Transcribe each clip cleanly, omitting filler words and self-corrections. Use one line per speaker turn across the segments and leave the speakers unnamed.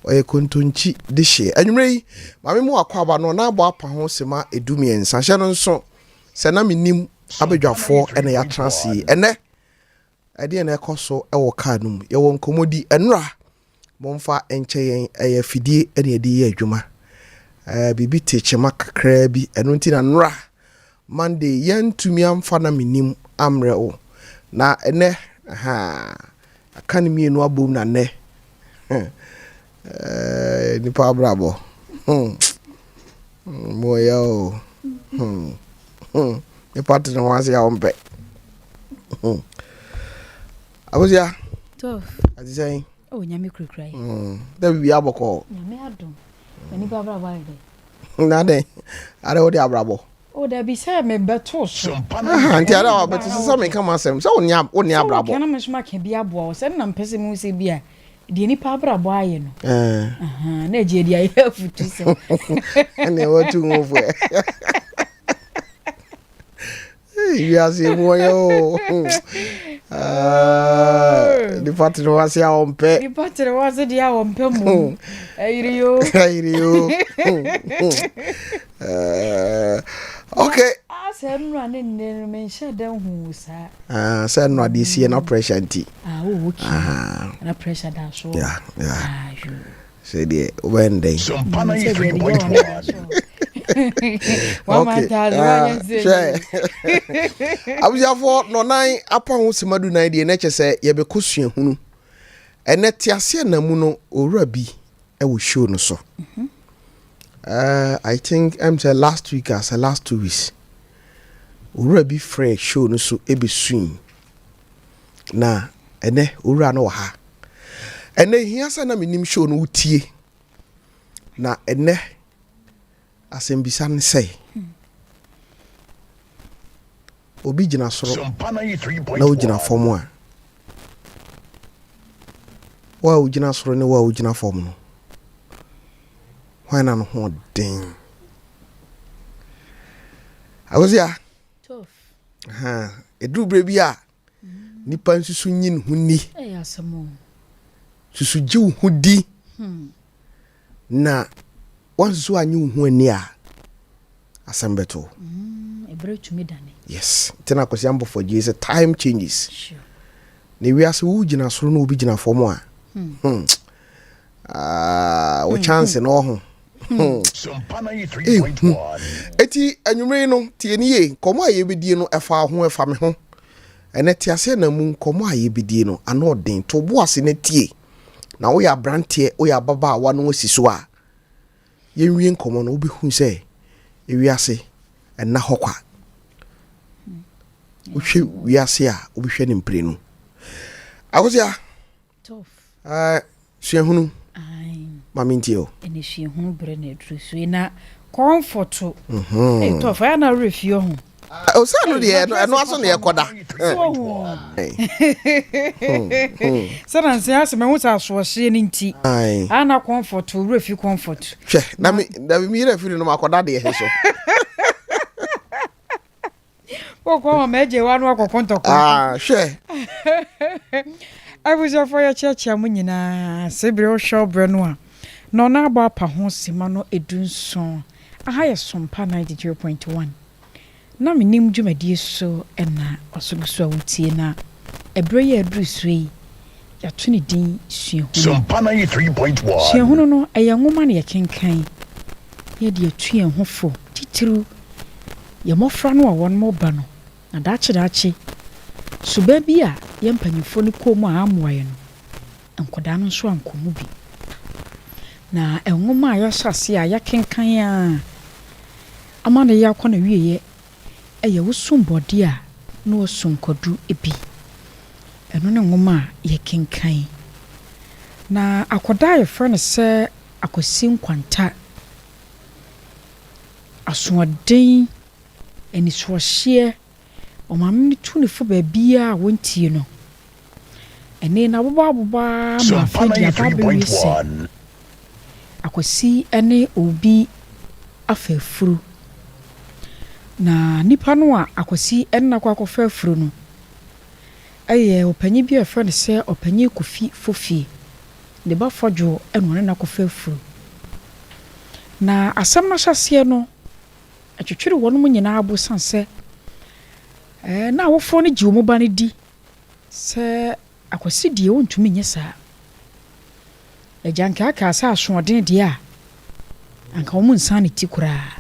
Ɔyɛ kontonkyi dehyeɛ. Anwummerɛ yi, maame mu akwaaba no, ɔnan abɔ apa ho sema 13. Hyɛ no nso sɛ na menim abadwafoɔ na yɛatena ase yi. Ɛnɛ, ɛdeɛn na ɛkɔ so wɔ kaa no mu? Yɛwɔ nkɔmmɔdi. Ɛnora, momfa nkyɛ yɛn, ɛyɛ afidie na yɛde yɛ adwuma. Ɛɛ, biribi te kyema kakraa bi, ɛno nti na nnora Monday yɛntumi amfa na menim ammerɛ wo. Na ɛnɛ, ahaa, aka ne mmienu abom na nnɛ, ɛɛ, nipa abrabɔ, hmm, mo yɛ o, hmm, hmm, nipa te ne ho ase a ɔmpɛ. Hmm. Akosia, ate sɛn?
Oh, nyame kurakura yi.
Mm. Dɛ biribi abɔkɔ.
Nyame adom. Na nipa abrabɔ ayɛ dɛ.
Na dɛn? Adɛ wode abrabɔ?
Oh, dabi sɛ mebɛto so.
Nti adɛ wabɛto so sɛ meka m'asɛm sɛ wonni wonni abrabɔ.
Sɛ woka na me nso maka bi aboa wo sɛ na mpɛ sɛ mehu sɛ bi a deɛ nipa abrabɔ ayɛ no. Na agye adi ayɛ afutu sɛ.
Ɛnna watu ho fo ɛ. Wiase mu ɔyɛ o. Ah, nipa tene ho ase a ɔmpɛ.
Nipa tene ho ase deɛ a ɔmpɛ mu. Ayiri yo.
Ayiri yo. Eh, okay.
Ah, sɛ nnura ne nne no menhyɛ da hu saa.
Ah, sɛ nnura deɛ sie na pressure nti.
Ah, oh, okay. Ah. Na pressure da so.
Yeah, yeah. Ah, yo. Sɛ deɛ wobɛyɛ no dɛn? Hwɛ abusuafoɔ nɔnan apa ho sima du nan deɛ na kyɛ sɛ yɛbɛkɔ suahunu ɛnɛ te aseɛ na mu no owura bi ɛwɔ show no so I think ɛm sɛ last week asɛ last 2 weeks owura bi frɛ show no so ɛbɛsui na ɛnɛ owura no wɔ ha. Ɛnɛ hia sɛ na menim show no wotie na ɛnɛ asɛmbisa ne sɛ obi gyina soro na wogyina fam a, wo a wogyina soro ne wo a wogyina fam no, hwan na no ho ɔden? Akosia, ɛduru berɛ bi a nipa nsusu nyi ne ho ni, susu gye wo ho di na wansusu anye wo ho ani a, asɛm bɛto. Yes, nti na Akwasi Ampɔfo agye sɛ time changes na ewiase wo gyina soro na obi gyina fam a, ah, wo chance no ɔho ehu. Eti anwummere yi no, tie ne yie, nkɔmmɔ a yɛbɛdie no ɛfa ho, ɛfa me ho. Ɛnɛ te aseɛ na mu nkɔmmɔ a yɛbɛdie no ano ɔden. To bo ase na tie na woyɛ aberanteɛ, woyɛ ababaawa no asi so a yɛnwie nkɔmmɔ no, wobɛhu sɛ ewiase ɛna hɔ kwa. Wohwɛ wiase a wobɛhwɛ ne mprenu. Akosia, suahunu ma mentie o.
Ɛne suahunu berɛ na aduru so yi na kɔmfɔto tɔfo ɛyɛ na werɛ fie ho.
Ɔsɛ no deɛ ɛno aso ne ɛkɔda.
Sɛ nanse asɛ mahu sɛ asoɔhyeɛ no nti ana kɔmfɔto werɛ fi kɔmfɔto.
Hwɛ na me na me yerɛ firi no makɔda deɛ he so.
Wokɔ ma magye wa no akɔkɔ ntɔkwa.
Ah, hwɛ.
Abusuafoɔ, yɛkyeakyea mo nyinaa. Sɛ berɛ wohwɛ wo berɛ no a na ɔno abɔ apa ho sima no 17. Aha yɛ Sompa 93.1 na menim dwumadie so ɛna ɔso gu so a wotie na ɛberɛ yi a aduru so yi yɛato ne din Suahunu. Suahunu no ɛyɛ nwoma na yɛkenkan yɛde atu yɛn ho fo, titiriw yɛn mmɔfra no a wɔn ba no na daakye daakye suban bi a yɛn mpanyinfoɔ no kɔn mu a amoa yɛn no, nkwadaa no nso ankɔ mu bi. Na nwoma a yɛahyɛ ase a yɛakenkan a ama no yɛ akɔ na wieɛ ɛyɛ Wosom Bɔde a na Wɔsom Kwadu bi. Ɛno ne nwoma a yɛkenkan na akwadaa a yɛfrɛ no sɛ Akwasi Nkwanta, asoɔden, anisoɔhyeɛ, ɔmaame no tu ne fo baabiara a wɔntie no. Ɛne n'abobɔ abobɔ ara ma afei de aba abɛwie sɛ Akwasi ne obi afa afuru. Na nipa no a Akwasi ne no akɔ akɔfa afuru no yɛ ɔpanyin bi a yɛfrɛ no sɛ Ɔpanyin Kofi Fofie. Ne ba Fɔdwoɔ na ɔne no akɔfa afuru. Na asɛm no ahyɛaseɛ no, ɛtwetwere wɔnom nyinaa bo sane sɛ na awofoɔ no gye wɔn ba no di sɛ Akwasi deɛ ɔntumi nyɛ saa. Agya nka kaa sɛ asoɔden deɛ a, anka wɔn nsan ne ti koraa.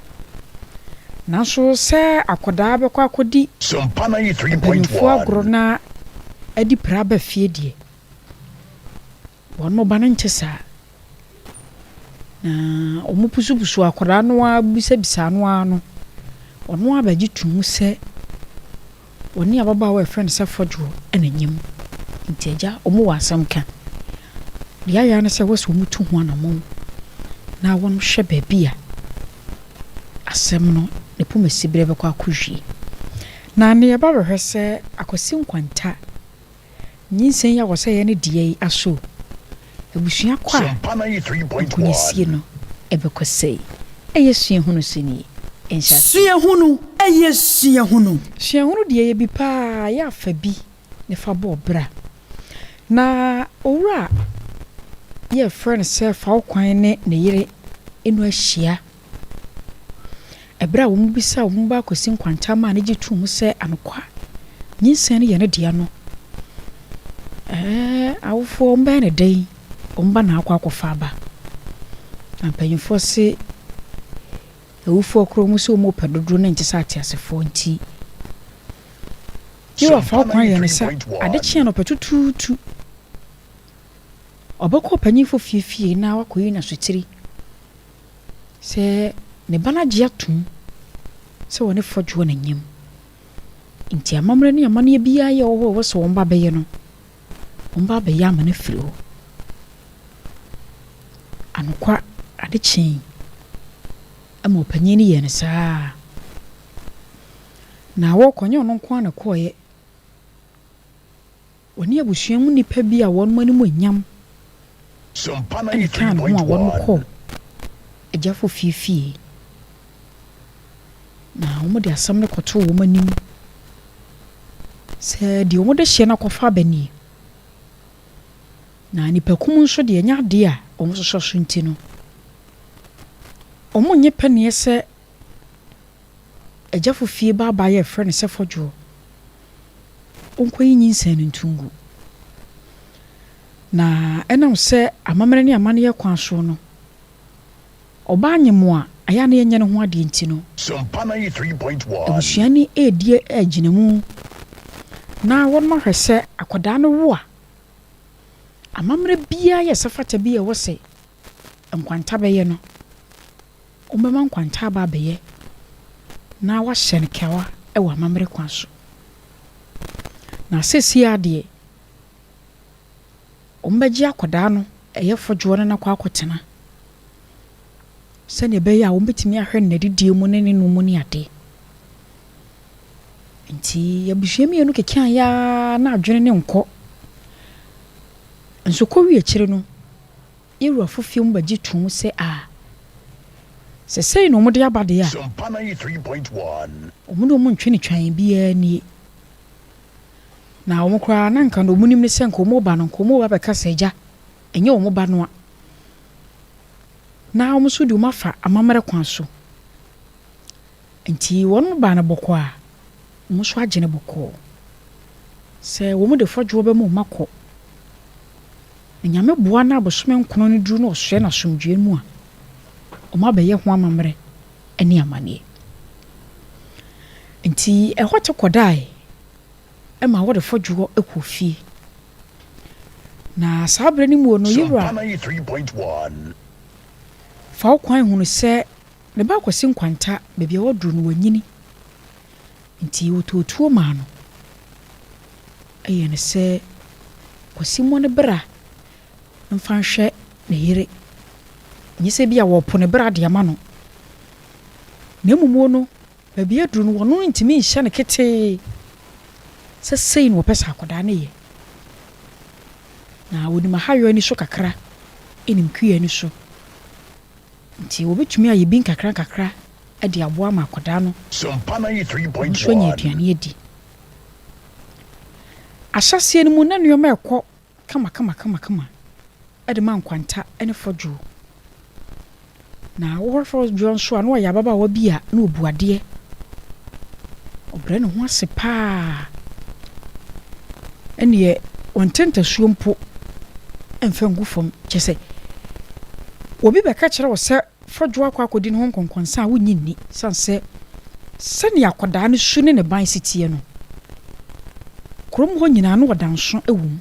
Nanso sɛ akwadaa bɛkɔ akɔdi mpanimfoɔ agorɔ na adi pira aba fie deɛ, wɔn ba no nte saa. Na wɔpusupusu akwadaa no ara bisabisaa no ara no, ɔno ara bɛgye too mu sɛ ɔne ababaawa a wɔfrɛ no sɛ Fɔdwoɔ na anyam. Nti agya, wɔwɔ asɛm ka. Deɛ ayɛ ara ne sɛ ɛwɔ sɛ wɔtu ho anammɔn na wɔhwɛ baabi a asɛm no ne pomasiberɛ bɛkɔ akɔwie. Na nea ɛba bɛhwɛ sɛ Akwasi Nkwanta Nyinsɛn yi a wɔsɛ yɛ ne dea yi aso abusua kɔ a nkonyasie no ɛbɛkɔ sɛi. Ɛyɛ suahunu so nie. Nhyɛaseɛ.
Suahunu ɛyɛ suahunu.
Suahunu deɛ ɛyɛ bi paa yɛ afa bi ne fa bɔ bra. Na owura a yɛ frɛ no sɛ Fawkwan ne ne yere no ahyia. Ɛberɛ a wɔbisaa wɔn ba Kwasi Nkwanta maa no gye too mu sɛ anokwa nyinsɛn no yɛ ne dea no, ɛɛ awofoɔ wɔbɛyɛ no dɛn? Wɔn ba na akɔ akɔfa aba. Na mpanyinfoɔ se awufoɔ korɔ wɔn se wɔn pɛ dodoɔ no nte sɛ ateasefoɔ nti. Yehowa fa kwan yɛ no sɛ ade kye anɔpa tutuutu ɔbɛkɔ ɔpanyinfoɔ fie fie na wakɔyi n'asotiri. Sɛ ne ba no agye atom sɛ ɔne Fɔdwoɔ na nyam nti amammerɛ ne amanneɛ biara yɛ wɔ hɔ a ɛwɔ sɛ wɔn ba bɛyɛ no, wɔn ba abɛyɛ ama no afiri hɔ. Anokwa, ade kyee ma ɔpanyin no yɛɛ no saa. Na wɔrekɔ, ɛnyɛ ɔno nko ara na ɛkɔeɛ. Ɔne abusua mu nnipa bi a wɔn animuonyam na ɛkaa ne ho a wɔkɔɔ agyafo fie fie, na wɔde asɛm no kɔtoo wɔn anim sɛ deɛ wɔde hyeɛ no akɔfa aba nie. Na nnipakum nso deɛ ɛnyɛ adeɛ a wɔsosɔ so nti no, wɔnyɛ pɛneɛ sɛ Agyafo fie baabaa yi a yɛfrɛ no sɛ Fɔdwoɔ, ɔnkɔyi nyinsɛn no nto ngu. Na ɛnam sɛ amammerɛ ne amanneɛ kwan soɔ no, ɔbaa nyem a ɛyɛ a na yɛnyɛ ne ho adeɛ nti no, abusua no redi agyinamu na wɔahwɛ sɛ akwadaa no wo a, amammerɛ biara yɛ sɛ fata bi a ɛwɔ sɛ nkwanta bɛyɛ no, Wɔbɛma nkwanta aba abɛyɛ na wɔahyɛ no kawa wɔ amammerɛ kwan so. Na seesei ara deɛ, wɔbɛgye akwadaa no, ɛyɛ fɔdwoɔ no no akɔ akɔtena sɛdeɛ ɛbɛyɛ a wɔbɛtumi ahwɛ no n'adidie mu ne ne nom mu ne adeɛ. Nti abusua mmienu kekaeɛ ara na adwene no nkɔ. Nso kɔwie akyire no, Yɛn wurafo fie mu bɛgye toom sɛ, A, sɛ sei na wɔde aba deɛ a, wɔn de wɔn ntwe no twann biara nie. Na wɔn koraa, na anka deɛ wɔnim ne sɛ anka wɔreba no, anka wɔreba abɛka sɛ, Agya, ɛnyɛ wɔn ba no a. Na wɔn nso de wɔn afa amammerɛ kwan so. Enti wɔn baa no bɔkɔɔ a, wɔn nso agye no bɔkɔɔ. Sɛ wɔn de fɔdwoɔ bɛma wɔn akɔ. Na Nyame boa na abosome nkono no duru na ɔsoɛ no asomdwoeɛ mu a, wɔn abɛyɛ ho amammerɛ ne amanneɛ. Enti ɛhɔ te kɔdae ma wɔde fɔdwoɔ kɔɔ fie. Na saa berɛ no muo no, Yewura fa wo kwan hunu sɛ Ne ba Kwasi Nkwanta, baabi a waduru no wanyini nti wɔtɔɔ tuo maa no. Ɛyɛ no sɛ Kwasi mmɔ ne bra mfa nhwɛ ne yere. Ɛnyɛ sɛ ebia wɔrepo ne bra de ama no, na mmom no baabi aduru no ɔno ntumi nhyɛ no ketee sɛ sei na ɔpɛ sɛ akwadaa no yɛ. Na ɔnim ahayɔ ani so kakra, nim kua ani so. Nti wɔbɛtumi ayɛ bi nkakrankakra de aboa ama akwadaa no ɔno nso anya aduane adi. Ahyɛaseɛ no mu na nneɛma rekɔ kamakamakama. de ma nkwanta ne fɔdwoɔ. Na wohwɛ fɔdwoɔ nso a, na ɔyɛ ababaawa bi a na ɔbu adeɛ. Ɔbrɛ ne ho ase paa. Ɛnneɛ ɔnte ntasuo mpo mfa ngu fam. Kyerɛ sɛ, obi bɛka kyerɛ wo sɛ Fɔdwoɔ akɔ akɔdi ne ho nkɔnkɔnsa a wonnye nni sane sɛ sɛnea akwadaa no su ne ne ban si teɛ no, kurom hɔ nyinaa na ɔda nso wɔ mu.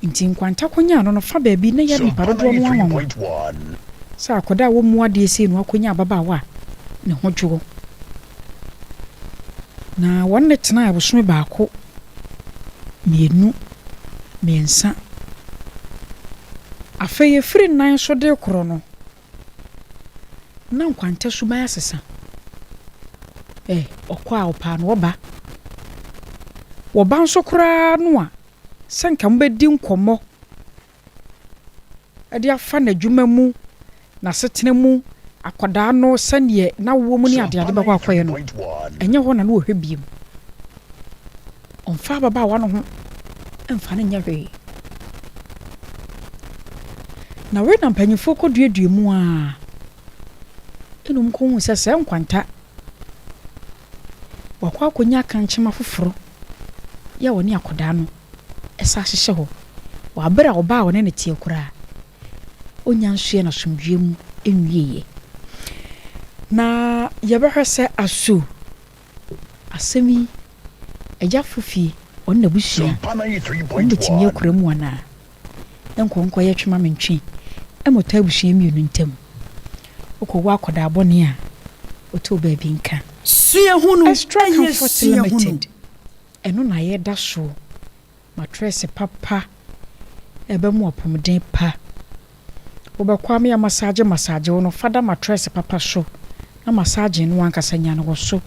Nti nkwanta kɔnyaa no no fa baabi na ɛyɛ nnipa dodoɔ no ara nwanwa sɛ akwadaa a wɔmmu adeɛ sei na wakɔnya ababaawa a ne ho dwoɔ. Na wɔne no tenae abosome baako, mmienu, mmiɛnsa. Afei ɛfiri nnan so de rekorɔ no, na nkwanta suban asesa. Ɛ, ɔkɔ a ɔpaa no ɔba. Wɔba nso koraa no a, sɛ nka mobɛdi nkɔmmɔ de afa n'adwuma mu, n'asetena mu, akwadaa no sɛdeɛ n'awoɔ mu ne adeade bɛkɔ akɔyɛ no, ɛnyɛ hɔ na na ɔhwɛ bio. Ɔmfa ababaawa no ho mfa no nyɛ hwee. Na wei na mpanyimfoɔ kɔduadua mu ara ɛna wɔkɔhuu sɛ sɛɛ nkwanta wakɔ akɔnya akankyema foforɔ yɛ a ɔne akwadaa no san hyehyɛ hɔ wɔ aber a ɔbaa a ɔne no tseɛ koraa onnya nsoɛ n'asomdwoeɛ mu nwieɛ. Na yɛbɛhwɛ sɛ aso asɛm yi Agya Fofie ɔne n'abusua wɔn bɛtumi akura mu anaa? Nkɔ nkɔyɛ twe ma mentwe mmɔtɔ abusua mmienu ntam. Wokɔwo akwadaa bɔne a, wotoo baabi nka.
Suahunu
Extra
yɛ
Comfort
suahunu.
Limited, ɛno na yɛda soɔ. Matrɛse papa a ɛbɛma wo apɔmuden pa. Wobɛkɔ ama yɛamasaagye masaagye wo no, fa da matrɛse papa so na masaagye no ankasa nya no wɔ so.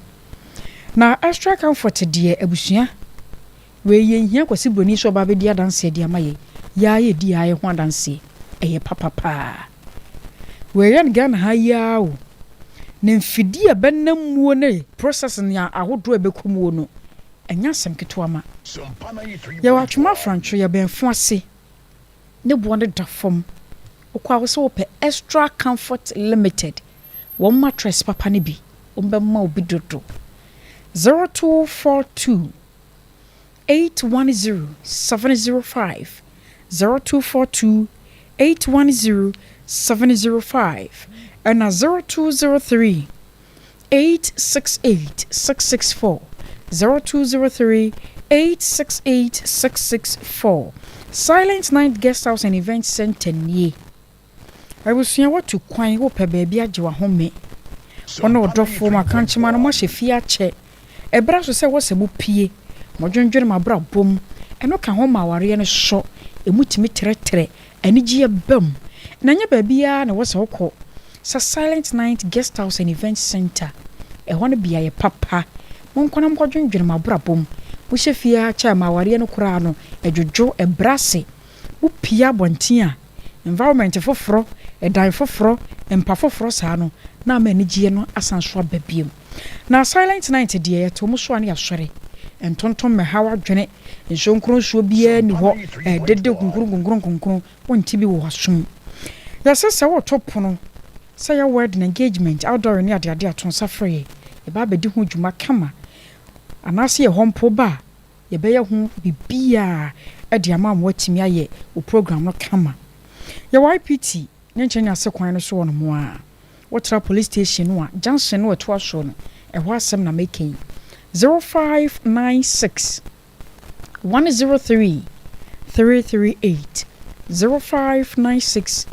Na Extra Comfort deɛ abusua, wei yɛnhia Kwasi Broni sɛ ɔba abɛdi adanseɛ de ama yɛn, yɛn ara yɛdi yɛn ara ho adanseɛ, ɛyɛ papa paa. Wei yɛ no Ghana ha yi ara o, na mfidie a ɛbɛnam muo ne processing ahodoɔ a ɛbɛkɔ muo no, Ɛnyɛ asɛm ketewa ma. Yɛwɔ Atwoma Afrantwo, yɛbɛn Fuase. Ne boɔ no da fam. Wokɔ a wose wopɛ Extra Comfort Limited, wɔn mattress papa no bi, wɔbɛma wo bi dodo. 0242 810 705, 0242 810 705, ɛna 0203 868 664 0203 868 664 Silent Night Guest House and Event Center nie. Abusua woatu kwan wopɛ baabi agye w'ahome. Wo ne wo dɔfoɔ mo akankyema no moahyɛ fie akyɛ. Ɛberɛ aso sɛ ɛwɔ sɛ mopue, modwendwene mo abrabɔ mu. Ɛno ka ho ma awareɛ no sɔ, ɛmu tumi trɛtrɛ, anigyeɛ ba mu. Na ɛnyɛ baabiara na ɛwɔ sɛ wokɔ sɛ Silent Night Guest House and Event Center. Ɛhɔ no beaeɛ papa. Monkɔ na monkɔdwendwene mo abrabɔ mu. Mohyɛ fie ara kyɛ a, ma awareɛ no koraa no, ɛdwodwo, ɛbrɛ ase. Mopue abɔnten a, environment foforɔ, ɛdan foforɔ, mpa foforɔ saa no, na ama anigyeɛ no asan so aba bio. Na Silent Night deɛ, yɛte wɔn so a na yɛasɔre. Ntontom mmɛhaw adwene, nsuo nkronsuo biara nni hɔ, ɛdede kunkurunkunkurunkunkun, wonte bi wɔ w'asom. Yɛse sɛ woreto pono, sɛ ɛyɛ wedding, engagement, outdooring ne adeade a, to nsa frɛ yɛn, yɛba abɛdi ho dwuma kama. Anaase yɛ hɔ mpo ba a, yɛbɛyɛ ho biribiara de ama ama woatumi ayɛ wo program no kama. Yɛwɔ IPT ne nkyɛn ase kwan no so hɔ nom a, wotra police station no a, junction no a ɛtoa soɔ no, ɛhɔ asɛm na meka yi. 0596 103 338 0596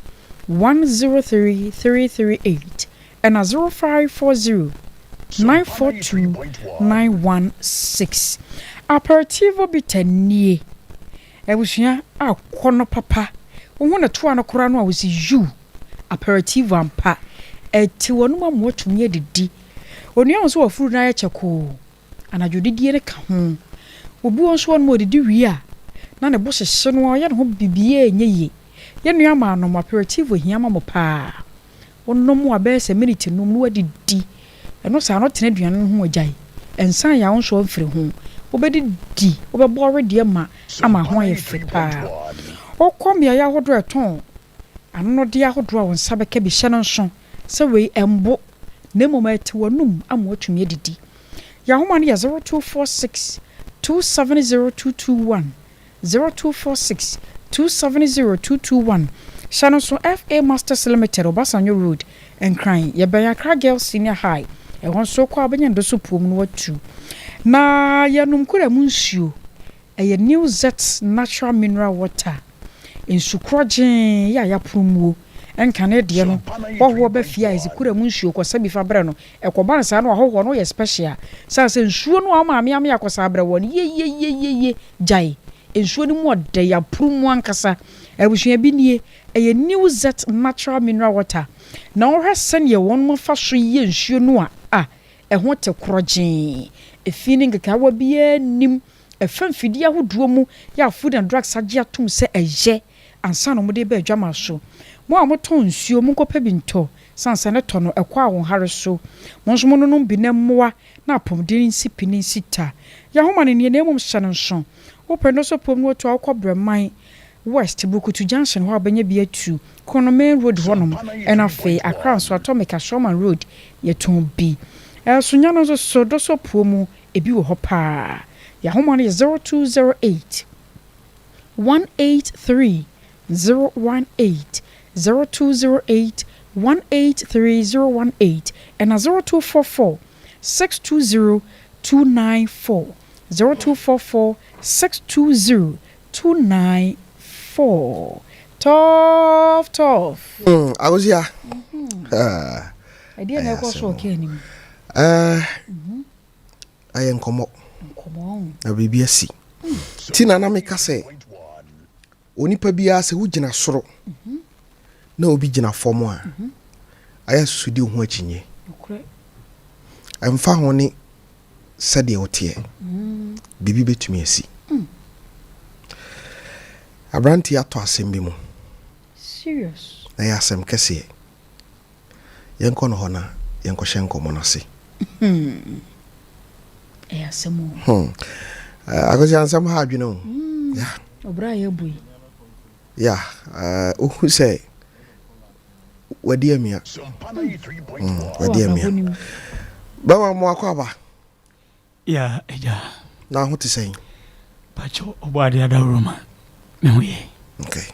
103 338 ɛna 0540 942 916. Aperitivo bitter nie. Abusua akɔnɔ papa. Wohu ne toa no koraa no a wosi yiw aperitivo ampa. Ɛte w'anom ama woatumi adidi. Onua hu sɛ wafuru no ayɛ kyɛkoo. Anadwo didie no ka ho. Obi wɔ nso hɔ nom a ɔdidi wie a na ne bo hyehye no a ɔyɛ ne ho biribiara ɛnyɛ yie. Yɛn nua maa nom aperitivo hia ma mo paa. Wonom a bɛyɛ sɛ miniti num na woadidi. Ɛno saa no tena aduane no ho agyae. Nsa yɛ a wo nso amfiri ho. Wobɛdidi, wobɛbɔ wedeɛ ma ama ho ayɛ fɛ paa. Wokɔ mmeaeɛ ahodoɔ a ɛtɔn anonneɛ ahodoɔ a wo nsa bɛka bi, hyɛ no nso sɛ wei ɛmbo na mmom ɛte w'anum ama woatumi adidi. Yɛn ahoma no yɛ 0246 270221, 0246 270221. Hyɛ no nso FA Masters Limited, Obasanjo Road, Nkran. Yɛbɛn Accra Girls Senior High. Ɛhɔ nso wokɔ a wobɛnya no so puom no watu. Na yɛnom kura mu nsuo. Ɛyɛ New Zet Natural Mineral Water. Nsu korɔgyee yɛ a yɛapono muo. Nkane deɛ no, hɔhoɔ ba fie a ɛsɛ kura mu nsuo kɔsa bi fa brɛ no. Ɛkɔba no saa no ahɔhoɔ no yɛ special. Sane sɛ nsuo no a wo maame ame akɔsa abrɛ wɔ no yeyeyeyeye gyae. Nsuo no mu ɔdɛ yɛapono mu ankasa. Abusua bi nie, ɛyɛ New Zet Natural Mineral Water. Na wohwɛ sɛneɛ wɔn afa so yɛ nsuo no a, a ɛho te korɔgyee. Efi ne nkekaawa biara nnim. Ɛfa mfidie ahodoɔ mu yɛ a Food and Drugs agye atom sɛ ɛyɛ ansa na wɔde ba adwama so. Mo a motɔn nsuo, monkɔpɛ bi ntɔ, sane sɛ ne tɔ no, ɛkɔ ahoɔhare so. Mo nso mononom bi na mmoa na apɔmuden nsi pi ne nsi ta. Yɛahoma no nie na mmom hyɛ no nso. Wopɛ no so pom no atu a wokɔ Brɛman West, Bukutu Junction hɔ a wobɛnya bi atu. Kono Main Road hɔnom, ɛna afei Accra nso Atomic Ashongman Road yɛtɔn bi. Ɛsonya no nso so, Dɔsɔ puo mu ebi wɔ hɔ paa. Yɛahoma no yɛ 0208 183 018, 0208 183 018, ɛna 0244 620 294, 0244 620 294. Tough tough.
Agosia.
Ɛdeɛ na ɛkɔ so ɔka anim.
Ɛyɛ nkɔmmɔ na biribi asi. Nti na na meka sɛ onipa biara sɛ wogyina soro na obi gyina fam a, ayɛ susudi wo ho akyinnye. Ɛmfa ho ne sɛdeɛ woteɛ, biribi bɛtumi asi. Aberanteɛ atɔ asɛm bi mu.
Serious.
Na ɛyɛ asɛm kɛseɛ. Yɛnkɔ no hɔ na yɛnkɔhyɛ nkɔmmɔ no ase.
Ɛyɛ asɛm o.
Akosi, ansɛm ha adwene o. Yeah.
Ɔbrɛ a yɛbɔ yi.
Yeah, wohu sɛ wadi amia. Wadi amia. Bɛma mo akɔ aba.
Ya agya.
Na ho te sɛn?
Pacho, ɔbɔ ade adaworo ma me ho yɛ.
Okay.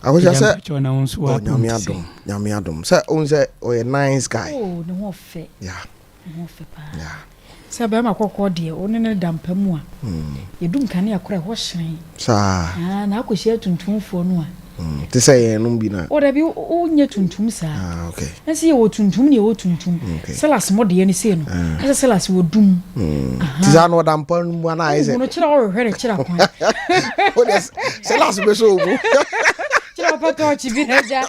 Akosi sɛ
Pacho, na wo nso
oh, Nyame adom, Nyame adom. Sɛ wohu sɛ ɔyɛ nice guy.
Oh, ne ho ɔfɛ. Ne ho ɔfɛ paa. Sɛ bɛrima kɔkɔɔ deɛ, wo ne ne da mpa mu a, yɛdum kanea koraa ɛhɔ hyerɛn.
Saa.
Ah, na akɔhyia tuntumfoɔ no a.
Te sɛ yɛn nom bi na.
O dabi, wonyɛ tuntum saa.
Ah, okay.
Ɛnsi yɛwɔ tuntum ne yɛwɔ tuntum. Silas mo deɛ ne sei no. Ɛsɛ Silas wɔ dum.
Te saa na ɔda mpa no mu ana ayɛ sɛ.
Wohu no kyerɛ wɔhwehwɛ ne kyerɛ kwan.
O de Silas bɛ so omu.
Kyerɛ wɔpɛ tɔɔkye bi na agya.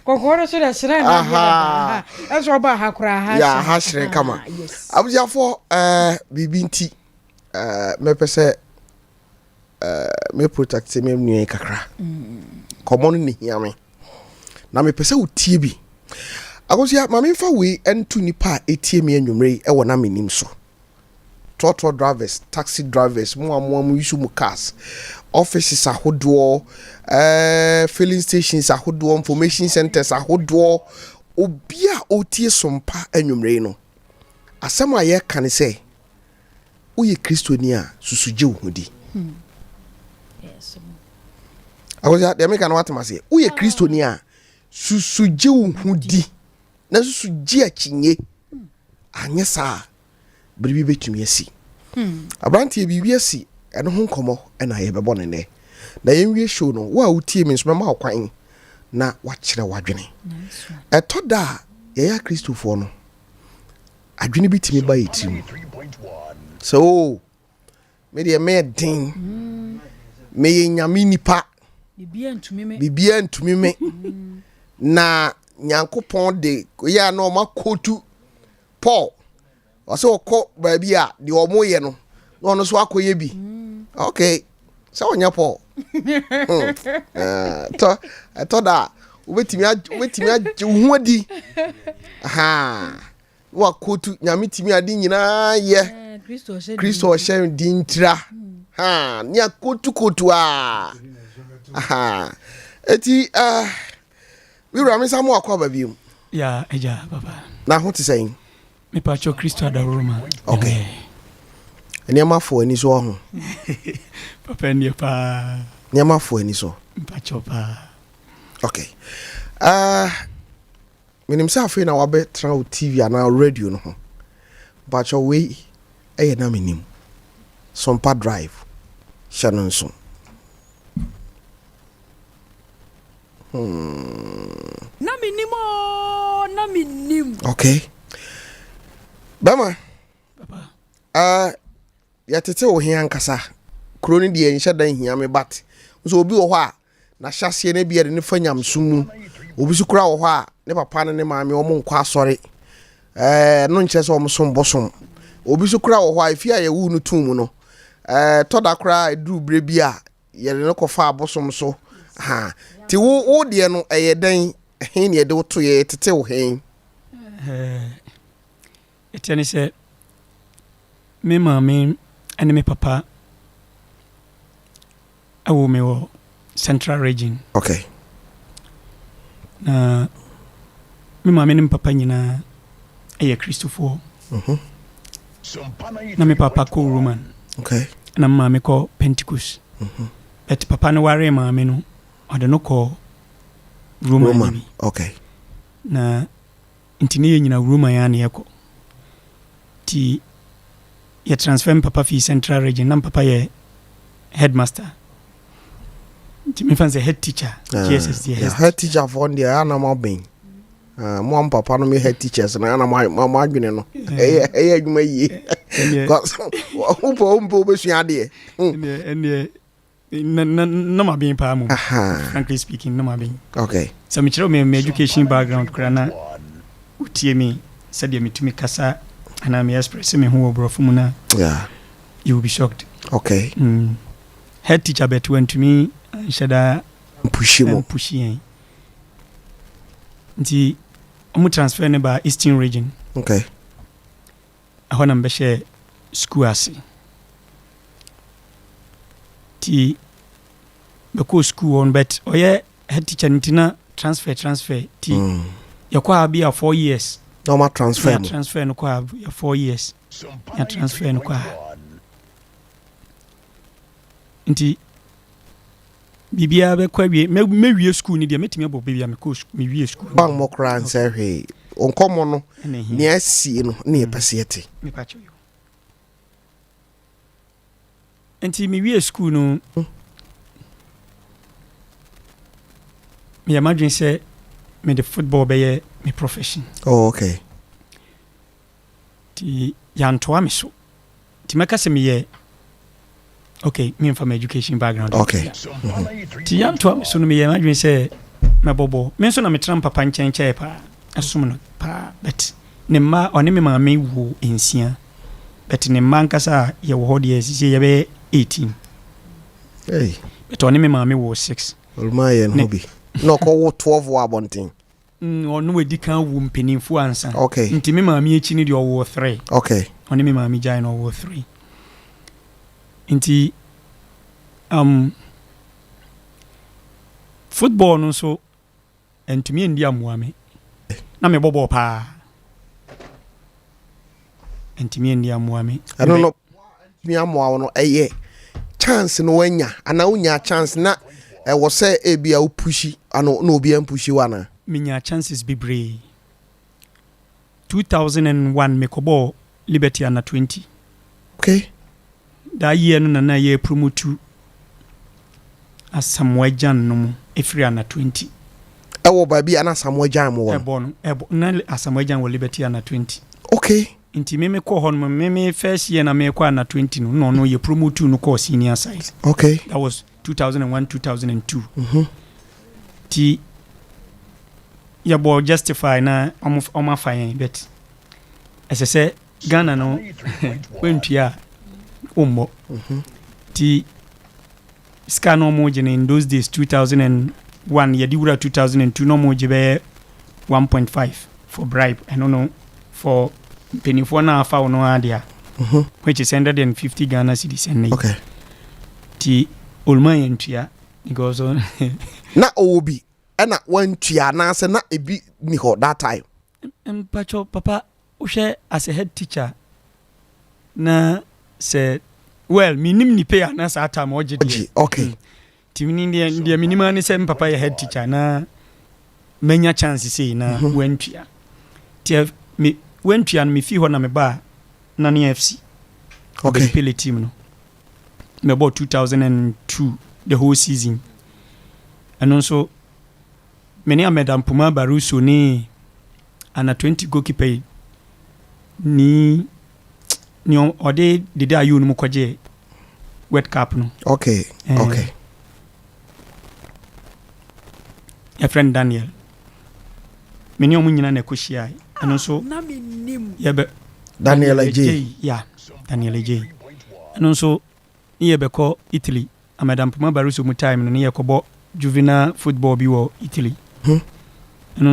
Kɔkɔɔ no so deɛ hyerɛn na adeɛ dada. Ɛnso ɔba ha koraa ha
Ya ha hyerɛn kama.
Yes.
Abusuafoɔ, biribi nti mɛpɛ sɛ me protect me nua yi kakra. Kɔmɔ no ne hia me. Na mepɛ sɛ wotie bi. Akosua, ma memfa wei nto nipa a ɛtie me anwummerɛ yi ɛwɔ na menim so. Trɔtrɔ drivers, taxi drivers, mo a mo a mo use mo cars, offices ahodoɔ, filling stations ahodoɔ, information centers ahodoɔ, obi a ɔtie Sompa anwummerɛ yi no, asɛm a yɛreka ne sɛ, woyɛ Kristoni a, susu gye wo ho di. Akosua, deɛ meka no watem aseɛ. Woyɛ Kristoni a, susu gye wo ho di na susu gye akyinnye. Anyɛ saa a, biribi bɛtumi asi. Aberanteɛ, biribi asi, ɛno ho nkɔmmɔ ɛna yɛbɛbɔ no nnɛ. Na yɛnwie show no, wo a wotie me nso mɛma wo kwan na wakyerɛ w'adwene. Ɛtɔ da a yɛyɛ Akristofoɔ no, adwene bi tumi ba yɛ tirim sɛ, o me deɛ mɛyɛ den, meyɛ Nyame nipa, biribiara ntumi me, na Nyankopɔn de yɛ a na ɔma kotu Paul ɔsɛ ɔkɔ baabi a deɛ ɔmo yɛ no na ɔno nso akɔyɛ bi. Okay, sɛ ɔnyɛ Paul. Tɔ ɛtɔ da a wobɛtumi agye wo ho adi ha na wakotu Nyame tumi ade nyinaa yɛ Kristo ɔhyɛ di ntira. Ha, ne akotukotu a. Aha. Eti uh, me wura me nsa mo akɔ aba biom.
Ya agya papa.
Na ho te sɛn?
Mepakyɛw Kristo adaworoma.
Okay. Nneɛma fo ani so ɔho.
Papa nneɛ paa.
Nneɛma fo ani so.
Mpakyɛw paa.
Okay. Uh, menim sɛ afei na wabɛtena wo TV anaa radio no ho. Mpakyɛw wei ɛyɛ na menim. Sompa Drive. Hyɛ no nso. Hmm.
Na menim oo, na menim.
Okay. Bɛma.
Papa.
Uh, yɛtete wo he ankasa. Kuro no deɛ nhyɛ da nhia me but nso obi wɔ hɔ a n'ahyɛseɛ no bi yɛde ne fa nyamsom mu. Obi nso kura wɔ hɔ a ne papa ne ne maame wɔn nkɔ asɔre. Ɛɛ no nkyerɛ sɛ wɔn som bosom. Obi nso kura wɔ hɔ a efi a yɛwu no tum mu no. Ɛɛ tɔda koraa eduru bere bi a Yɛde no kɔfa abosom so. Ha. Nti wo wo deɛ no ɛyɛ dɛn? Ɛhe na yɛde wo to yɛ yɛtete wo he?
Ɛteɛ ne sɛ me maame ne me papa woo me wɔ Central Region.
Okay.
Na me maame ne me papa nyinaa yɛ Kristofoɔ. Mm-hmm. Na me papa kɔ Roman.
Okay.
Na me maame kɔ Pentecost. Mm-hmm. But papa no waree maame no, ɔde no kɔ Roman, Roman. bi.
Okay.
Na nti ne yɛ nyina Roman a na yɛkɔ. Nti yɛ transfer me papa fii Central Region, na me papa yɛ headmaster. Nti mefa no sɛ head teacher, ah, GSS deɛ
head, head teacher foɔ deɛ ɛyɛ anam abɛn. Ah, mo am papa no me head teachers na ana mo mo adwene no. Ɛyɛ ɛyɛ adwuma yie. Because wopɛ wompɛ wobɛsua adeɛ.
Ɛnneɛ ɛnneɛ na na na ma ben paa mom. Frankly speaking, na ma ben.
Okay.
Sɛ mekyerɛ me me education background koraa na wotie me sɛdeɛ metumi kasa anaa me express me ho wɔ borɔfo mu na
yeah.
you will be shocked.
Okay.
Head teacher but wantumi anhyɛ da
mpushi mu
mpushi yɛn. Nti ɔmo transfer ne ba Eastern region.
Okay.
Ɛhɔ na mebɛhyɛɛ sukuu ase. Nti mekɔɔ sukuu hɔ no but ɔyɛ head teacher no nti na transfer transfer nti mm. yɛkɔ ha bi a 4 years.
Na ɔma transfer
mu. Transfer no kɔ ha yɛ 4 years. Na transfer no kɔ ha. Nti biribiara bɛkɔ awie mɛwie sukuu no deɛ mɛtumi abɔ baabi a mekɔ mewie sukuu.
Wammɔ koraa nsɛ hwee. Nkɔmmɔ no nea asie no ne yɛpɛ sɛ yɛte.
Nti mewie sukuu no meyɛ m'adwene sɛ mede football bɛyɛ me profession.
Oh, okay.
Nti yɛantoa me so. Nti mɛka sɛ meyɛ okay memfa my education background.
Okay.
Nti yɛantoa me so no meyɛ m'adwene sɛ mɛbɔ bɔɔl. Me nso na metena me papa nkyɛn kyɛɛ paa. Ɛsom no paa but ne mma ɔne me maame woo nsia but ne mma ankasa a yɛwɔ hɔ deɛ sisi yɛbɛyɛ 18.
Hey.
But ɔne me maame woo six.
Ɔluma yɛ no bi. Na ɔkɔ wo 12 wɔ abɔnten.
Ɔno wadi kan wu mpanimfoɔ ansa.
Okay.
Nti me maame akyi no deɛ ɔwoo three.
Okay.
Ɔne me maame gyae no ɔwoo three. Nti football no nso ntumi ndi ammoa me. Na mebɔ bɔɔl paa. Ntumi ndi ammoa me.
Ɛno no ntumi amoa wo no ɛyɛ chance no wanya anaa wonya chance na ɛwɔ sɛ ebi a wopushi ano na obi ampushi wo anaa?
Menya chances bebree. 2001 mekɔbɔɔ Liberty under 20.
Okay.
That year no na na yɛ promote Asamoah Gyan no mu ɛfiri under 20.
Ɛwɔ baabi a na Asamoah Gyan mo wɔ no?
Ɛbɔ no, ɛbɔ, na Asamoah Gyan wɔ Liberty under 20.
Okay.
Nti me me kɔɔ hɔ no me me first year na me kɔ under 20 no na ɔno yɛ promote no kɔɔ senior side.
Okay.
That was 2001 2002. Ti yɛbɔ justify na ɔmo ɔmo afa yɛn but ɛsɛ sɛ Ghana no wantua a wommɔ. Ti sika na ɔmo gye no in those days 2001 yɛde wura 2002 na ɔmo gye bɛyɛ 1.5 for bribe ɛno no for mpanimfoɔ no a afa wo no ara dea which is 150 Ghana cedis ɛnnɛ yi.
Okay.
Nti Oluman antua because
Na ɔwɔ bi ɛna wantua anaasɛ na ebi ni hɔ that time?
Mpakyɛw papa wohwɛ as a head teacher na sɛ well menim ne pay a na saa time ɔgye deɛ.
Ɔgye okay.
Nti menim deɛ deɛ menim ara ne sɛ me papa yɛ head teacher na manya chance sei na wantua. Nti me wantua no mefii hɔ na mebaa Nania FC.
Okay.
Abedi Pele team no. Mebɔɔ 2002 the whole season. Ɛno nso me ne Ahmed Ampoma Baruso ne ana 20 goalkeeper yi ni ni ɔde dede ayew no mu kɔgye World Cup no.
Okay.
Eh,
Okay.
Yɛfrɛ no Daniel. Me ne ɔmo nyina na ɛkɔhyiae. Ɛno nso yɛbɛ
Daniel Adjei.
Yeah, Daniel Adjei. Ɛno nso ne yɛbɛkɔ Italy. Ahmed Ampoma Barroso mu time no ne yɛkɔbɔ juvenile football bi wɔ Italy. Ɛno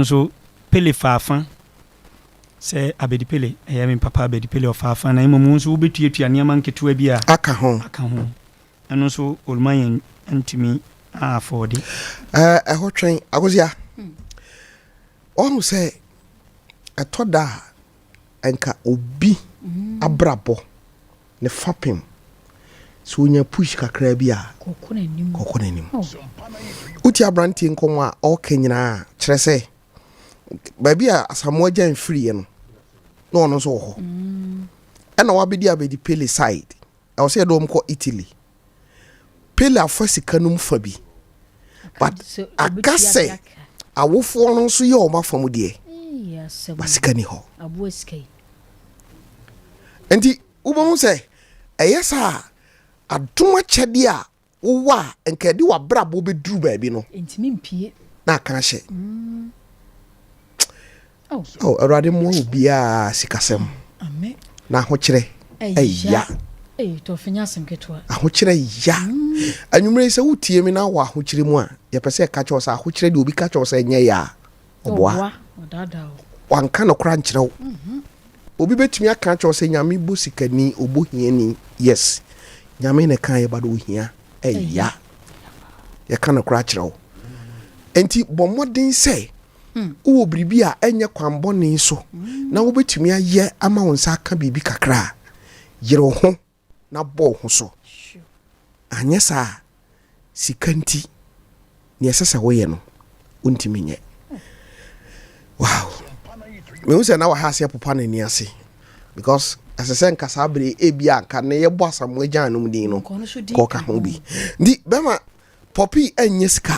nso Pele faafa sɛ Abedi Pele, ɛyɛ me papa Abedi Pele ɔfaafa na mmom wo nso wobɛtuatua nneɛma nketewa bi a
aka ho.
Aka ho. Ɛno nso Olumayan antumi a afɔɔde.
Ɛhɔ twɛn Akosua. Wahu sɛ ɛtɔ da a nka obi abrabɔ ne fapem sɛ onya push kakraa bi a
kɔkɔ n'anim.
Kɔkɔ n'anim. Wotie aberanteɛ nkɔmmɔ a ɔreka nyinaa kyerɛ sɛ baabi a Asamoah Gyan firiiɛ no na ɔno nso wɔ hɔ. Ɛna wabɛdi Abedi Pele side. Ɛwɔ sɛ yɛde wɔn kɔ Italy. Pele afa sika no mu fa bi. But aka sɛ awofoɔ no nso yɛ wɔn afa mu deɛ. Ba sika ni hɔ. Nti wobɛhu sɛ ɛyɛ saa adom akyɛdeɛ a wowɔ a nka ɛde w'abrabɔ bɛduru baabi no na aka ahyɛ. Mm. Oh. Oh, Awurade mmoa obiara sikasɛm na ahokyerɛ ɛya. Ahokyerɛ ya. Mm. Anwummerɛ sɛ wotie me na wɔ ahokyerɛ mu a yɛpɛ sɛ ɛka kyɛw sɛ ahokyerɛ deɛ obi ka kyɛw sɛ ɛnyɛ ya a ɔboa. Wanka no kora nkyerɛ wo. Mhm. Obi bɛtumi aka akyerɛ wo sɛ Nyame bɔ sikani, ɔbɔ hiani. Yes, Nyame na ɛka yɛ but ohia ɛya. Yɛka no koraa kyerɛ wo. Enti bɔ mmɔden sɛ wowɔ biribi a ɛnyɛ kwan bɔne so na wobɛtumi ayɛ ama wo nsa aka biribi kakra a, yere wo ho na bɔ wo ho so. Anyɛ saa a, sika nti, nea ɛsɛ sɛ woyɛ no, wontumi nyɛ. Wow. Mehu sɛ na waha aseɛ popa n'ani ase because ɛsɛ sɛ nka saa bere ebi a nka ne yɛbɔ Asamoah Gyan nom din no kɔka ho bi. Nti bɛma Poppy annya sika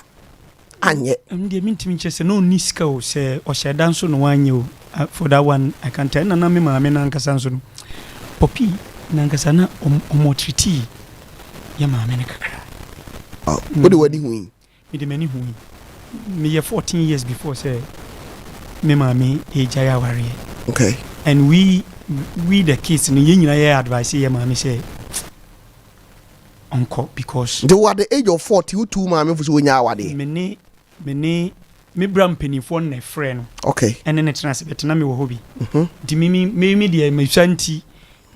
anyɛ.
Ɛno deɛ mentumi nkyerɛ sɛ na ɔnni sika o, sɛ ɔhyɛɛ da nso na wanyɛ o, for that one I can't tell. Ɛna na me maame no ankasa nso no, Poppy no ankasa na ɔmɔtretii yɛ maame no kakra.
Wode w'ani hui?
Mede m'ani hui. Meyɛ 14 years before sɛ me maame regyae awareɛ.
Okay.
And we, we the kids no, yɛn nyinaa yɛ advice yɛ maame sɛ ɔnkɔ because.
Nti wo at the age of 40 wo tu wo maame fo sɛ ɔnnya awadeɛ?
Me ne me ne me bra mpanimfoɔ no na ɛfrɛ no.
Okay.
Ɛne ne tena ase bɛte na mewɔ hɔ bi. Mhm. Nti me me me deɛ mesua nti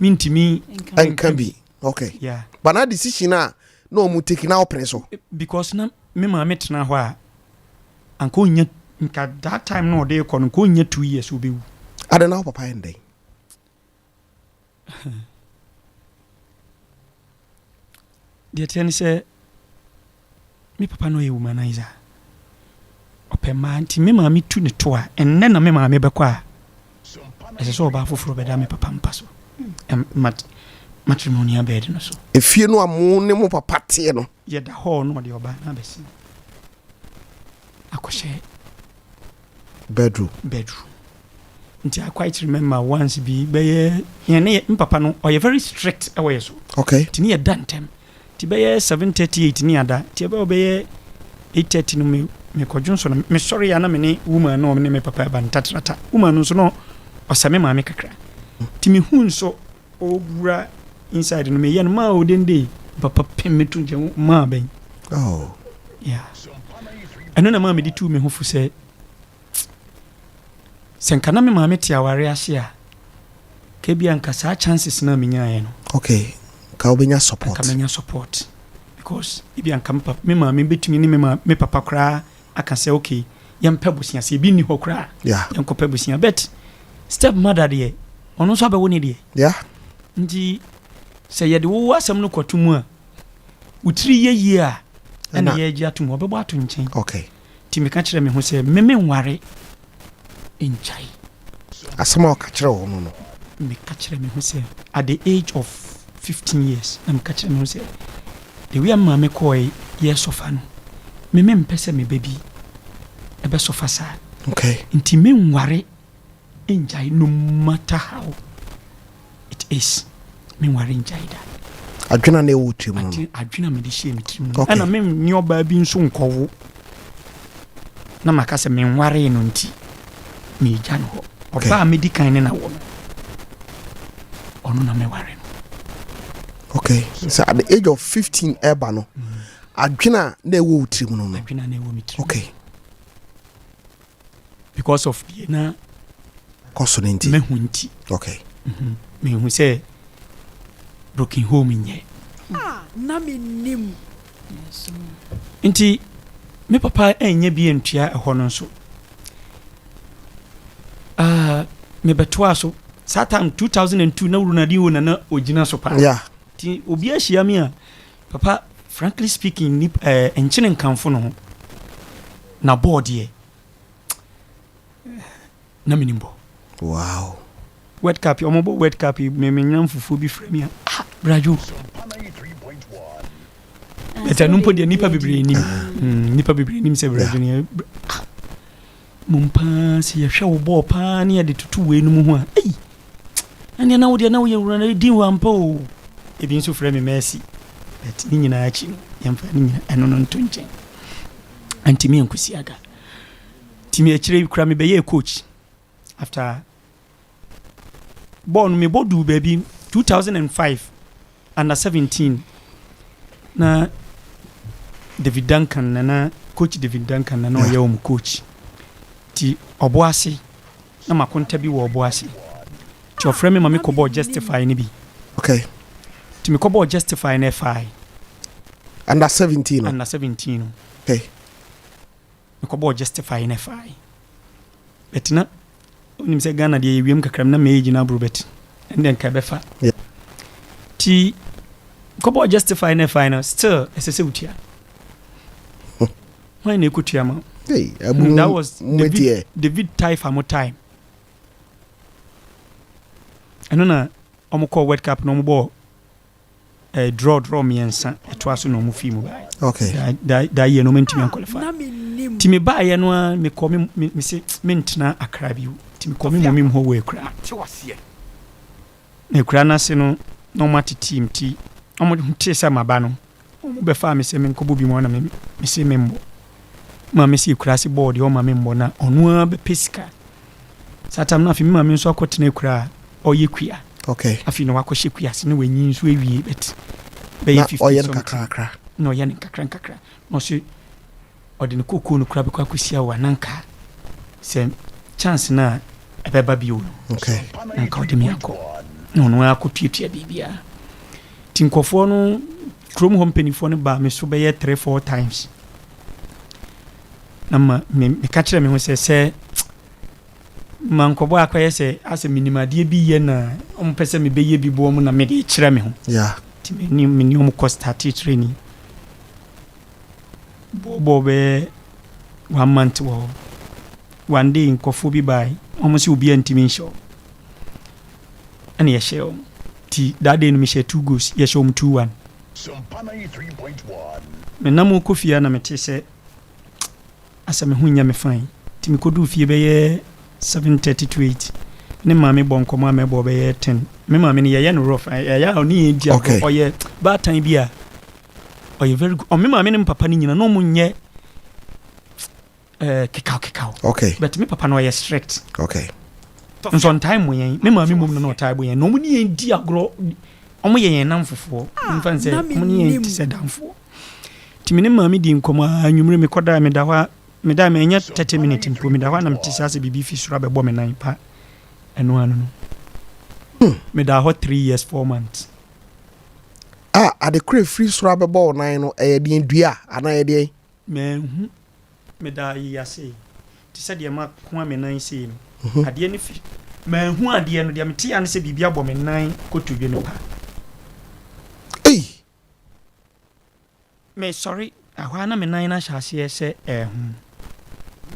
mentumi
nka bi. Okay.
Yeah.
But na decision a na wɔn take na ɔpene so.
Because na me maame tena hɔ a anka ɔnya nka that time na ɔde kɔ no nka ɔnya 2 years ɔbɛwu.
Adɛn na wo papa yɛ no dɛn?
Deɛ ɛteɛ ne sɛ, me papa no ɔyɛ womanizer. Ɔpɛ mmaa nti me maame tu ne to a, ɛnnɛ na me maame bɛkɔ a, ɛsɛ sɛ ɔbaa foforɔ bɛda me papa mpa so. Mat matrimonial bed no so.
Efie no a mo ne mo papa teɛ no.
Yɛda hɔ na ɔde ɔbaa no abɛsi akɔhyɛ
Bedroom.
Bedroom. Nti I quite remember once bi bɛyɛ yɛn ne me papa no ɔyɛ very strict ɛwɔ yɛ so.
Okay.
Nti ne yɛ da ntɛm. Nti bɛyɛ 7:38 ne ada. Nti ɛbɛyɛ ɔbɛyɛ 8:30 no me me kɔdwo nso no me sɔre ya na me ne woman no ne me papa ɛba ntatrata. Woman no nso no ɔsɛ me maame kakra. Nti me hu nso ɔwura inside no me yɛ no maa odende papa pem me to nkyɛn maa bɛn.
Oh.
Yeah. Ɛno na maa me de tu me ho fo sɛ Sɛ nka na me maame te aware ase a, nka ebia nka saa chances no a menyaeɛ no.
Okay, nka wobɛnya support.
Nka menya support. Because ebi anka me papa, me maame bɛtumi ne me ma me papa koraa aka sɛ okay, yɛmpɛ bosea sɛ ebi nni hɔ koraa.
Yeah.
Yɛnkɔpɛ bosea. But step mother deɛ, ɔno nso abɛwo ne deɛ.
Yeah.
Nti sɛ yɛde wo asɛm no kɔto mu a, wo tiri yɛ yie a, ɛna yɛregye ato mu, ɔbɛbɔ ato nkyɛn.
Okay.
Nti meka kyerɛ me ho sɛ me menware ngyae.
Asɛm a ɔka kyerɛ wo no no.
Meka kyerɛ me ho sɛ at the age of 15 years na meka kyerɛ me ho sɛ the way a me maame kɔɔe yɛ sɔfa no, me mempɛ sɛ me ba bi ɛbɛsɔfa saa.
Okay.
Nti menware ngyae no matter how it is menware ngyae da.
Adwene a na ɛwɔ wo tirim no no.
Adwene a mede hyɛɛ me tirim no. Ɛna menye ɔbaa bi nso nkɔwo na maka sɛ menwaree no nti meegya no hɔ. Ɔbaa a medi kan ne na wɔ no, ɔno na mɛware no.
Okay, so at the age of 15 ɛba no, adwene a na ɛwɔ wo tirim no no.
Adwene a na ɛwɔ me tirim.
Okay.
Because of deɛ na
kɔ so no nti.
Mehu nti.
Okay.
Mm-hmm. Mehu sɛ broken home nyɛ.
Ah, na mennim.
Nti me papa ɛnyɛ bi ntua ɛhɔ no nso. Ah, mebɛtoa so. Saa time 2002 na Ronaldinho na na ogyina so paa.
Yeah.
Nti obi ahyia me a, papa, frankly speaking, nip, eh, nkyene nkamfo no ho. Na bɔɔl deɛ, na menim bɔ.
Wow.
World Cup, wɔn bɔ World Cup yi, me me nnamfofoɔ bi frɛ me a, ah, Bradwo. But ɛno mpo deɛ nipa bebree nim. Mm, nipa bebree nim sɛ Bradwo ne ah, mom paa sɛ yɛhwɛ wo bɔɔl paa ne yɛde toto wei no mu ho a, ei, ɛneɛ na wo deɛ na woyɛ wura no din wɔ ampa o. Ebi nso frɛ me Mercy. But ne nyinaa akyi no, yɛmfa ne nyinaa ɛno no nto nkyɛn. Antumi ankosi aga. Nti me akyire yi koraa mebɛyɛɛ coach after bɔɔl no mebɔ duu baabi 2005 under 17 na David Duncan na na coach David Duncan na na ɔyɛ wɔn coach nti ɔbo ase na makonta bi wɔ ɔbo ase nti ɔfrɛ me ma mekɔbɔɔ Justify no bi
okay
nti mekɔbɔɔ Justify no ɛfae
under 17 no
under 17 no
okay
Mekɔbɔɔ Justify no ɛfae. But na wonim sɛ Ghana deɛ yɛwiem kakra na me age no aboro but ɛnde nka ɛbɛfa.
Yeah.
Ti kɔbɔɔ Justify no ɛfae no still ɛsɛ sɛ wotua. Hwan na ɛkɔtua ma?
Hey, abu
That was David, David Taifa mo time. Ɛno na wɔn kɔɔ World Cup na wɔn bɔɔ eh, draw draw mmiɛnsa ɛtoa so na wɔn fii mu baeɛ.
Okay.
Da da da yie no wɔn ntumi ankwalify. Ti mi baeɛ no ara mekɔ me me me se mentena Accra bio. Ti mekɔ me mɔmi mu hɔ wɔ Akura. Na Akura no ase no na wɔn atete mu ti wɔn tee sɛ maba no wɔn bɛfaa me sɛ menkɔbɔ bi mu na me me se memmɔ. Maame se Akura ase bɔɔl deɛ ɔma memmɔ na ɔno ara bɛpɛ sika. Saa tam no afei me maame nso akɔtena akura a ɔyɛ kua.
Okay.
Afei na wakɔhyɛ kua ase na wanyin nso awie but bɛyɛ 50
ɔyɛ no kakrakra.
Na ɔyɛ no nkakra nkakra. Na ɔse ɔde ne kokoo no kora bɛkɔ akɔsi awa na nka sɛ chance no a ɛbɛba bio no.
Okay.
Na nka ɔde me akɔ. Na ɔno ara akɔtuatua biribiara. Nti nkurɔfoɔ no kurom hɔ mpanimfoɔ no baa me so bɛyɛ 3 4 times. Na ma me meka kyerɛ me ho sɛ sɛ mankɔbɔ akɔyɛ sɛ asɛ menim adeɛ bi yɛ na wɔn pɛ sɛ mebɛyɛ bi boɔ mu na mede kyerɛ me ho.
Yeah.
Nti me ne me ne wɔn kɔ start training. Bɔɔbɔɔ bɛyɛ one month wɔ hɔ. One day nkurɔfoɔ bi bae, wɔn sɛ obiara ntumi nhyɛ wɔn. Ɛna yɛhyɛ wɔn. Nti that day no mehyɛ two goals, yɛhyɛ wɔn 2-1. Menam rekɔ fie a na mete sɛ asɛ me ho nyɛ me fine. Nti mekoduu fie bɛyɛ 7:30 to 8. Me ne maame bɔ nkɔmmɔ a mɛbɔ bɛyɛ 10. Me maame no yɛyɛ no rough. Ɛyɛ a ɔne yɛn di agorɔ. Ɔyɛ baatan bi a ɔyɛ very good. Me maame ne me papa no nyina na ɔmo nyɛ eh, kekaw kekaw.
Okay.
But me papa no ɔyɛ strict.
Okay.
Nso ɔntae mmɔ yɛn. Me maame mmom no na ɔtae bɔ yɛn. Na ɔmo ne yɛn di agorɔ. Ɔmo yɛ yɛn namfofoɔ. Mfa nsɛ ɔmo ne yɛn te sɛ damfoɔ. Nti me ne maame di nkɔmmɔ a anwummere mekɔdae meda hɔ a medae ma ɛnyɛ 30 minutes mpo meda hɔ a na mete sɛ asɛ biribi fi soro abɛbɔ me nan pa ɛno ano no. Medaa hɔ 3 years 4 months.
A ade koro efiri soro abɛbɔ wo nan no, ɛyɛ deɛn dua anaa ɛyɛ deɛn?
Manhu. Medaa ayi ase te sɛ deɛ makoa me nan sei no. Adeɛ no fi. Manhu adeɛ no, deɛ meteɛ ara ne sɛ biribi abɔ me nan kotodwe no pa.
Ei!
Mesɔre, ɛhɔ ara na me nan no ahyɛ aseɛ sɛ ɛrehom.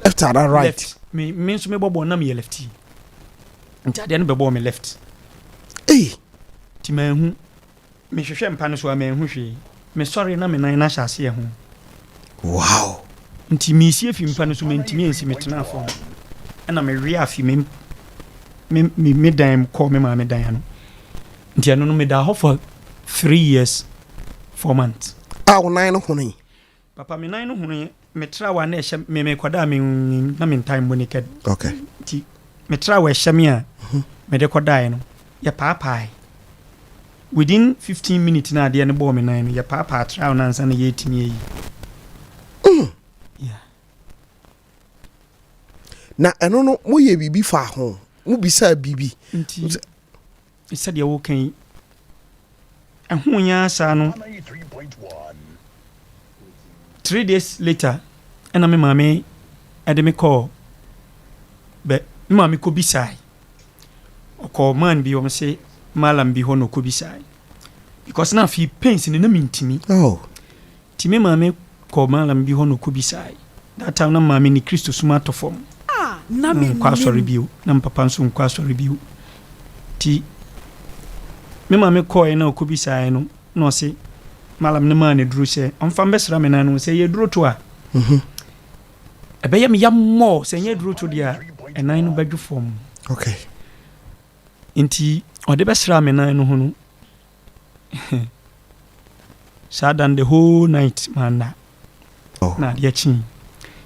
Left anaa right?
Left. Me, me nso mebɔ bɔɔl na meyɛ lefty. Nti adeɛ no bɛbɔɔ me left.
Ei!
Nti manhu. Mehwehwɛ mpa no so a manhu hwee. Mesɔre na me nan no ahyɛ aseɛ ho.
Wow!
Nti meresi afi mpa no so mantumi ansi, metenaa fam. Ɛna mewea fi me, me, me, me dan mu kɔɔ me maame dan ano. Nti ɛno no medaa hɔ for 3 years 4 months.
A wo nan no honoe?
Papa, me nan no honoe. Me trawa na ɛhyɛ me, mekɔdaa me na me ntae mmɔ naked. Nti me trawa ɛhyɛ me a mede kɔdaeɛ no, yɛpaapaae. Within 15 minutes na adeɛ no bɔɔ me nan no, yɛpaapaa trawa no ansa na yɛretumi ayi. Yeah.
Na ɛno no moyɛ biribi fa ho? Mobisaa biribi?
Nti sɛdeɛ woka yi, ɛho yɛ saa no, 3 days later ɛna me maame ɛde me kɔɔ bɛ, me maame kɔ bisae. Ɔkɔɔ man bi, wɔn se malam bi hɔ na ɔkɔ bisae, because na afei pains no na mentimi. Nti me maame kɔɔ malam bi hɔ na ɔkɔ bisae. That time na maame ne Kristo sum atɔ fam.
Na
Na ɔnkɔ asɔre
mennim.
bio, na me papa nso nkɔ asɔre bio. Nti me maame kɔɔɛ na ɔkɔ bisaeɛ no, na ɔse malam no maa no aduro sɛ ɔmfa mbɛsra me nan no, sɛ ɛyɛ aduro to a ɛbɛyɛ me ya mmɔɔ, sɛ ɛnyɛ aduro to deɛ a ɛnan no bɛdwo fam. Nti ɔde bɛsraa me nan no ho no, saa da no the whole night manna. Na adeɛ kyee.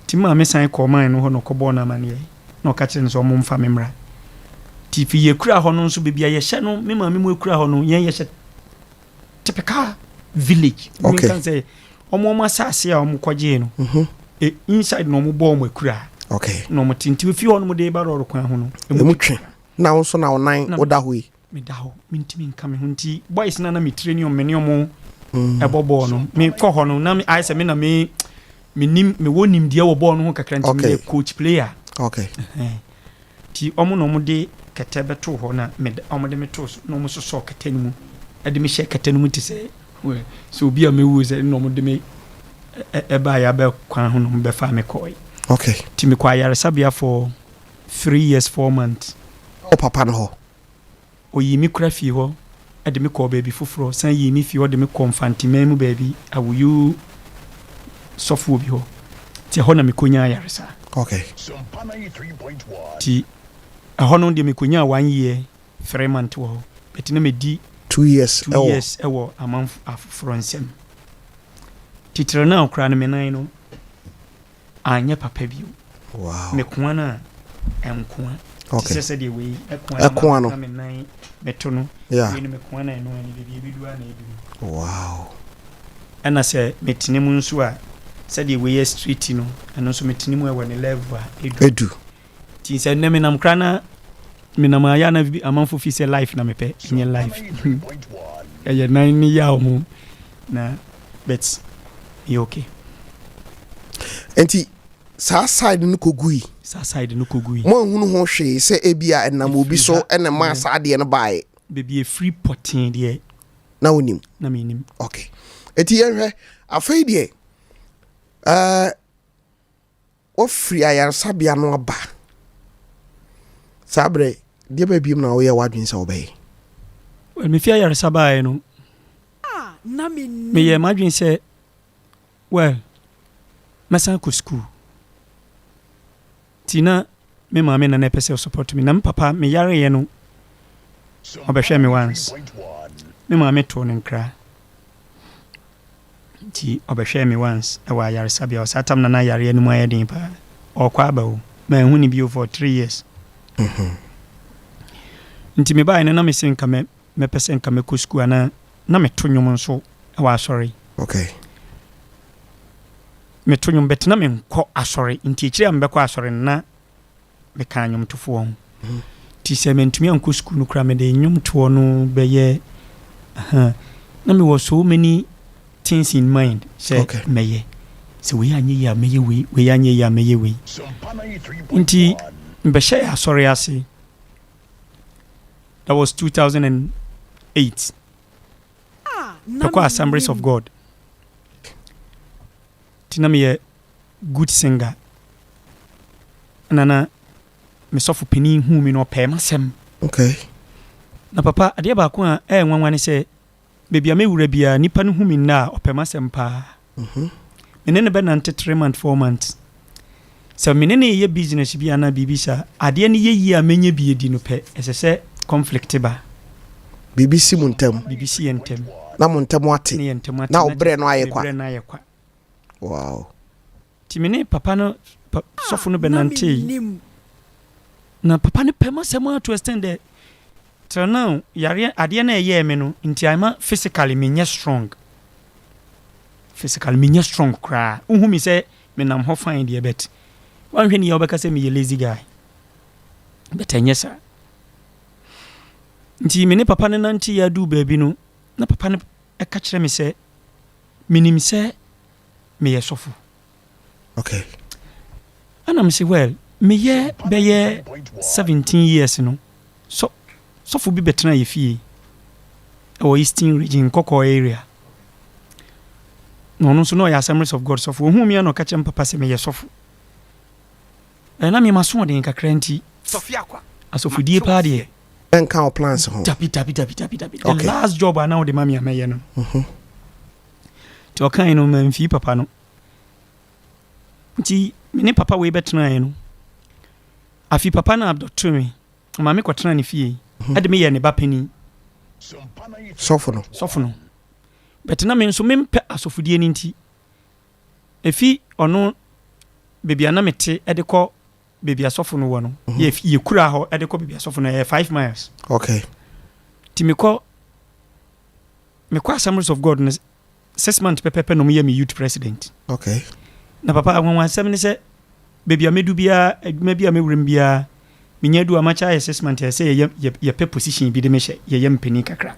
Nti me maame san kɔɔ man no hɔ na ɔkɔbɔɔ no amanneɛ na ɔka kyerɛ no sɛ ɔmo mfa me mmra. Nti fi yɛkura hɔ no nso, baabi a yɛhyɛ no, me maame mu akura hɔ no, yɛn yɛhyɛ typical village. Menka sɛ ɔmo asase a ɔmo kɔgyee no, inside na ɔmo bɔɔ ɔmo akura. Na ɔmo te, nti fi hɔ nom de ba lɔɔre kwan ho no,
emu twe. Na wo nso na wo nan woda hɔ yi?
Meda hɔ, mentumi nka me ho. Nti boys na na me tire ne ɔmo, me ne ɔmo ɛbɔ bɔɔl no, mekɔ hɔ no na ayɛ sɛ me na me menim, mewɔ nimdeɛ wɔ bɔɔl no ho kakra, nti meyɛ coach player. Nti ɔmo na ɔmo de kɛtɛ bɛtoo hɔ na me ɔmo de me too so na ɔmo sosɔɔ kɛtɛ no mu ɛde me hyɛ kɛtɛ no mu te sɛ sɛ obi a mewu sɛ, na ɔmo de me ɛbaeɛ abɛ kwan ho na ɔmo bɛfaa me kɔɔe. Nti mekɔ ayaresabea for 3 years 4 months.
Wɔ papa no hɔ?
Ɔyii me kora fie hɔ de me kɔɔ baabi foforɔ, san yii me fie hɔ de me kɔɔ Mfanteman mu baabi, Awoyo sɔfoɔ bi hɔ. Nti ɛhɔ na mekɔnyaa ayaresa. Nti ɛhɔ no deɛ mekɔnyaa 1 year 3 months wɔ hɔ. But na medi
2 years
two
ɛwɔ
years ɛwɔ amanfo afoforɔ nsam. Titire no a koraa no, me nan no anyɛ papa bio. Mekoa no a, ɛnkoa. Te sɛ sɛdeɛ wei ɛkoa no
Ɛkoa no.
na me nan meto no. Wei no mekoa no a, ɛno ani baabi ɛbɛdu a na ɛdu no. Ɛna sɛ metene mu nso a, sɛdeɛ wei yɛ straight no, ɛno nso metene mu ɛwɔ ne level a ɛdu.
Edu.
Nti sɛ nnɛ menam koraa na menam ayɛ a na amanfo fi sɛ life na mepɛ, ɛnyɛ life. Ɛyɛ nan ne yaw ho na, but meyɛ okay.
Nti saa side no kɔgui?
Saa side no kɔgui.
Mo anhunu ho hwee sɛ ebi a ɛnam obi
Ɛfiri
so
ha
ɛna maa
ɛnɛ
saa adeɛ no baeɛ?
Baabi ɛfiri pɔtee deɛ
Na wonim?
Na menim.
Okay. Nti yɛnhwɛ, afei deɛ wafiri ayaresabea no aba. Saa berɛ deɛ bɛɛ biom na woyɛ w'adwene sɛ wobɛyɛ?
Well, mefi ayaresa baeɛ no,
Na mennim.
meyɛɛ m'adwene sɛ, well, mɛsan akɔ school. Nti na me maame na na ɛpɛ sɛ ɔsupport me. Na me papa, meyareeɛ no, ɔbɛhwɛɛ me once. Me maame too no nkra. Nti ɔbɛhwɛɛ me once ɛwɔ ayaresabea hɔ. Saa tam na na yareɛ no mu ayɛ den paa. Ɔrekɔ aba o. Manhu no bio for 3 years. Nti mebaeɛ no na mese nka mɛ mɛpɛ sɛ nka mɛkɔ sukuu anaa na meto nnwom nso wɔ asɔre. Meto nnwom but na menkɔ asɔre. Nti akyire a mebɛkɔ asɔre no na meka nnwomtofoɔ ho. Nti sɛ mantumi ankɔ sukuu no koraa, mede nnwomtoɔ no bɛyɛ. Na mewɔ so many things in mind sɛ
Okay.
mɛyɛ. Sɛ wei anyɛ yie a mɛyɛ wei, wei anyɛ yie a mɛyɛ wei. Nti mebɛhyɛɛ asɔre ase. That was 2008. Mekɔɔ Assemblies of God. Nti na meyɛ good singer. Ɛna na me sɔfo panin huu me no ɔpɛɛ m'asɛm.
Okay.
Na papa, adeɛ baako a ɛyɛ nwanwa ne sɛ, baabi a mɛwura biara, nipa no hu me nnɛ a, ɔpɛ m'asɛm paa. Me ne no bɛnante 3 months, 4 months. Sɛ me ne no reyɛ business bi anaa biribi saa, adeɛ no yɛ yie a mɛnya bi adi no pɛ, ɛsɛ sɛ conflict ba.
Biribi si mo ntam.
Biribi si yɛn ntam.
Na mo ntam ate.
Ne yɛn ntam ate.
Na wo brɛ no ayɛ kwa.
Me brɛ no ayɛ kwa.
Wow.
Nti me ne papa no, pa, sɔfo no bɛnantee. Na papa no pɛ m'asɛm ara to extent dɛ till now yareɛ adeɛ no a ɛyɛɛ me no nti ama physically menyɛ strong. Physically menyɛ strong koraa. Wohu me sɛ menam hɔ fine deɛ but woanhwɛ ne yie a wobɛka sɛ meyɛ lazy guy. But ɛnyɛ saa. Nti me ne papa no nanteeɛ aduu baabi no na papa no ɛka kyerɛ me sɛ menim sɛ meyɛ sɔfo.
Okay.
Ɛna mese well meyɛ bɛyɛ 17 years no sɔ sɔfo bi bɛtena yɛ fie ɛwɔ Eastern Region Nkɔkɔɔ area. Na ɔno nso na ɔyɛ Assemblies of God sɔfo. Ohuu me a na ɔka kyerɛ me papa sɛ meyɛ sɔfo. Ɛɛ na me masoɔden kakra nti asɔfodie paa deɛ.
Ɛnka wo plans ho.
Dabi dabi dabi dabi dabi. The
Okay.
last job a na wode ma me a mɛyɛ no. Nti ɔkae no mamfii papa no. Nti me ne papa wei bɛtenaeɛ no, afi papa no adɔto me, ɔma me kɔtena ne fie, ɛde me yɛɛ ne ba panin.
Sɔfo no.
Sɔfo no. But na me nso mempɛ asɔfodie no nti, ɛfi ɔno baabi a na mete de kɔ baabi a sɔfo no wɔ no, yɛ yɛ kura hɔ de kɔ baabi a sɔfo no ɛyɛ 5 miles. Nti mekɔ Assemblies of God no 6 months pɛpɛpɛ na ɔmo yɛ me youth president. Na papa anwanwansɛm ne sɛ baabi a mɛdu biara, adwuma bi a mɛwura mu biara, menya du a makyɛ ayɛ 6 months ɛsɛ yɛyɛ yɛpɛ position bi de mehyɛ yɛyɛ mpanin kakra.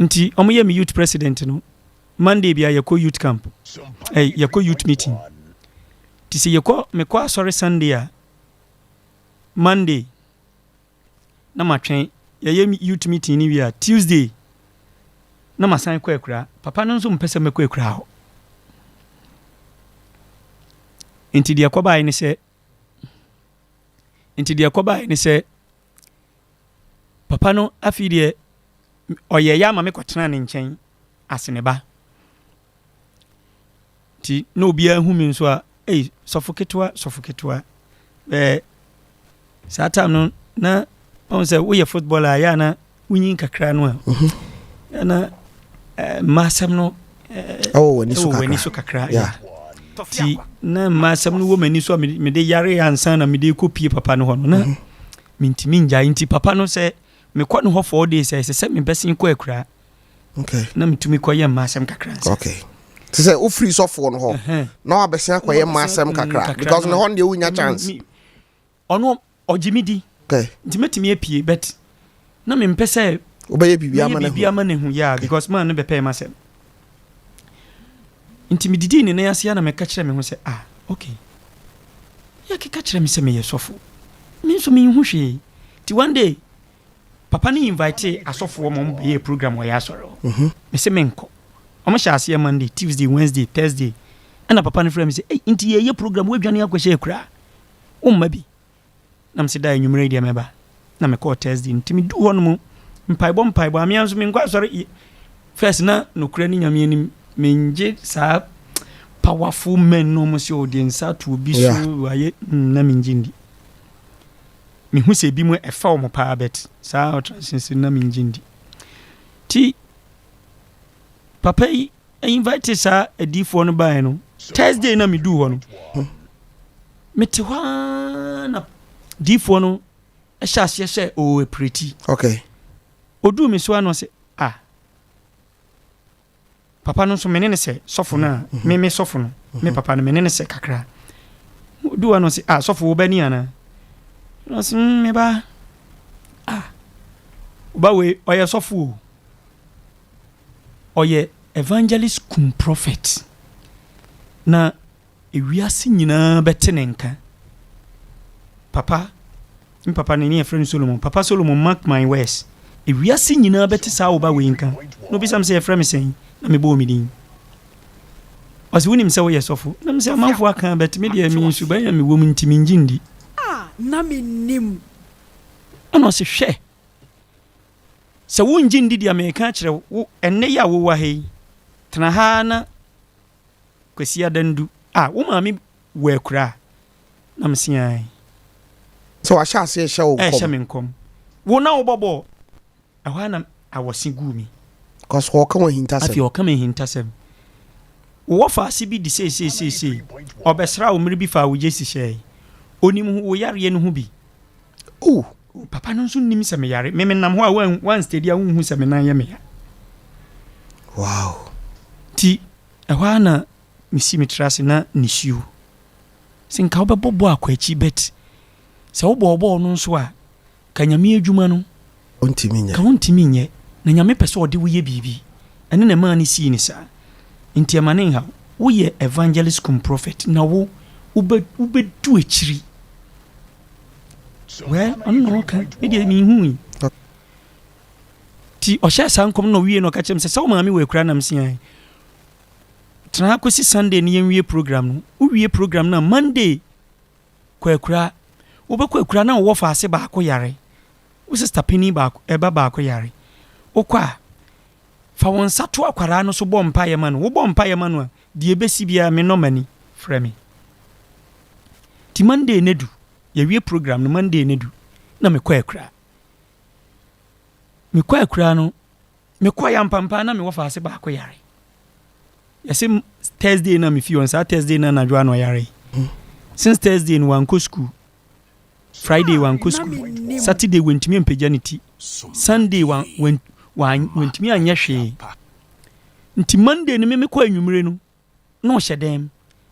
Nti ɔmo yɛ me youth president no, Monday bia yɛkɔ youth camp, yɛkɔ youth meeting. Nti sɛ yɛkɔ mekɔ asɔre Sunday a, Monday na matwɛn yɛyɛ youth meeting ni wie a, Tuesday na masan kɔ akura. Papa no nso mpɛ sɛ mɛkɔ akura hɔ. Nti deɛ ɛkɔbaeɛ ne sɛ papa no afei deɛ ɔyɛ yɛ ama me kɔtena ne nkyɛn ase ne ba. Nti na obiara hu me nso a, ei, sɔfo ketewa, sɔfo ketewa. Bɛɛ saa time no na ɔhu sɛ woyɛ footballer a yɛ a na wonyin kakra no a na mma asɛm no
ɛwɔ w'ani so
ɛwɔ w'ani
kakra.
So kakra. Nti na mma asɛm no wɔ m'ani so a mede yare ansa na mede kɔ pie papa no hɔ no na mentumi ngyae. Nti papa no sɛ mekɔ ne hɔ 4 days a, ɛsɛ sɛ mebɛsen kɔ akuraa na metumi kɔyɛ mma asɛm kakra nsa.
Okay. Te sɛ wofiri sɔfoɔ no hɔ na wabɛsen akɔyɛ mma asɛm kakra because ne hɔ no deɛ wonya chance.
Ɔno ɔgye me di nti mɛtumi apue but na mempɛ sɛ
wobɛyɛ biribi ama
mɛyɛ
no
biribi ama no ahu, yeah, because man no bɛpɛɛ m'asɛm. Nti medidii ne nan ase a na meka kyerɛ me ho sɛ, ah, okay, yɛkeka kyerɛ me sɛ meyɛ sɔfo, me nso menhu hwee. Nti one day papa no invite asɔfoɔ ma ɔmo bɛyɛ program wɔ yɛ asɔre hɔ. Mese menkɔ. Ɔmo hyɛ aseɛ Monday, Tuesday, Wednesday, Thursday, ɛna papa no frɛ me sɛ, ei, nti yɛyɛ program woadwane akɔhyɛ akuraa, womma bi? Na mese da anwummerɛ yi deɛ mɛba. Na mekɔɔ Thursday. Nti meduu hɔ nom mpaebɔ mpaebɔ amea nso menkɔ asɔre first na nokorɛ ne Nyame anim mengye saa powerful men no ɔmo sɛ ɔde nsa ato obi so wayɛ na mengye ndi. Mehu sɛ ebi mu ɛfa wɔn paa but saa utterances na mengye ndi. Ti papa yi invite saa adiifoɔ no baeɛ no, Thursday na meduu hɔ no, mete hɔ ara na diifoɔ no hyɛ aseɛ sɛ ɔwɔ apireti. Ɔduu me so a na ɔsɛ, ah, papa no nso mene ne sɛ sɔfo no a me sɔfo no me papa no mene ne sɛ kakra. Ɔduu hɔ a na ɔsɛ, ah, sɔfo wo ba ni anaa? Na ɔsɛ me ba. Ah, wo ba wei ɔyɛ sɔfo o. Ɔyɛ evangelist cum prophet. Na ewiase nyinaa bɛte ne nka. Papa, me papa no ne yɛfrɛ no Solomon. Papa Solomon, mark my words. Ewiase nyinaa bɛte saa wo ba wei nka. Na obisa me sɛ yɛfrɛ me sɛn? Na mebɔɔ me din. Ɔse wonim sɛ woyɛ sɔfo? Na mesɛ amanfoɔ aka but me deɛ me nsuban a mewɔ mu nti mengye ndi.
A na mennim.
Ɛna ɔse hwɛ, sɛ wongye ndi deɛ mereka akyerɛ wo ɛnnɛ yi a wowɔ ha yi, tena ha ara na Kwasiada ndu a, wo maame wɔ akuraa? Na mese ae.
Sɛ wahyɛ aseɛ rehyɛ wo nkɔm.
Ɛrehyɛ me nkɔm. Wo na wobɔ bɔɔl. Ɛhɔ ara na awɔse guu me.
Cause ɔka wo ahintasɛm.
Afei ɔka me ahintasɛm. Wo wɔfaase bi di seiseiseisei. Ɔbɛsraa wo mmere bi faa wo gyesi hyɛe. Onim wo yareɛ no ho bi.
Oh!
Papa no nso nnim sɛ meyare. Me menam hɔ a wanstedi a wonhu sɛ me nan yɛ me ya.
Wow!
Nti ɛhɔ ara na mesi me tiri ase na nisuo. Sɛ nka wobɛbɔ bɔɔl akɔ akyi but sɛ wobɔɔ bɔɔl no nso a Ka Nyame adwuma no.
Wontumi nyɛ.
Ka wontumi nyɛ. Na Nyame pɛ sɛ ɔde wo yɛ biribi. Ɛno na ɛmaa no sii no saa. Nti ɛma no nhaw. Woyɛ evangelist cum prophet na wo, wobɛ, wobɛdu akyiri. Well, ɔno na ɔka. Me deɛ menhui. Nti ɔhyɛɛ saa nkɔm no na ɔwie no ɔka kyerɛ me sɛ, sɛ wo maame wɔ akura na mese ae. Tena ha kɔsi Sunday no yɛnwie program no. Wowie program no a, Monday Kɔ akuraa. Wobɛkɔ akuraa na wo wɔfaase baako yare, wo sista panin baako, ba baako yare. Wokɔ a, fa wo nsa to akwadaa no so bɔ mpaeɛ ma no. Wobɔ mpaeɛ ma no a, deɛ ɛbɛsi biara me nɔma ni, frɛ me. Nti Monday no adu, yɛwie program no Monday no adu, na mekɔ akuraa. Mekɔ akuraa no, Mekɔe ampampaa na me wɔfaase baako yare. Yɛse Thursday na mefi hɔ, saa Thursday na anadwo a na ɔyare. Since Thursday no wankɔ school. Friday wankɔ school. Saturday wantumi ampagya ne ti. Sunday wantumi anyɛ hwee. Nti Monday no me mekɔ anwummere no, na ɔhyɛ dan mu.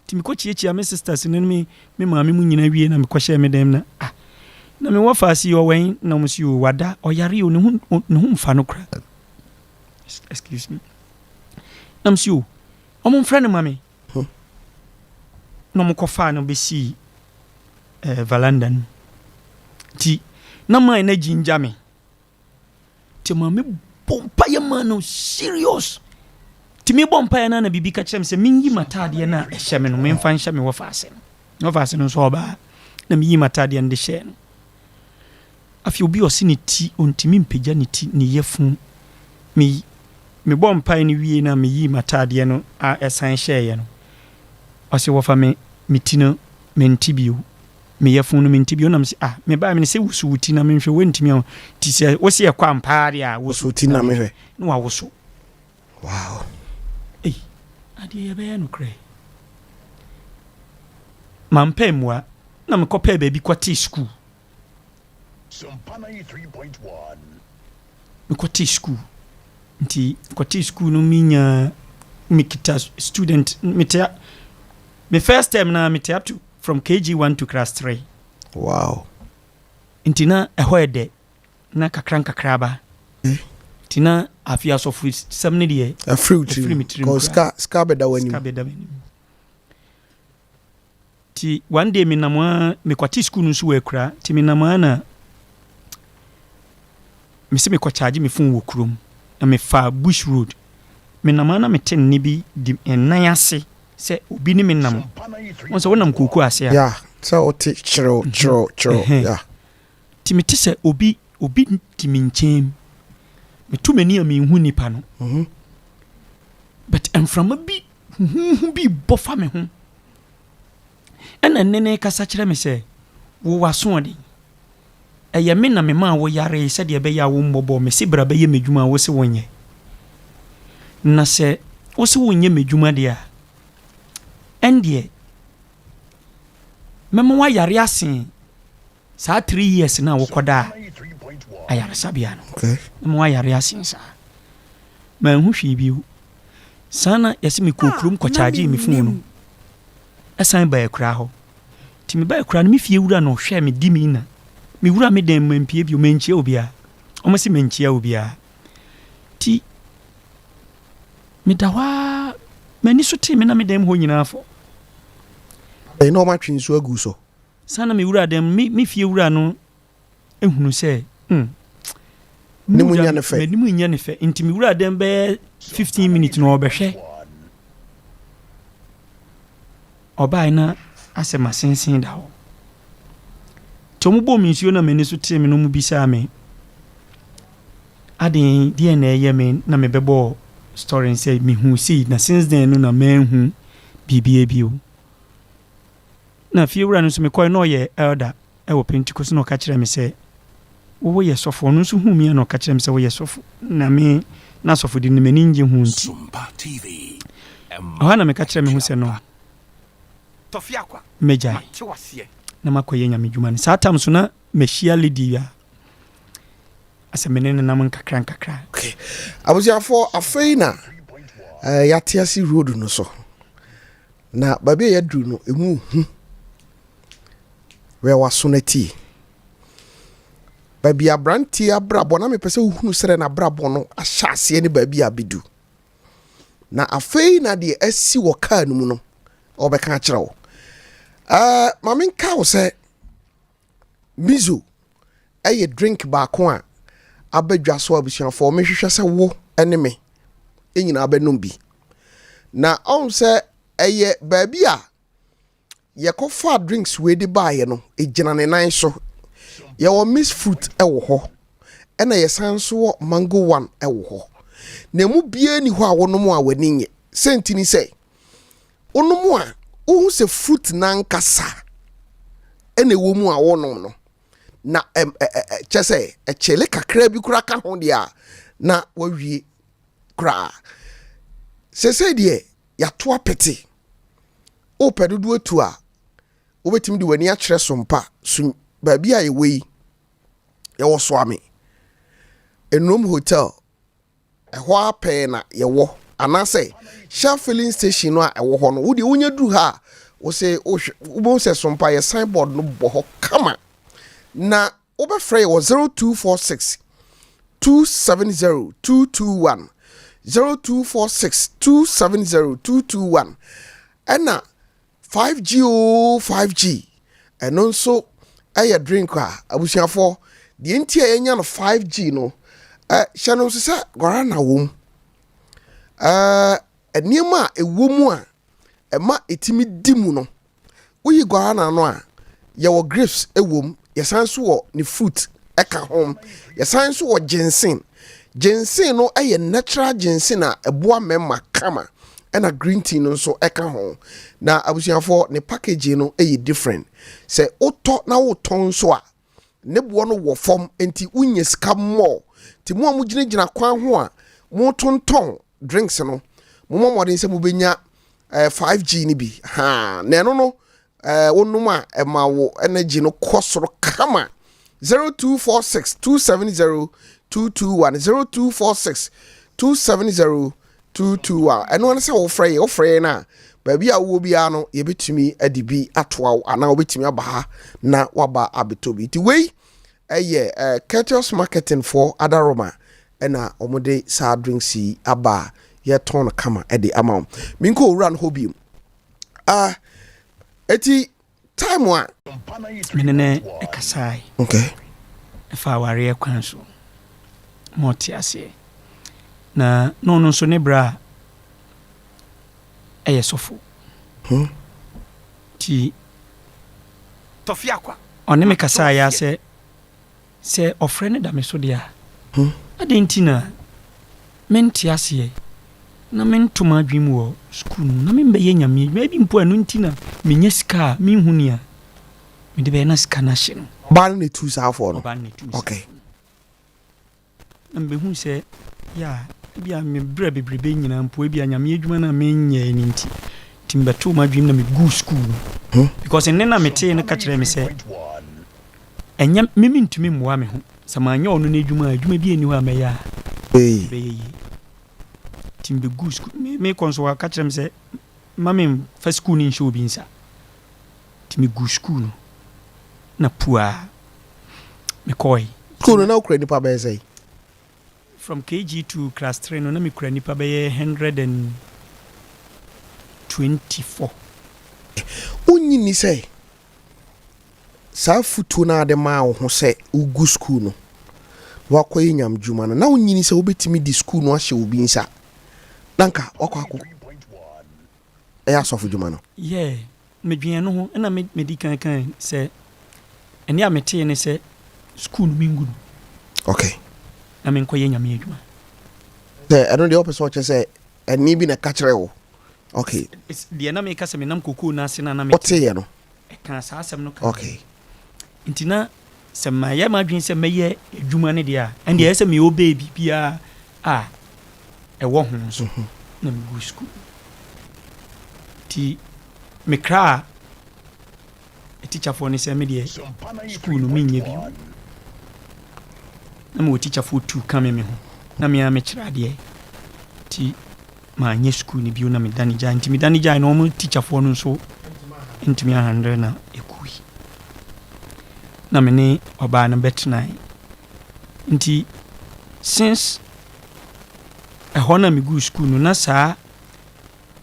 Nti mekɔkyiakyia me sisters no ne me me maame mu nyinaa wie na mekɔhyɛɛ me dan mu na ah na me wɔfaase yi ɔwɛn na wɔn si o wada ɔyare o ne ho ne ho mfa no kora excuse me na mo si o wɔn mfrɛ no ma me na wɔn kɔfaa no bɛsii ɛɛ eh, valanda no nti na maa na gyingya me. Nti maame bɔ mpaeɛ maa no serious. Nti mebɔ mpaeɛ no na biribi ka kyerɛ me sɛ menyi m'ataadeɛ no a ɛhyɛ me no memfa nhyɛ me wɔfaase no. Me wɔfaase no nso ɔbaa na meyi m'ataadeɛ no de hyɛɛ no. Afei obi ɔse ne ti ɔntumi mpagya ne ti ne yafunu. Me mebɔ mpaeɛ no wie na meyi m'ataadeɛ no a ɛsan hyɛeɛ no ɔse wɔfa me me ti no mente bio. Me yafunu no mente bio na mese ah me baa mene sɛ woso wo ti na menhwɛ wontumi a ti sɛ wo se ɛkɔ ampaa deɛ a woso
ti na mehwɛ
na wawoso.
Wow.
Ei, adeɛ yɛbɛyɛ nokorɛ. Mampɛ mmua na mekɔpɛɛ baabi kɔtee sukuu. Mekɔtee sukuu nti mekɔtee sukuu no menya mekita student mete me first term na mete up to From KG one to class 3.
Wow.
Nti na ɛhɔ yɛ dɛ na kakra nkakra ba. Nti na afei asɔfo sɛm no deɛ.
Afiri wo tirim. Kɔ sika sika bɛda w'anim.
Sika bɛda m'anim. Nti one day menam a mekwate sukuu no nso wɔ akura nti menam a na mese mekɔ charge me phone wɔ kurom na mefa bush road menam a na mete nne bi di nnan ase Sɛ obi ne me nam, wohu sɛ wonam kooko ase a.
Yeah, sɛ wote kyerew kyerew kyerew, yeah.
Nti mete sɛ obi obi di me nkyɛn mu. Meto m'ani a menhu nipa no. But mframa bi huhuuhu bi bɔ fa me ho. Ɛna nne no rekasa kyerɛ me sɛ, wo w'asoɔden. Ɛyɛ me na memaa wo yaree sɛdeɛ ɛbɛyɛ a wommɔbɔ. Mese bra bɛyɛ m'adwuma a, wose wonyɛ. Na sɛ wose wonyɛ m'adwuma deɛ a, ɛndeɛ mɛma woayare asen saa 3 years no a wokɔdaa ayaresabea no. Mɛma woayare asen saa. Manhu hwee bio. Saa na yɛse mekɔɔ kurom kɔkyagyee me fon no, ɛsan baa akuraa hɔ. Nti mebae koraa no me fie wura na ɔhwɛɛ me di me na. Me wura me dan mu mampue bio, mankyia obiara. Wɔn se mankyia obiara. Nti. Meda hɔ ara, m'ani so tee me na me dan mu hɔ nyinaa fɔ.
Adɛn, na wɔatwe nsuo agu so?
Saa na me wura dan mu, me, me fie wura no hunu sɛ, hmm,
Ne mu nyɛ no fɛ.
M'anim nyɛ no fɛ. Nti me wura dan bɛyɛ 15 minutes na ɔbɛhwɛ. Ɔbae na asɛ masensen da hɔ. Nti wɔn bɔɔ me nsuo na m'ani so tee me na wɔn bisaa me, aden deɛn na ɛyɛ me na mebɛbɔɔ story no sɛ mehuu sei na since then no na manhu biribiara bio. Na fiewura no nso mekɔe na ɔyɛ elder wɔ Pentecost na ɔka kyerɛɛ me sɛ wo woyɛ sɔfo. Ɔno nso huu me a na ɔka kyerɛɛ me sɛ woyɛ sɔfo na me na asɔfodi no m'ani nnye ho nti. Ɛhɔ a na meka kyerɛɛ me ho sɛ no mɛgyae na makɔyɛ nyame dwuma no. Saa tam so na mahyia lady a asɛ me ne no nam nkakra nkakra.
Okay. Abusuafoɔ afei na eh, yɛate ase road no so. Na baabi a yɛaduru no, emu hu. Wɛ w'aso no atie. Baabi aberanteɛ abrabɔ na mepɛ sɛ wohunu sɛdɛ n'abrabɔ no ahyɛ aseɛ ne baabi a abɛdu. Na afei na deɛ asi wɔ kaa no mu no, ɔbɛka akyerɛ wo. Uh, ma menka wo sɛ Miso yɛ drink baako a aba dwa so abusuafoɔ mehwehwɛ sɛ wo ne me nyinaa bɛnom bi. Na ɔhu sɛ ɛyɛ baabi a yɛkɔfaa drinks wei de baeɛ no, ɛgyina ne nan so. Yɛwɔ mixed fruit wɔ hɔ, ɛna yɛsan nso wɔ mango one wɔ hɔ. Na emu biara ni hɔ a wonom a w'ani nye. Sɛnti ni sɛ, Wonom a, wohu sɛ fruit no ankasa na ɛwɔ mu a wonom no. Na kyɛ sɛ ɛkyele kakra bi koraa ka ho deɛ a, na wawie koraa. Seesei deɛ yɛato apete. Wopɛ dodoɔ atu a, wobɛtumi de w'ani akyerɛ Sompa so baabi a yɛwɔ yi. Yɛwɔ Soame, Enurom Hotel Ɛhɔ ara pɛɛ na yɛwɔ. Anaasɛ Shell filling station no a ɛwɔ hɔ no, wo deɛ wonya duru ha a, wo se wohwɛ, wobɛhu sɛ Sompa yɛ signboard no bɔ hɔ kama. Na wobɛfrɛ yɛ wɔ 0246 270 221, 0246 270 221. Ɛna 5G oo 5G, ɛno nso yɛ drink a abusuafoɔ deɛ nti a yɛnya no 5G no hyɛ no nso sɛ guarana wɔ mu. Nneɛma a ɛwɔ mu a ɛma ɛtumi di mu no, woyi guarana no a, yɛwɔ grapes wɔ mu, yɛsan nso wɔ ne fruit ka ho, yɛsan nso wɔ ginseng. Ginseng no yɛ natural ginseng a ɛboa mmarima kama. ɛna green tea no nso ɛka ho. Na abusuafoɔ ne packaging no yɛ different. Sɛ wotɔ na wotɔn nso a, ne boɔ no wɔ fam nti wonya sika more. Nti mo a mogyinagyina kwan ho a motontɔn drinks no, mommɔ mmɔden sɛ mobɛnya eh, 5G no bi. Ha, na ɛno no eh, wonom a ɛma wo energy no kɔ soro kama. 0246 270 221 0246 270 221 ɛno ne sɛ wofrɛ yɛ wofrɛ yɛn a baabi a wowɔ biara no yɛbɛtumi de bi atoa wo anaa wobɛtumi aba ha na waba abɛtɔ bi nti wei ɛyɛ eh, Courteous Marketing foɔ adaroma ɛna wɔde saa drinks yi aba a yɛtɔn no kama ɛde ama wo menkɔ owura no hɔ biom ah, eti time a.
Me ne no kasae.
Okay.
Ɛfa awareɛ kwan so. Ma ɔte aseɛ. Na na ɔno nso ne bra ɛyɛ sɔfo.
Hmm.
Ti ɔne me kasae ya sɛ Sɛ ɔfrɛ no da me so deɛ a, adɛn nti na mente aseɛ na mento m'adwene mu wɔ sukuu no mu na membɛyɛ Nyame adwuma? Ebi mpo a ɛno nti na menya sika a menhu nea mede bɛyɛ na sika no ahye no.
Ɔbaa no na ɛtuu saa foɔ no?
Ɔbaa no na ɛtuu saa
Okay.
foɔ no. Na mebɛhuu sɛ, yeah, ebia me berɛ bebrebe nyinaa mpo ebia Nyame adwuma no a menyɛɛ no nti, nti mebɛtoo m'adwene mu na meguu sukuu no. Because nne no a metee no ka kyerɛɛ me sɛ, Ɛnyɛ me mentumi mmoa me ho. Sɛ manyɛ ɔno n'adwuma a, adwuma biara nni hɔ a mɛyɛ a ɛbɛyɛ yie. Nti mebɛguu sukuu. Me mekɔ nso wɔaka kyerɛ me sɛ mma memfa sukuu no nhyɛ obi nsa. Nti meguu sukuu no na puaa mekɔe.
Sukuu no na wokura nnipa bɛyɛ sɛn?
From KG to class 3 no, na mekura nnipa bɛyɛ 124.
Wonnye nni sɛ saa afotuo no a wode maa wo ho sɛ wogu sukuu no na woakɔyɛ nyamedwuma no, na wonnye nni sɛ wobɛtumi de sukuu no ahyɛ obi nsa na anka woakɔ akɔ ɛyɛ asɔfodwuma no?
Yeah, medwen ɛno ho. Ɛna me medi kan kae sɛ ɛnne a metee ne sɛ sukuu no mengu no.
Okay.
Na menkɔyɛ nyame adwuma.
Sɛ ɛno deɛ wopɛ sɛ ɔkyerɛ sɛ ɛnne bi na ɛka kyerɛ wo. Okay.
Deɛ na meka sɛ menam kokoo no ase na na mete.
Woteeɛ no.
Ɛkaa saa asɛm no kaa.
Okay.
Nti na sɛ mayɛ m'adwene sɛ mɛyɛ adwuma no deɛ a, ɛndeɛ ɛyɛ sɛ me obey biribiara a ɛwɔ ho nso na megu sukuu. Nti mekraa atikyafoɔ no sɛ me deɛ sukuu no menyɛ bio. Na mewɔ tikyafoɔ tu ka me me ho na me ara mekyerɛ adeɛ. Nti manyɛ sukuu no bio na medane gyae. Nti medane gyae no wɔn tikyafoɔ no nso ntumi ahandle na ɛkui. Na me ne ɔbaa no bɛtenae. Nti since ɛhɔ na meguu sukuu no na saa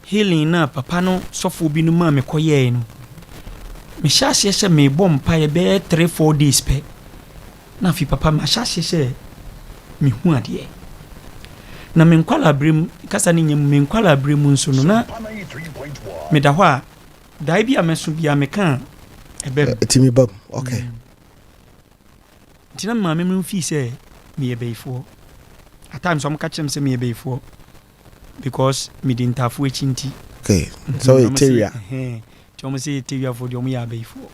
healing no a papa no sɔfoɔ bi no maa mekɔyɛe no, mehyɛ aseɛ sɛ merebɔ mpaeɛ bɛyɛ 3 4 days pɛ na afei papa mahyɛ aseɛ sɛ mehu adeɛ. Na me nkwalaa berɛ mu kasa no nyɛ mu, me nkwalaa berɛ mu nso no na meda hɔ a dae bi a mɛso bi a meka a ɛbɛm.
Ɛtumi ba mu. Okay.
Nti na me maame no fii sɛ meyɛ bayifoɔ. At times ɔmo ka kyerɛ me sɛ meyɛ bayifoɔ because medi ntaafoɔ akyi nti.
Okay. So ɔyɛ Tewia.
Nti ɔmo sɛ Tewiafoɔ deɛ ɔmo yɛ abayifoɔ.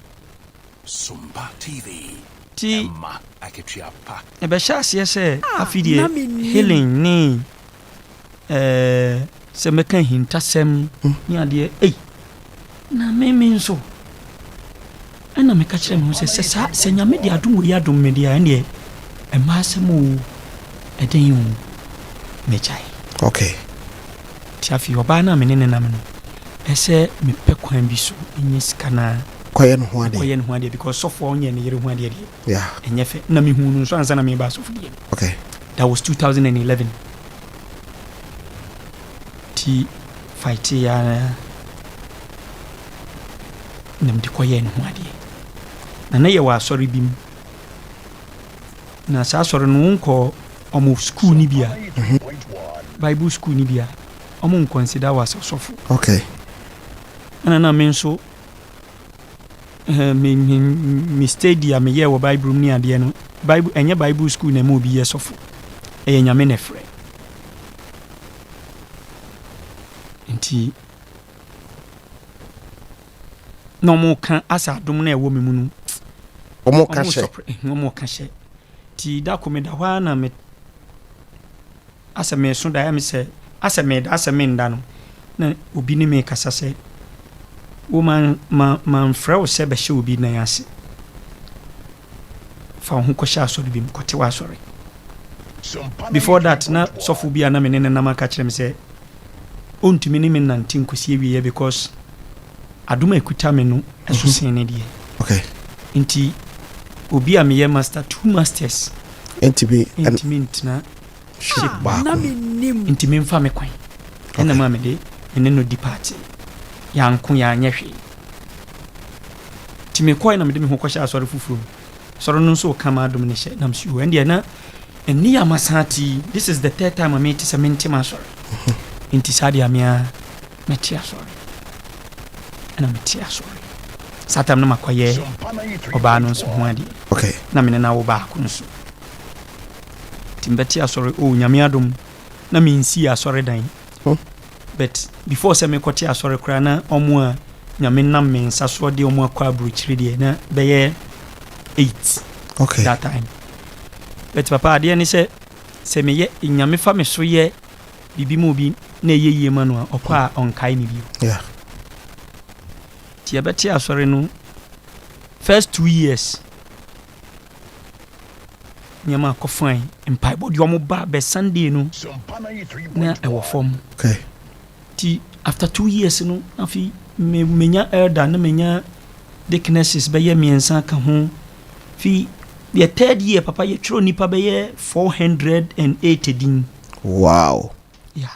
Sumpa TV.
Nti
Ɛma akatua pa.
ɛbɛhyɛ aseɛ sɛ
A
afei
na
deɛ
mennim.
healing ne sɛ mɛka ahintasɛm ne adeɛ ei na me me nso ɛna meka kyerɛ me ho sɛ sɛ saa sɛ Nyame de adom wei adom me deɛ a, ɛndeɛ ɛma asɛm o, ɛdɛn o, mɛgyae. Nti afei ɔbaa no a me ne ne nam no, ɛsɛ mepɛ kwan bi so nyɛ sika na
kɔyɛ ne ho adeɛ.
Kɔyɛ ne ho adeɛ because sɔfoɔ a ɔnyɛ ne yere ho adeɛ deɛ ɛnyɛ fɛ. Na mehu no nso ansa na meba asɔfodie no. That was 2011. Ti fight ya na mede kɔyɛɛ ne ho adeɛ. Na na yɛwɔ asɔre bi mu. Na saa asɔre no wonkɔ ɔmo school ni bi a, Bible school ni bi a, ɔmo nconsider wo as ɔsɔfo. Ɛna na me nso me me me study a meyɛɛ wɔ Bible mu ne adeɛ no, Bible ɛnyɛ Bible school na ɛma obi yɛ sɔfo. Ɛyɛ Nyame na ɛfrɛ. Nti na ɔmo ka asa adom na ɛwɔ me mu no.
Ɔmo ka hyɛ.
Ɔmo ka hyɛ. Nti da ko meda hɔ ara na me asɛ meso da ɛmi sɛ asɛ meda asɛ menda no na obi ne me kasa sɛ wo man ma manfrɛ wo sɛ bɛhyɛ obi nan ase, fa wo ho kɔhyɛ asɔre bi mu, kɔte w'asɔre. Before that na sɔfo bi a na me ne ne nam aka kyerɛ me sɛ ɔntumi ne me nante nkɔsi awieɛ because adom a ɛkuta me no ɛso sen ne deɛ. Nti obi a meyɛ master two masters
Ntumi
ntumi ntena ship
A
baako.
na mennim.
Nti memfa me kwan ɛna ma mede me ne no di party, yɛanko, yɛanyɛ hwee. Nti mekɔɛ na mede me ho kɔhyɛ asɔre foforɔ mu. Asɔre no nso ka ma adom no hyɛ nam so ɛndeɛ na ɛni a masan ate yi, this is the third time a mete sɛ mente m'asɔre. Nti saa deɛ mea mɛte asɔre ɛna mete asɔre. Saa time no makɔyɛ ɔbaa no nso ho adeɛ. Na me ne no awo baako nso. Nti mebɛte asɔre, oh, Nyame adom na mensii asɔre dan. But before sɛ mekɔte asɔre koraa na ɔmo a Nyame nam me nsa soɔ de ɔmo akɔ aburokyire deɛ na bɛyɛ 8 that time. But papa adeɛ ne sɛ sɛ meyɛ Nyame fa me so yɛ biribi ma obi na ɛyɛ yie ma no a, ɔkɔ a ɔnkae me bio. Nti yɛbɛte asɔre no first 2 years nneɛma akɔ fine, mpaebɔ deɛ ɔmo ba bɛ Sunday no na ɛwɔ fam. Nti after 2 years no afei me menya elder na menya deaconesses bɛyɛ mmiɛnsa ka ho fi. Yɛ third year papa yɛtwerɛ nnipa bɛyɛ 480 din.
Wow.
Yeah.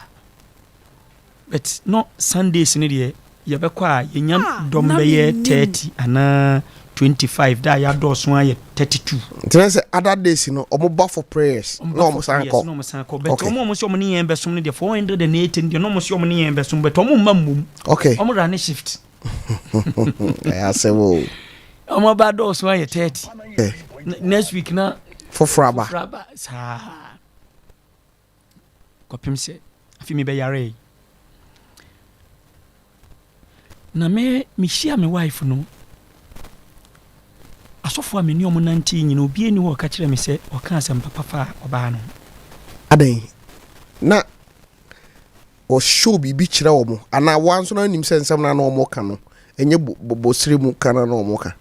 But no Sundays no deɛ yɛbɛkɔ a yɛnya
Ah,
dɔm
na
bɛyɛ
mennim.
30 anaa 25 da a yɛadɔɔso ayɛ 32.
Nti na sɛ other days no ɔmo ba for prayers
Ɔmo
na
ba
ɔmo
for
san
prayers
kɔ.
na ɔmo san kɔ. But
Okay.
ɔmo a ɔmo sɛ ɔmo ne yɛn bɛsom no deɛ 480 no deɛ na ɔmo sɛ ɔmo ne yɛn bɛsom but ɔmo mma mmom.
Okay.
Ɔmo run shift.
Ɛyɛ asɛm o.
Ɔmo aba dɔɔso ayɛ 30.
Okay.
Next week na
Foforɔ aba.
Foforɔ aba saa. Kɔpem sɛ afi mebɛyaree. Na me mehyia me wife no, asɔfo a me ne ɔmo nante nyina obiara nni hɔ a ɔka kyerɛ me sɛ ɔka asɛm papa faa ɔbaa no ho.
Adɛn? Na ɔshow biribi kyerɛ wɔn anaa wɔn nso na nim sɛ nsɛm no a na wɔka no ɛnyɛ bɔsere mu ka na na wɔka?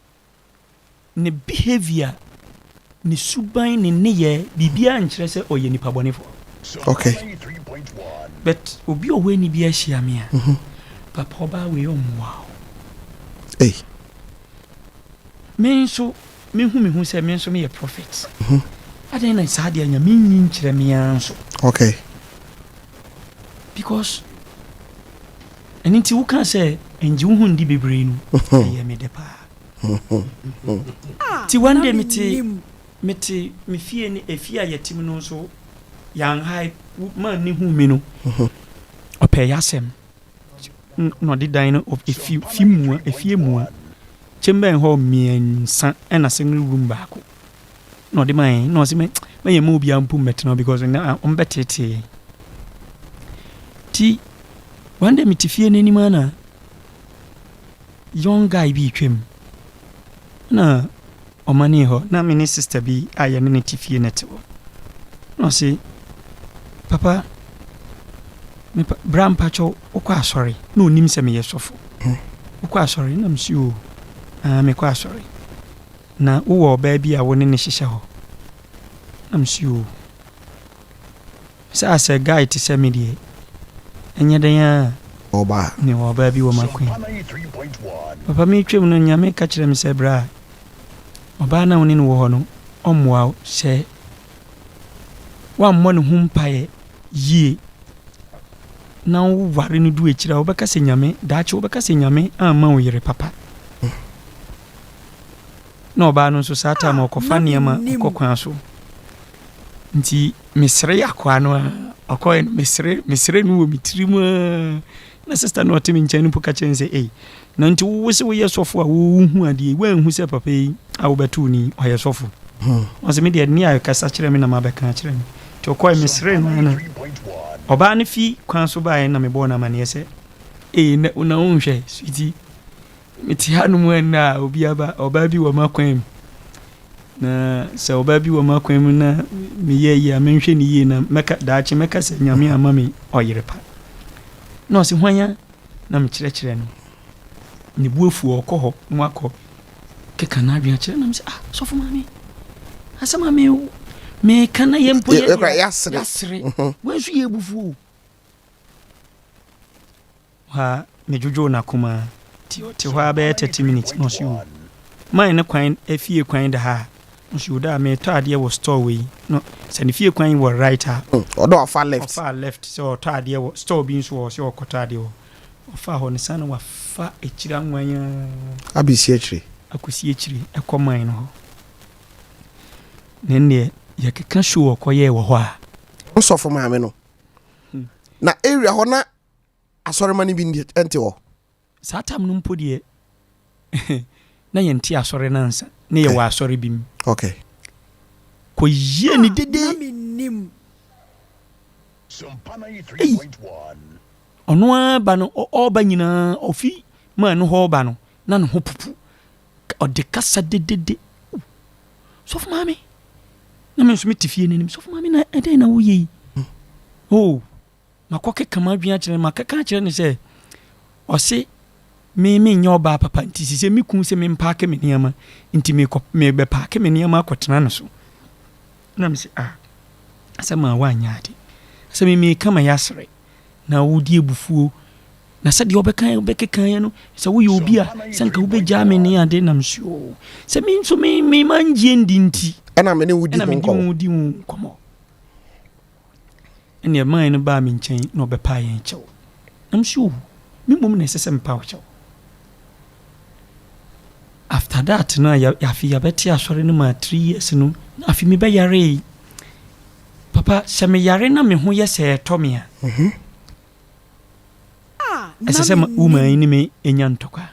Ne behaviour, ne suban, ne nneyɛɛ, biribiara nkyerɛ sɛ ɔyɛ nipa bɔnefoɔ.
Okay.
But obi a ɔwɔ ani bi ahyia me a, papa ɔbaa wei ɔmmoa wo.
Ei.
Me nso, mehu me ho sɛ me nso meyɛ prophet. Adɛn na saa deɛ Nyame nyi nkyerɛ me ara nso?
Okay.
Because ɛno nti wokaa sɛ ngye wo ho ndi bebree no, ɛyɛ me dɛ paa.
A
Ti one
na
day mete
mennim.
mete me fie ne efie a yɛte mu no nso yɛanhae man ne hu me no ɔpɛɛ y'asɛm na ɔde dan no efi fi mua efie mua chamber and hall mmiɛnsa ɛna single room baako na ɔde maa yɛn na ɔse mɛ mɛ yɛn mu obiara mpo mmɛtena hɔ because na wɔn bɛtetee yɛn ti one day mete fie n'anim ara na Young guy bi retwam na ɔmanee hɔ na me ne sister bi a yɛne no te fie na ɛte hɔ. Na ɔse, papa, mepa, bra mpakyɛw wokɔ asɔre? Na onim sɛ meyɛ sɔfo. Wokɔ asɔre? Na mese o, ah, mekɔ asɔre. Na wowɔ ɔbaa bi a wo ne no hyehyɛ hɔ? Na mese o. Sɛ asɛ guy te sɛ me deɛ ɛnyɛ dɛn aa
Ɔbaa.
Me wɔ ɔbaa bi wɔ m'akwan mu. Papa meretwam no Nyame ka kyerɛɛ me sɛ bra ɔbaa no a wo ne no wɔ hɔ no ɔmmoa wo sɛ woammɔ ne ho mpaeɛ yie na wo ware no du akyire a wobɛka sɛ Nyame daakye wobɛka sɛ Nyame amma wo yere papa na ɔbaa no nso saa time
A
ɔkɔfa
na
nneɛma
mennim.
ɔkɔ kwan so Nti meseree akoa no a ɔkɔe no, mesere mesere no wɔ me tirim aa. Na sister no a ɔte me nkyɛn no mpo ka kyerɛ me sɛ, Ei, na nti wo se woyɛ sɔfo a wohu adeɛ yi, woanhu sɛ papa yi a wobɛtoo no yi, ɔyɛ sɔfo? Ɔse, me deɛ nea ɛkasa kyerɛ me na mabɛka akyerɛ no. Nti ɔkɔe, meseree no ara na ɔbaa no fi kwan so baeɛ na mebɔɔ no amaneɛ sɛ, Ei, na wonhwɛ, sweetie, Mete hanom ɛnnɛ a obi aba, ɔbaa bi wɔ m'akwan mu. Na sɛ ɔbaa bi wɔ m'akwan mu na meyɛ yie a, menhwɛ ne yie na mɛka daakye mɛka sɛ Nyame ama me ɔyere pa. Na ɔse hwan a? Na mekyerɛkyerɛ no. Ne bo afu ɔkɔ hɔ na wakɔ keka n'adwene akyerɛ na mesɛ ah sɔfo maame asɛm a me meka na yɛ mpo yɛ yɛasere wɔn nso yɛ abufuo. Hɔ a medwodwoo n'akoma nti ɔte hɔ ara bɛyɛ 30 minutes na ɔse oo man ne kwan fie kwan da ha a ɔse oo daa metɔ adeɛ wɔ store wei no sɛ ne fie kwan wɔ right a
Ɔdɔ ɔfa left.
Ɔfaa left sɛ ɔtɔ adeɛ wɔ store bi nso wɔ hɔ sɛ ɔkɔtɔ adeɛ wɔ ɔfaa hɔ no san na wafa akyire anwan ara
Abɛsi akyire.
Akɔsi akyire ɛkɔ man no hɔ na ɛnneɛ yɛkeka show ɔkɔyɛɛ wɔ hɔ a.
Wo sɔfo maame no na area hɔ na Asɔremma no bi nte hɔ.
Saa tam no mpo deɛ na yɛnte asɔre no ansa, na yɛwɔ asɔre bi mu.
Okay.
Kɔyie ne dede.
Na mennim.
Ei, ɔno ara ba no, ɔreba nyinaa, ɔfi maa no hɔ ɔreba no, na ne ho pupu. Ɔde kasa dedede. Sɔfo maame, na me nso mete fie no anim. Sɔfo maame, na ɛdɛn na woyɛ yi? Oh. Makɔkeka m'adwene akyerɛ no, makɛka akyerɛ no sɛ ɔse me menyɛ ɔbaa papa nti sisɛ me kun se mempaake me nneɛma nti mekɔ mebɛpaake me nneɛma akɔtena no so. Na me se ah asɛm a woanyɛ ade sɛ me meka ma yɛasere na wodi abufuo na sɛdeɛ wobɛka wobɛkekaeɛ no sɛ woyɛ obi a sɛ nka wobɛgyaa me ne ade nam so sɛ me nso me me mangye ndi nti.
Ɛna me ne wo di
Ɛna
ho
mede
nkɔmmɔ.
wo di ho nkɔmmɔ. Ɛnna man no baa me nkyɛn na ɔbɛpaa yɛn kyɛw. Na mese, Oh, me mmom na ɛsɛ sɛ mepa wo kyɛw. After that no a afei yɛabɛte asɔre no ma three years no, na afei mebɛyaree. Papa, sɛ meyare na me ho yɛ sɛ ɛtɔ me a, ɛsɛ sɛ woman yi ne me nya ntɔkwa.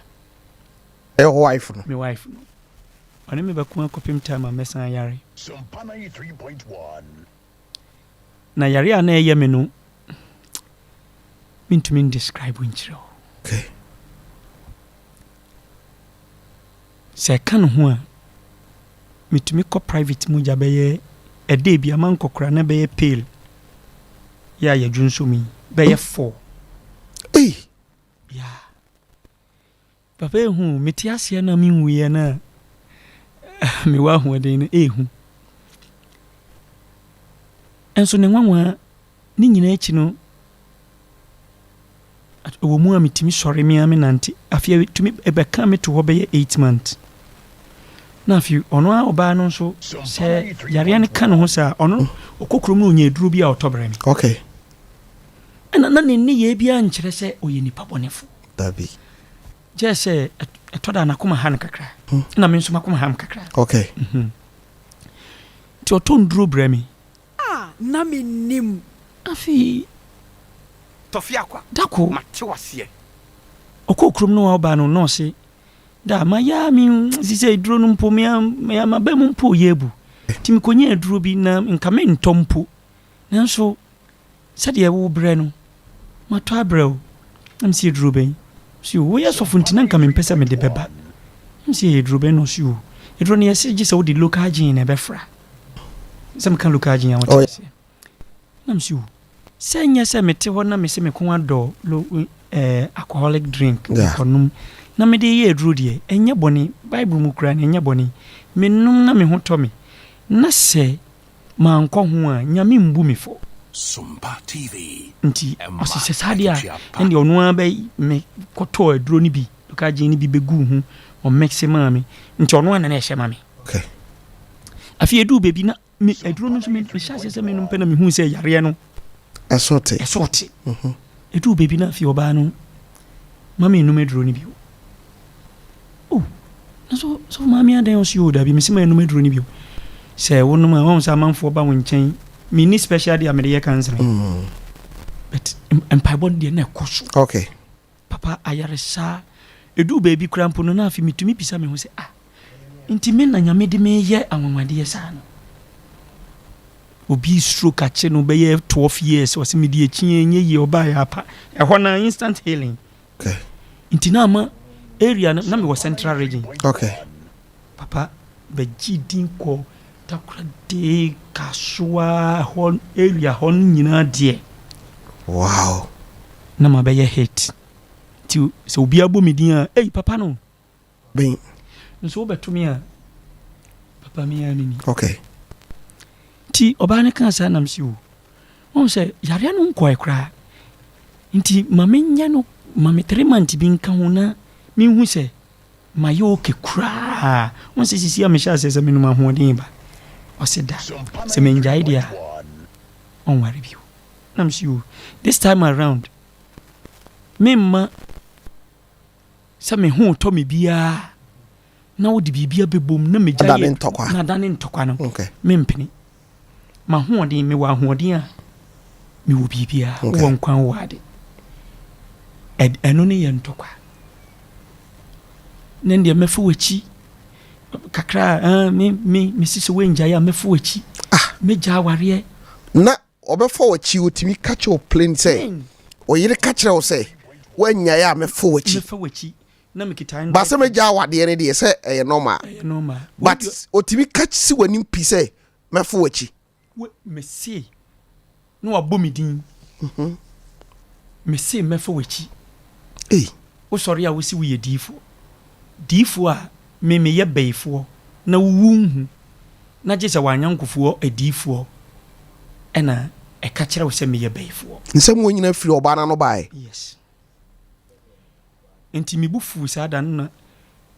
Ɛyɛ wo wife no?
Me wife no. Ɔne me bɛko akɔpem time a mɛsan ayare. Na yare a na ɛyɛ me no, mentumi ndescribe nkyerɛ wo.
Okay.
Sɛ ɛka ne ho a, metumi kɔ private mu gya bɛyɛ ɛdɛ bi ama nkɔkora na bɛyɛ pale yɛ a yɛdwo nso mu yi bɛyɛ four.
Hey.
Yeah. Papa ehu o, mete aseɛ na menwuiɛ no a mewɔ ahoɔden no ehu. Nso ne nwanwa ne nyinaa akyi no ɛwɔ mu a metumi sɔre me ara menante. Afei ɛtumi ɛbɛka me to hɔ bɛyɛ 8 months. Na afei ɔno a ɔbaa no nso sɛ yareɛ no ka ne ho saa ɔno ɔkɔ kurom no ɔnya aduro bi a ɔtɔ brɛ me. Ɛna na ne nneyɛɛ biara nkyerɛ sɛ ɔyɛ nipa bɔnefo.
Dabi.
Kyerɛ sɛ ɛtɔ da n'akoma ha no kakra. Ɛna me nso m'akoma ha me kakra. Nti ɔtɔ nduro brɛ me.
A na mennim.
Afei
Tɔfe akwa,
dako
mate wo aseɛ.
Ɔkɔɔ kurom no a ɔbaa no na ɔse da mayɛ a me sisɛ aduro no mpo me a maba mu mpo yɛ abu. Nti mekɔnya aduro bi na nka mentɔ mpo. Nanso sɛdeɛ wobrɛ no, matɔ abrɛ wo. Na mese aduro bɛn? Ɔse o woyɛ sɔfo nti na nka mempɛ sɛ mede bɛba. Na mese ɛyɛ aduro bɛn? Na ɔse o aduro no yɛse gye sɛ wode local gin na ɛbɛfra. Sɛ meka local gin a wote aseɛ. Na mese o sɛ nyɛ sɛ mete hɔ na mese me kɔn adɔ lo eh, alcoholic drink mekɔnom na mede yɛ aduro deɛ ɛnyɛ bɔne. Bible mu koraa no ɛnyɛ bɔne. Menom na me ho tɔ me. Na sɛ mankɔ ho a, Nyame mbu me fɔ.
Sompa TV,
Nti
ɛma
ɔse sɛ saa deɛ a,
akatua pa.
ɛndeɛ ɔno ara bɛ me kɔtɔɔ aduro no bi, local gin no bi bɛguu ho, ɔmixe maa me, nti ɔno ara na na ɛhyɛ ma me. Afei ɛduu baabi na me aduro no nso me mehyɛ aseɛ sɛ menom pɛ na mehuu sɛ yareɛ no
Ɛso te.
ɛso te. Ɛduu baabi na afei ɔbaa no ma mennom aduro no bio. Oh, na so sɔfo maame adɛn ɔsi o dabi mesi ma ɛnum aduro no bio. Sɛ wonom a wɔn sɛ amanfoɔ ba wo nkyɛn menni special deɛ a mede yɛ counseling. But mpaebɔ no deɛ na ɛkɔ so. Papa ayaresa ɛduu baabi koraa mpo no na afei metumi bisa me ho sɛ ah nti me na Nyame de me yɛ anwanwadeɛ saa no. Obi stroke akye no bɛyɛ 12 years ɔsɛ mede akyi ɛnyɛ yie ɔbaa yɛ apa ɛhɔ na instant healing. Nti na ama area no na mewɔ central region. Papa bɛgye din kɔ Takoradi, Kasoa hɔ area hɔ no nyinaa deɛ. Na mabɛyɛ hit. Nti sɛ obiara bɔ me din a, ei papa no.
Ben.
Nso wobɛto me a, papa me ara meni. Nti ɔbaa no kaa saa nam si o. Wɔn sɛ yareɛ no nkɔɛ koraa. Nti ma menyɛ no ma me 3 months bi nka ho na menhu sɛ mayɛ okay koraa. Wɔn sɛ sisi a mehyɛ aseɛ sɛ menom ahoɔden ba. Ɔse da sɛ mengyae deɛ a ɔnware bio. Na mese o this time around memma sɛ me ho tɔ me biara na wode biribi abɛbom na megya yɛ na adane ntɔkwa no mempene. M'ahoɔden, mewɔ ahoɔden a mewɔ biribiara, wowɔ nkwa wowɔ ade. Ɛno ne yɛ ntɔkwa. Ne deɛ mɛfa w'akyi kakra a me me mesi sɛ woangyae a mɛfa w'akyi.
Ah.
Mɛgya awareɛ.
Na ɔbɛfa w'akyi otumi ka kyerɛ wo plain sɛ ɔyere ka kyerɛ wo sɛ woanyae a mɛfa w'akyi.
Mɛfa w'akyi na mekita.
Ba sɛ mɛgya awadeɛ no deɛ sɛ ɛyɛ normal.
Ɛyɛ normal.
But otumi ka si w'anim pi sɛ mɛfa w'akyi.
Mese na wabɔ me din. Mese mɛfa w'akyi.
Ei.
Wosɔre a wosi woyɛ diifoɔ. Diifoɔ a me meyɛ bɛyifoɔ na wowu nhu na gye sɛ w'anyankofoɔ adiifoɔ ɛna ɛka kyerɛ wo sɛ meyɛ bɛyifoɔ.
Nsɛm wɔ nyina firi ɔbaa n'ano baeɛ.
Yes. Nti me bo fuu saa da no na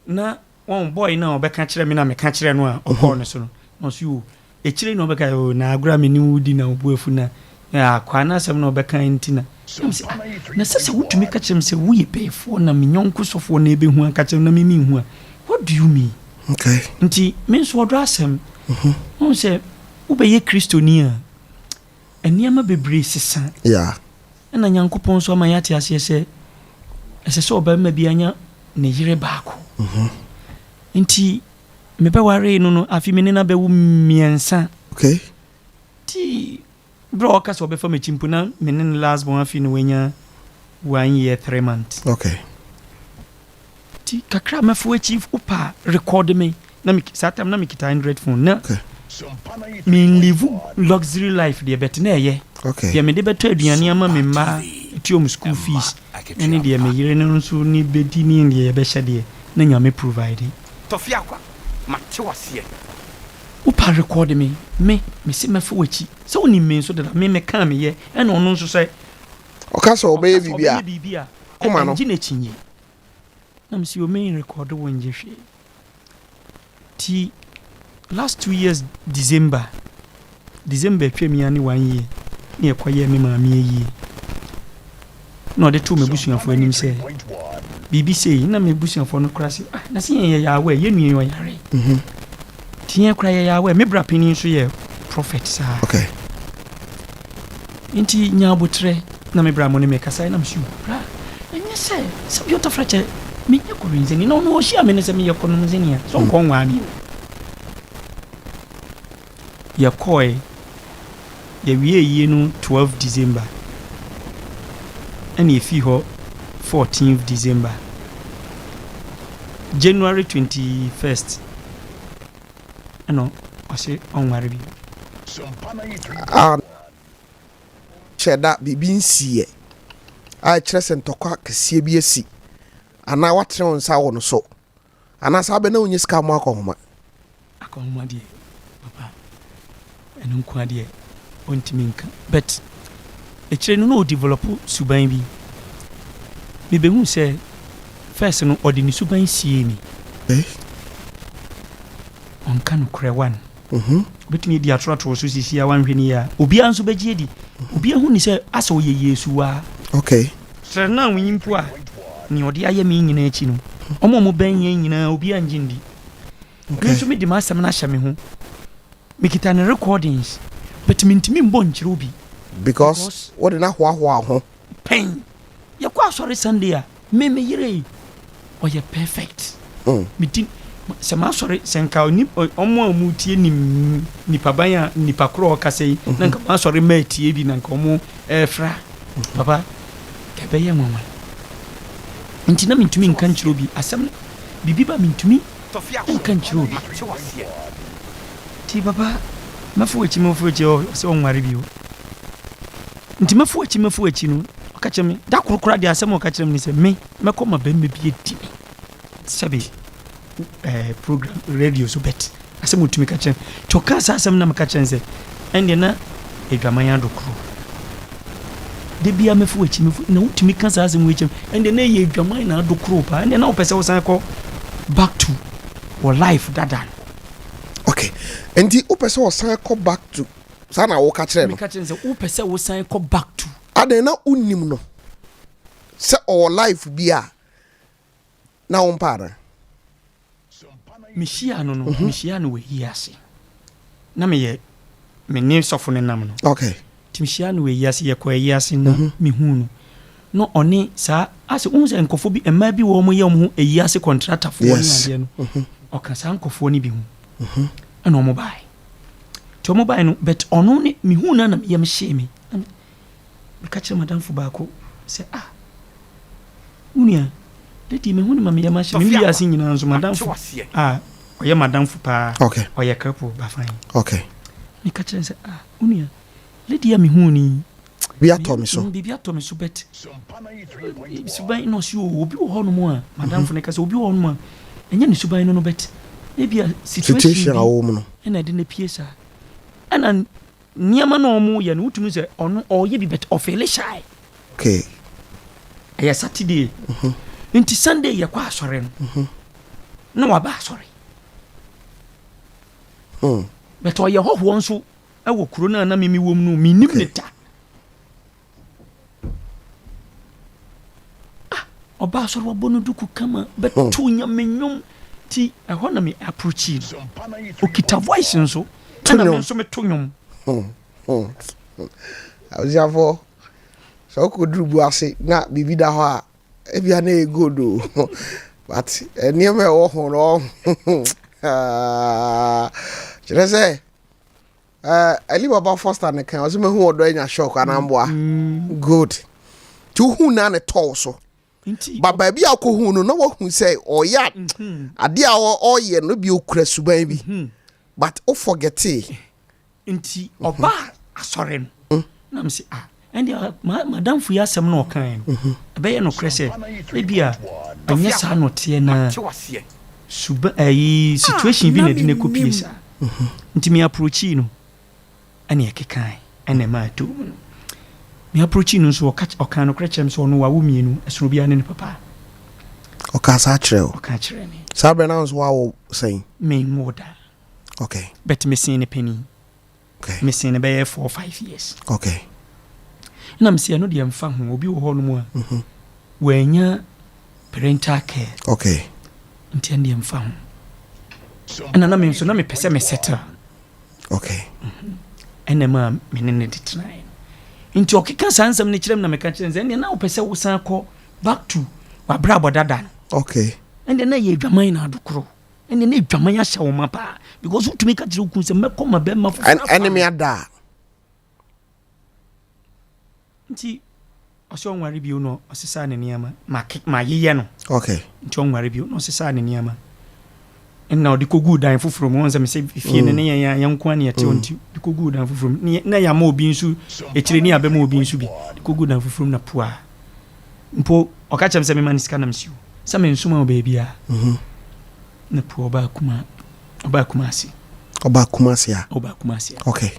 na wɔn boy no a ɔbɛka kyerɛ me na meka kyerɛ no a ɔkɔɔ no so no. Na ɔse o, akyire yi na ɔbɛka o na agorɔ a me ne wo di na wo bo afu na akwaa no asɛm na ɔbɛka nti na. Na mese ah, na sɛ sɛ wotumi ka kyerɛ me sɛ woyɛ bɛyifoɔ na me yɔnko sɔfoɔ na ɛbɛhu aka kyerɛ me na me menhu a, what do you mean?
Okay.
Nti me nso ɔdɔ asɛm. Wohu sɛ wobɛyɛ Kristoni a, nneɛma bebree sesa.
Yeah.
Ɛna Nyankopɔn nso ama yɛate aseɛ sɛ ɛsɛ sɛ ɔbarima biara nya ne yere baako. Nti mebɛwaree no no, afe me ne no abɛwo mmiɛnsa.
Okay.
Nti berɛ a ɔka sɛ ɔbɛfa m'akyi mpo na me ne no last born afe no wanya one year 3 months.
Okay.
Nti kakra a mɛfa w'akyi wopɛ a record me na me saa time na mekita Android phone na
Okay.
me live luxury life deɛ bɛte na ɛyɛ.
Okay.
Deɛ mede bɛtɔ aduane ama me mma, atua wɔn school fees ɛne deɛ me yere no nso ne bɛdi ne deɛ yɛbɛhyɛ deɛ na Nyame provide.
Tɔfi Akwa, mate wo aseɛ.
Wopɛ a record me, me mese mɛfa w'akyi sɛ wonim me nso dada me mekaa meyɛ ɛna ɔno nso sɛ
Ɔka sɛ ɔbɛyɛ
ɔka sɛ
biribi a,
ɔbɛyɛ biribi a
koma no.
ɛngye n'akyinnye. Na mese o me record wo ngye hwee. Nti last 2 years December, December atwam yi ara ne one year na yɛkɔyɛɛ me maame ayie. Na ɔde too m'abusuafoɔ anim sɛ biribi sei na m'abusuafoɔ no koraa sɛ ah na sɛ yɛn yɛyɛ aware yɛn nua yi ɔyare. Nti yɛn koraa yɛyɛ aware me bra panin nso yɛ prophet saa.
Okay.
Nti nya aboterɛ na me bra mo ne me kasae na me se bra ɛnyɛ sɛ sɛ bi ɔtafra kyɛ menyɛ kɔwensani na ɔno ɔhyia me no sɛ meyɛ kɔnomsani a sɛ ɔnkɔ nwaa me o. Yɛkɔe yɛwie yie no 12 December ɛna yɛfii hɔ 14 December. January 21st ɛna ɔse ɔnware bio.
A kyɛ da biribi nsiiɛ a ɛkyerɛ sɛ ntɔkwa kɛseɛ bi asi anaa woatene wo nsa wɔ no so anaa saa bɛ na wonyɛ sika mmɔ akɔnhoma.
Akɔnhoma deɛ papa ɛno nko ara deɛ ɔntumi nka but akyire no na ɔdevelop suban bi. Mebɛhuu sɛ first no ɔde ne suban siee me. Ɔnka nokorɛ one. Ɔbɛtumi adi atoro ato wo so sisi a wanhwɛ no yie a obiara nso bɛgye adi. Obiara hu ne sɛ asɛ ɔyɛ Yesuwa.
Okay.
Sɛ na wo yi mpo a nea ɔde ayɛ me nyinaa akyi no wɔn a wɔbɛn yɛn nyinaa obiara ngye ndi. Me nso mede m'asɛm no ahyɛ me ho. Mekita ne recordings but mentumi mbɔ nkyerɛ obi.
Because wode no ahoahoa wo ho.
Pɛn. Yɛkɔ asɔre Sunday a, me me yere yi, ɔyɛ perfect. Me ti, sɛ m'asɔre, sɛ nka oni, ɔmo a ɔmo tie nim nipaban a nipa korɔ a ɔkasa yi, na nka m'asɔre mma atie bi na nka ɔmo ɛɛfra. Papa, nka ɛbɛyɛ nwanwa. Nti na mentumi nka nkyerɛ obi asɛm no, biribi ba mentumi nka nkyerɛ obi. Nti papa, mɛfa w'akyi, mɛfa w'akyi, ɔsɛ ɔnware bio. Nti mɛfa w'akyi, mɛfa w'akyi no, ɔka kyerɛ me, da koro koraa deɛ asɛm a ɔka kyerɛ me ne sɛ, me, mɛkɔ ma bɛrima bi adi me. Sɛbe, eh, program, radio so bet, asɛm a ɔtumi ka kyerɛ me. Nti ɔkaa saa asɛm no na meka kyerɛ no sɛ, ɛndeɛ na adwaman adokoro. Da biara mɛfa w'akyi, mɛfa, na wotumi ka saa asɛm wei kyerɛ me, ɛndeɛ na ɛyɛ adwaman na adokoro paa, ɛndeɛ na wopɛ sɛ wosan kɔ back to wɔ life dada no.
Okay, nti wopɛ sɛ ɔsan kɔ back to saa na woka kyerɛ no?
Meka kyerɛ no sɛ wopɛ sɛ wosan kɔ back to.
Adɛn na wonim no sɛ ɔwɔ life bi a na wompɛ anaa?
Mehyiaa no no, mehyiaa no wɔ ayie ase. Na meyɛ me ne sɔfo no nam no.
Okay.
Nti mehyiaa no wɔ ayie ase, yɛkɔɔ ayie ase na mehuu no. Na ɔne saa asɛ wohu sɛ nkurɔfoɔ bi mmaa bi wɔ wɔn yɛ wɔn ho ayie ase kɔntratafoɔ ne adeɛ no. Ɔka saa nkurɔfoɔ no bi ho. Ɛna wɔn baeɛ. Nti wɔn baeɛ no but ɔno ne mehuu no na me yam hyee me. Na meka kyerɛ madamfo baako sɛ ah wo nua daddy mehu no ma me yam ahye me. Wiase nyinaa nso madamfo a ɔyɛ madamfo paa ɔyɛ cripple bafan.
Okay.
Meka kyerɛ no sɛ ah wo nua lady a mehuu no yi
Biribi atɔ me so.
Biribi atɔ me so but suban na ɔsi o obi wɔ hɔnom a madamfo no ka sɛ obi wɔ hɔnom a ɛnyɛ ne suban no no but ebi a
situation bi a ɔwɔ mu no
ɛna ɛde no pie saa ɛna nneɛma na ɔmo yɛ no wotumi sɛ ɔno ɔyɛ bi but ɔfeele shy.
Okay.
Ɛyɛ Saturday nti Sunday yɛkɔ asɔre no na waba asɔre. But ɔyɛ hɔhoɔ nso wɔ kuro no a na me mewɔ mu no, mennim ne da. Ah, ɔbaa asɔre wabɔ no duku kama, bɛto hmm. nyame nnwom. Ti ɛhɔ na me approachi no. Okita voice nso, ɛna me nso meto nnwom.
Hmm, hmm, Abusuafoɔ, sɛ wokɔduru bu ase na biribi da hɔ a, ebia na ɛyɛ gold o but nneɛma ɛwɔ ho no kyerɛ sɛ Ali Baba Foster ne kan ɔsɛ mahu ɔdɔ anya shock anamboa mm. good nti wohu na ne tɔw so ba baabi a wokɔhu no na wahu sɛ ɔyɛ mhm. adeɛ a ɔyɛ no bi ɔkura suban bi mhm. but wo forgetee
Nti ɔbaa asɔre no, na mese, ah, ɛndeɛ madamfo yi asɛm na ɔkaeɛ no, ɛbɛyɛ nokorɛ sɛ ebia ɛnyɛ saa na ɔteɛ na suba ɛyi situation bi na ɛde no kɔpie saa. Nti me approachii no, ɛne ɛkekae, ɛna ɛma ɛtoo mu no. Me approachii no nso, ɔka ɔkaa nokorɛ kyerɛ me sɛ ɔno wawo mmienu, ɛsono obiara ne ne papa.
Ɔkaa saa kyerɛ wo?
Ɔka kyerɛ me.
Saa berɛ no nso wawo sɛn?
Menwoo da.
Okay.
But me sen ne panin.
Okay.
Me sen ne bɛyɛ 4 5 years.
Okay.
Na me se ɛno deɛ mfa ho obi wɔ hɔ nom a. Mhm. Wanya parental care.
Okay.
Nti ɛno deɛ mfa ho. Ɛna na me nso na mepɛ sɛ me settle.
Okay.
Mhm. Ɛna ma me ne ne de tenaeɛ. Nti ɔkeka saa nsɛm no kyerɛ me na meka kyerɛ no sɛ ɛndeɛ na wopɛ sɛ wosan kɔ back to w'abrabɔ dada no.
Okay.
Ɛndeɛ na yɛ adwaman na adokoro. Ɛnna na adwaman ahyɛ wo ma paa because wotumi ka kyerɛ wo kunu sɛ mɛkɔ ma bɛrima foforɔ afa
ɛne me ada a.
Nti ɔsɛ ɔnware bio na ɔsesaa ne nneɛma mayeyɛ no.
Okay.
Nti ɔnware bio na ɔsesaa ne nneɛma ɛna ɔde kɔguu dan foforɔ mu. Wɔn sɛ mesɛ fie no mm. ne yɛn yɛn nko ne yɛte hɔ mm. nti de kɔguu dan foforɔ mu na yɛama obi nso akyire ne yɛabɛma obi nso bi de kɔguu dan foforɔ mu na pua Mpo ɔka kyerɛ me sɛ mema no sika na mese o sɛ mensoma wo baabiara. Na po ɔbaa kuma ɔbaa Kumasi.
Ɔbaa Kumasi a.
Ɔbaa Kumasi
a. Okay.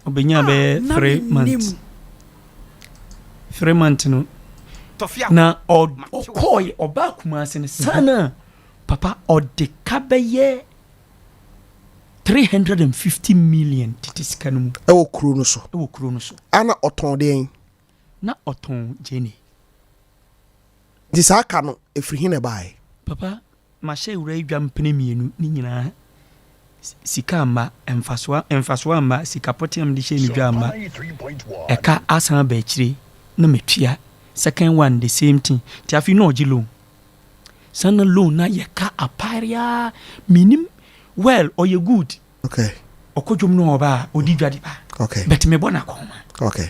Ɔbɛnya bɛyɛ 3 months. 3 months no. Na ɔkɔɔ ɔbaa Kumasi no sana papa ɔde ka bɛyɛ 350 million tete sika no mu.
Ɛwɔ kuro no so.
Ɛwɔ kuro no so.
Ana ɔtɔn deɛn?
Na ɔtɔn gyeene.
Nti saa ka no, ɛfiri he na ɛbaeɛ?
Papa, mahyɛ wura yi dwa mpene mmienu, ne nyinaa sika amma, mfasoɔ mfasoɔ amma, sika pɔtee a mede hyɛɛ no dwa amma, ɛka asan aba akyire na matua, second one the same thing, nti afei na ɔgye loan. Saa na loan no ayɛ ka apare ara, mennim, well ɔyɛ good.
Okay.
Ɔkɔ dwom no ɔba a ɔdi dwa de ba.
Okay.
But mebɔ no akɔnma.
Okay.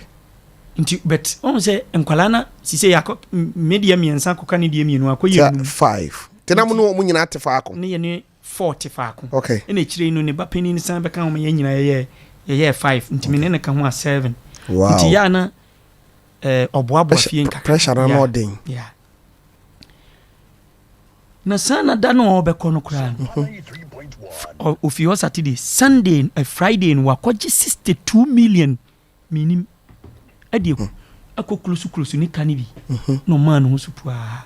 Nti but ɔhu sɛ nkwadaa na sise akɔ me deɛ mmiɛnsa akɔka ne deɛ mmienu akɔ yɛ num.
Five. Te na mo ne wɔn nyinaa te faako.
Ne yɛ ne four te faako.
Okay.
Ɛna akyire yi no ne ba panin no san bɛka ho ma yɛn nyinaa yɛyɛ yɛyɛ five nti me ne no ka ho a seven.
Wow.
Nti yɛ a na ɛɛ ɔboaboa fie nkakra.
Pressure na na ɔden.
Yeah. Na saa na da no a ɔbɛkɔ no koraa no, ofi hɔ Saturday, Sunday, eh, Friday no wakɔgye 62 million menim ɛde mhm. akɔ kulosu kulosu ne ka no bi mhm. na ɔmaa ne ho so puaa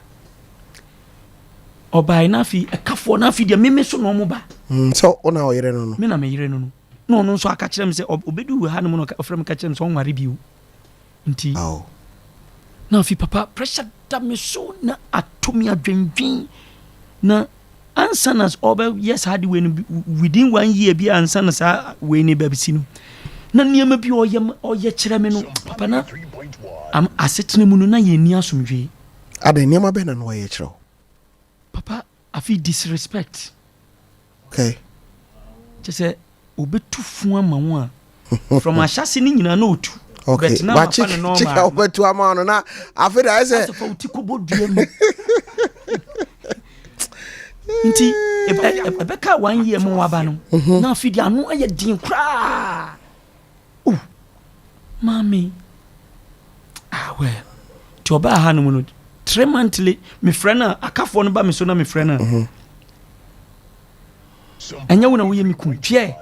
ɔbae no afei ɛkafoɔ no afei deɛ meme so na ɔmo ba
mm, sɛ wo na ɔyere no no
me na meyere no no na ɔno nso aka kyerɛ me sɛ ɔbɛdu ha no mu no ɔfrɛ me ka kyerɛ me sɛ ɔnware bio Nti na afei papa pressure da me so na ato me adwendwen na ansa na ɔbɛyɛ saa de wei no within one year bi ansa na saa wei no bɛsi no na nneɛma bi ɔyɛ ɔyɛ kyerɛ me no papa na am asetena mu no na yɛn ni asomdwee.
Adɛn nneɛma bɛn na na ɔyɛ kyerɛ wo?
Papa afei disrespect.
Okay.
Kyɛ sɛ obetu fo ama wo a from ahyase no nyinaa na otu.
Okay.
But na
Ba
mafa
chick
no normal.
chick a wobɛtu ama no na afei de ayɛ sɛ.
Asɛ fa wo ti kɔbɔ dua mu. Nti ɛbɛka one year mu waba no mhm. na afei de ano ayɛ den koraa. Oh, maame. Ah well. Nti ɔbaa ha no mu no 3 monthly mefrɛ no a akafoɔ no ba me so na mefrɛ no a. Mhm. Ɛnyɛ wo na woyɛ me kun hwɛ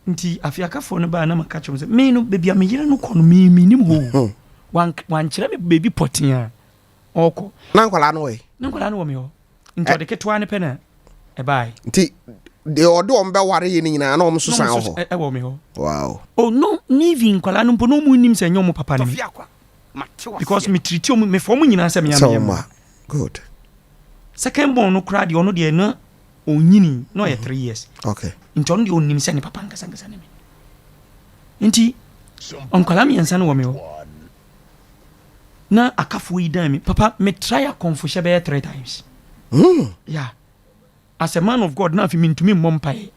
nti afei akafoɔ no baa na maka kyerɛ sɛ me no baabi a me yere no kɔ no me menim hɔ hmm. Wankyerɛ me baabi pɔtee a ɔkɔ.
Na nkwadaa no wɔ
na nkwadaa no wɔ me hɔ nti ɔde ketewa no pɛ na ɛbaeɛ.
Nti. Deɛ ɔde wɔn bɛware yɛ no nyinaa na wɔn nso san wɔ hɔ.
Ɛwɔ me hɔ.
Wow.
Oh no, ne even nkwadaa no mpo na wɔn nim sɛ ɛnyɛ wɔn papa ne me. Because me treat wɔn, me fa wɔn nyinaa sɛ me
ara me mma. Good.
Second born no koraa deɛ ɔno deɛ na ɔnyini na ɔyɛ 3 years.
Okay.
Nti ɔno deɛ ɔnim sɛ ne papa nkasa nkasa ne me. Nti nkwadaa mmiɛnsa no wɔ me hɔ. Na akafoɔ yi dan me papa me try akɔmfohyɛ bɛyɛ 3 times. Yeah. As a man of God na afei mentumi mmɔ mpaeɛ.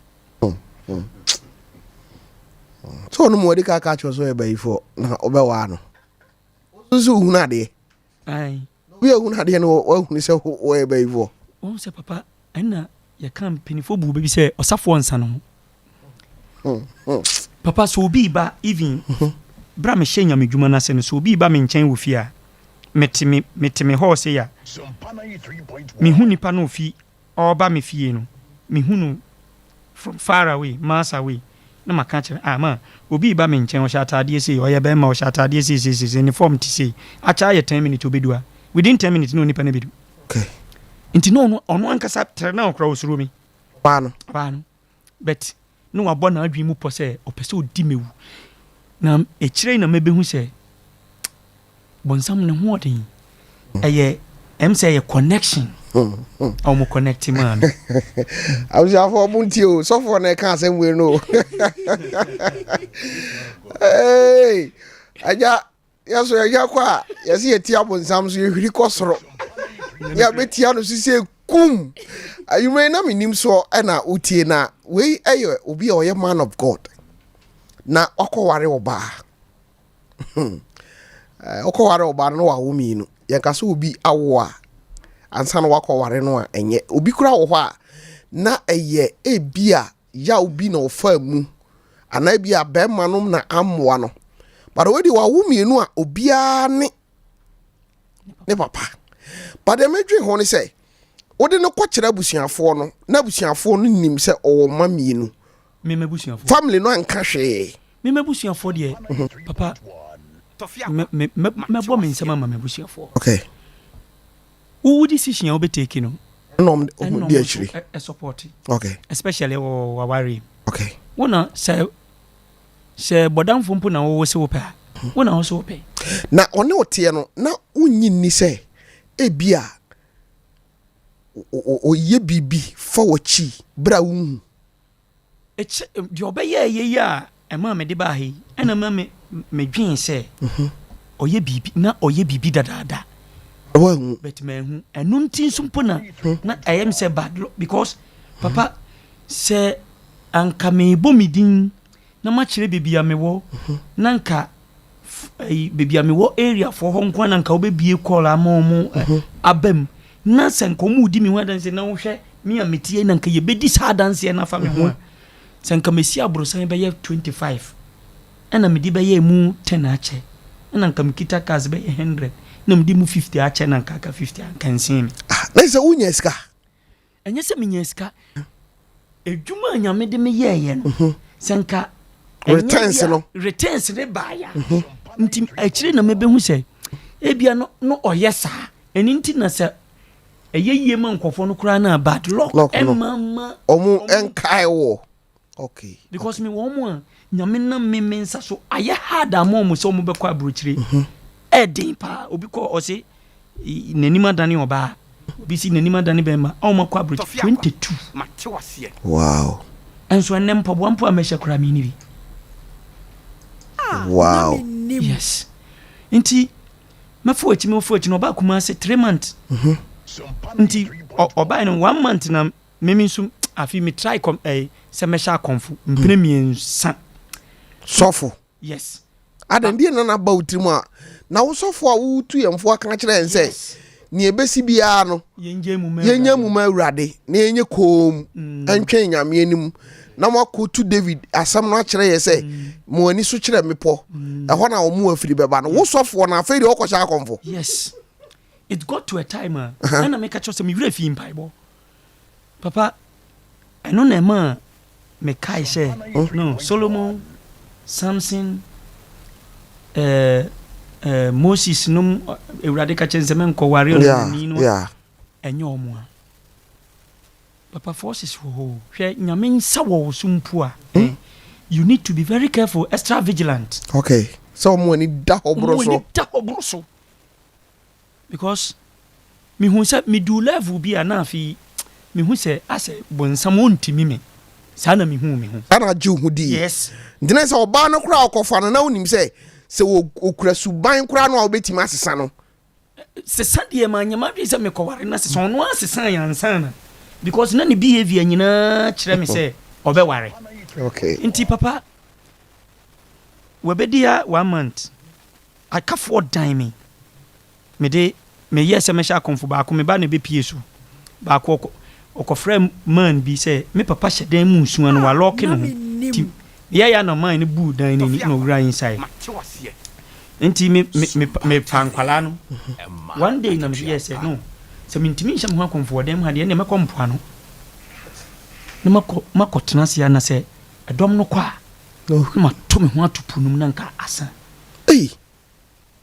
Sɛ ɔno mu ɔde ka ka kyerɛ sɛ ɔyɛ bayifoɔ na ɔbɛwaa no. Wo nso wohunu adeɛ.
Ae.
Obi a ohunu adeɛ no wahunu sɛ wɔyɛ bayifoɔ.
Wɔn sɛ papa ɛna yɛka mpanimfoɔ bu baabi sɛ ɔsafoɔ nsa no ho. Papa sɛ obi ba even berɛ a mehyɛ nyame dwuma no ase no sɛ obi ba me nkyɛn wɔ fie a mete me mete me hɔ sei a mehu nipa no ofi ɔreba me fie no, mehu no from far away, miles away, na maka akyerɛ no, ah ma, obi reba me nkyɛn, ɔhyɛ ataadeɛ sei, ɔyɛ barima, ɔhyɛ ataadeɛ sei sei sei sei, ne form te sei, akyɛ ayɛ ten minutes ɔbɛdu ha, within ten minutes na onipa no abɛdu.
Okay.
Nti na ɔno, ɔno ankasa trɛ na ɔkora ɔsuro me.
Ɔbaa no.
Ɔbaa no. But na wabɔ n'adwene mu pɔ sɛ ɔpɛ sɛ ɔdi m'awu. Na akyire yi na mɛbɛhu sɛ bɔnsam ne ho ɔden. Ɛyɛ ɛm sɛ ɛyɛ connection a wɔn connect maa me.
Abusuafoɔ mo ntie o, sɔfoɔ na ɛka asɛm wei no o. Hey, agya yɛso yɛhwɛ kɔ a yɛsɛ yɛti abonsam so yɛhwiri kɔ soro yɛbɛtia no so sɛ kum ayuma yi na menim soɔ ɛna wotie na wei ɛyɛ obi a ɔyɛ man of god na wakɔware ɔbaa ɔkɔware ɔbaa no na wawo mmienu yɛnka sɛ obi awo a ansa na wakɔware no a ɛnyɛ obi kora wɔ hɔ a na ɛyɛ ebi a yaw bi na ɔfaa mu anaa ebi a bɛrima no na ammoa no but wei deɛ wawo mmienu a obiara ne ne papa but deɛ medwen ho ne sɛ wode no kɔkyerɛ abusuafoɔ no na abusuafoɔ no nim sɛ ɔwɔ mma mmienu family no anka hwee
me m'abusuafoɔ deɛ mhm. papa mɛbɔ me nsɛm ama m'abusuafoɔ
okay
Wo wo decision a wobɛ take no.
Ɛna ɔmo di akyire.
Ɛna support.
Okay.
Especially wɔ w'awareɛ mu.
Okay.
Wo na sɛ sɛ bɔdamfo mpo na wo se wo pɛ a, wo na wo se wo pɛ.
Na ɔne wo teɛ no na wonnye nni sɛ ebia ɔyɛ biribi fa w'akyi berɛ a wonhu.
Ɛkyɛ, deɛ ɔbɛyɛɛ yei yi a ɛmaa mede baa ha yi, ɛna ɛma me medwen sɛ ɔyɛ biribi, na ɔyɛ biribi dadaada.
Wanhu.
But manhu. Ɛno nti nso mpo na na ɛyɛ me sɛ bad luck because papa sɛ anka merebɔ me din na makyerɛ baabi a mewɔ na anka ɛyi baabi a mewɔ area foɔ hɔ nko na nka wobɛbie call ama wɔn mhm. aba mu na sɛ nka wɔn redi me ho adanseɛ na wohwɛ me a metie na nka yɛbɛdi saa adanseɛ no afa me ho a mhm. sɛ nka mesi aborosan bɛyɛ 25 ɛna mede bɛyɛ mu 10 akyɛ ɛna nka mekita cars bɛyɛ 100 na mede mu 50 akyɛ na nka aka 50 anka nsen me
ah, na sɛ wonya sika
Ɛnyɛ sɛ menyaa sika. Adwuma a Nyame de me yɛeɛ no, mhm. sɛ nka
returns no
returns ne baeɛ a, mhm. nti akyire na mɛbɛhu sɛ ebia no no ɔyɛ saa. Ɛno nti na sɛ ɛyɛ yie ma nkurɔfoɔ no koraa no a bad luck ɛma ma
ɔmo nkae wɔ okay
because me wɔn a Nyame nam me me nsa so ayɛ hard ama wɔn sɛ wɔn bɛkɔ aburokyire mhm. ɛden paa obi kɔ ɔse n'anim adane ɔbaa obi si n'anim adane bɛrima a wɔn akɔ aburokyire 22
wow
ɛnso ɛnɛ mpaboa mpo a mɛhyɛ koraa mi ni bi
ah, wow
yes nti mɛfo akyi mɛfo akyi na ɔbaa Kumasi 3 months mhm. nti ɔbaa no 1 month na Mimi nso afi me try kɔm ɛɛ eh, sɛ mɛhyɛ akɔmfo mpene hmm. mmiɛnsa.
Sɔfo.
Yes.
Adan deɛ nana ba wo tirim a na wo sɔfo a wotu yɛn fo aka kyerɛ yɛn sɛ nea ebesi biara no yɛnyɛ mu ma awurade na yɛnyɛ koom mm. ntwɛn nyame anim na moakɔtu david asɛm no akyerɛ yɛ sɛ mm. mo ani so kyerɛ mmepɔ mm. ɛhɔ na wɔn afiri bɛba no wo sɔfoɔ no afei deɛ ɔkɔhyɛ akɔmfo
yes it got to a time a ɛna meka kyerɛ sɛ mewerɛ fii mpaebɔ Papa, ɛno na ɛmaa mekae sɛ, no, Solomon, Samson, eh, eh, Moses nom, Awurade ka kyerɛ no sɛ mɛnkɔware ɔnanani no, ɛnyɛ wɔn a. Papa forces wɔ hɔ o. Hwɛ Nyame nsa wɔ wo so mpo a eh, you need to be very careful, extra vigilant.
Okay, sɛ wɔn ani da hɔ boro
so. Wɔn ani da hɔ boro so. Because mehu sɛ meduu level bi a na afei mehu sɛ asɛ bonsam ɔntimi me. Saa na mehuu me ho.
Ɛna agye wo ho dii.
Yes.
Nti na sɛ ɔbaa no koraa ɔkɔfa no na wonim sɛ sɛ ɔkura suban koraa no a wobɛtumi asesa no.
Sesa deɛ manyɛ m'adwene sɛ mekɔware no asesa ɔno ara sesaeɛ ansa na because na ne behavior nyinaa kyerɛ me sɛ ɔbɛware.
Okay.
Nti papa wabɛdi ha one month akafoɔ dan me mede meyɛɛ sɛ mɛhyɛ akɔmfo baako me ba na ɛbɛpie so baako ɔkɔ ɔkɔfrɛ man bi sɛ me papa hyɛ dan mu nsuo no walɔɔke ne ho nti meyɛeɛ a na man no buu dan no ani na ɔwura inside. Nti me me me me fa nkwadaa no one day na me yɛ sɛ no sɛ mentumi nhyɛ me ho akɔmfo wɔ dan mu ha deɛ ɛnna mɛkɔ mpoano na makɔ makɔ tena ase ana sɛ ɛdɔm no kɔ a na mato me ho ato po no mu na nka asa.
Ei!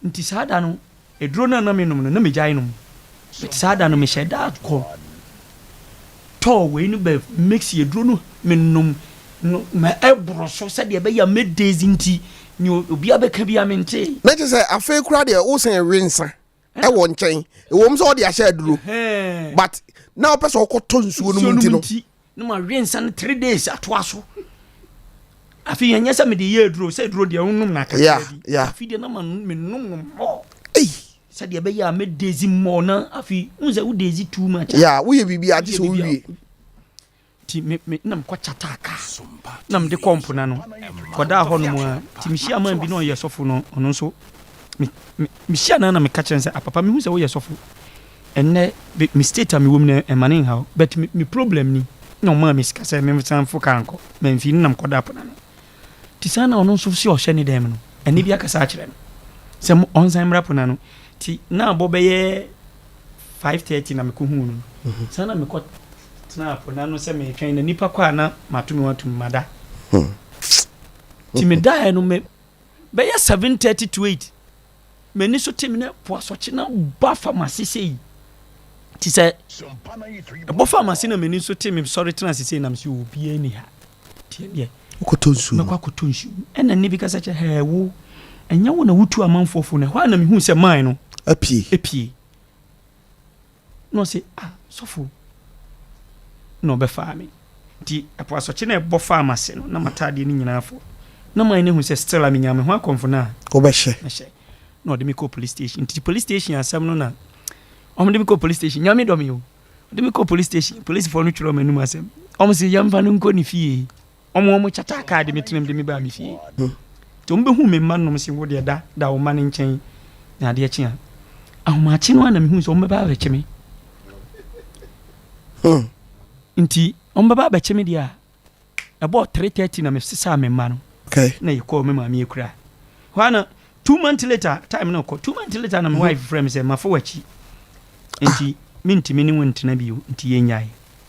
Nti saa da no aduro no a na menom no na megyae nom but saa da no mehyɛ da kɔ tɔɔ wei no bɛ mix aduro no menom no ma ɛboro so sɛdeɛ ɛbɛyɛ a mɛ days nti nea obiara bɛka biara mentee.
Na kyerɛ sɛ afei koraa deɛ wosan we nsa ɛwɔ nkyɛn ɛwɔ mu sɛ ɔde ahyɛ aduro but na wopɛ sɛ wokɔtɔ nsuo no mu nti no.
Na ma we nsa no 3 days atoa so afei ɛnyɛ sɛ mede yɛ aduro sɛ aduro deɛ wonom no akakra bi afei deɛ na ma menom no mmɔ sɛdeɛ ɛbɛyɛ a mɛdezi mmɔ na afei wohu sɛ wodezi too much a
yeah woyɛ biribi agye sɛ wowie
nti me me na mekɔ kyataa kaa na mede kɔ mpona no kɔdaa hɔ nom a nti mehyia man bi na ɔyɛ sɔfo no ɔno nso me me mehyia no na meka kyerɛ no sɛ apapa mehu sɛ woyɛ sɔfo ɛnnɛ me state a mewɔ mu no ɛma ne nhaw but me, me problem ni na ɔmaa me sika sɛ mensan fo kaa nkɔ mamfi no na mekɔdaa pona no nti saa na ɔno nso si ɔhyɛ ne dɛm no ɛne bi akasa akyerɛ no sɛ ɔnsan mmra pona no nti na abɔ bɛyɛ 5:30 na mekɔhuu no mhm. saa na mekɔ tenaa po no ano sɛ meretwɛn na nipa kɔ a na mato me ho atum mada. Nti medaeɛ no me bɛyɛ 7:30 to 8 m'ani so te me na po asɔkye na ba fa m'ase sei nti sɛ ɛbɔ fa m'ase na m'ani so te me sɔre tena ase sei na mesɛ obiara ni ha nti ɛdeɛ
wokɔtɔ nsuo
mɛkɔ akɔtɔ nsuo ɛna nne bi kasa kyɛ hɛɛ wo ɛnyɛ wo na wotu amanfoɔ fo no ɛhɔ a na mehu sɛ man no
apue
apue Na ɔse ah sɔfo na ɔbɛfaa me nti ɛpo asɔkye na ɛbɔ faa m'ase no na m'ataadeɛ no nyinaa fɔ na man no ahu sɛ still a menya me ho akɔmfo no a
wobɛhyɛ
mɛhyɛ na ɔde me kɔ police station nti police station asɛm no na ɔmo de me kɔ police station nyame dɔ me o ɔde me kɔ police station polisifoɔ no twerɛ m'anum asɛm ɔmo se yɛmfa no nkɔ ne fie Wɔn wɔn kyataa kaa de me tenam de me baa me fie. Nti wɔn bɛhuu me mma nom se wo deɛ da da wo mma no nkyɛn na adeɛ kye a. Ahomakye no ara na mehuu sɛ wɔn bɛba abɛkye me. Nti wɔn bɛba abɛkye me deɛ a, ɛbɔɔ 3:30 na mesesaa me mma no.
Okay.
Na yɛkɔɔ me maame akura. Hɔ ara na 2 months later time no kɔ 2 months later na me wife frɛ me sɛ mafa w'akyi. Nti mentumi ne wo ntena bio nti yɛnyae.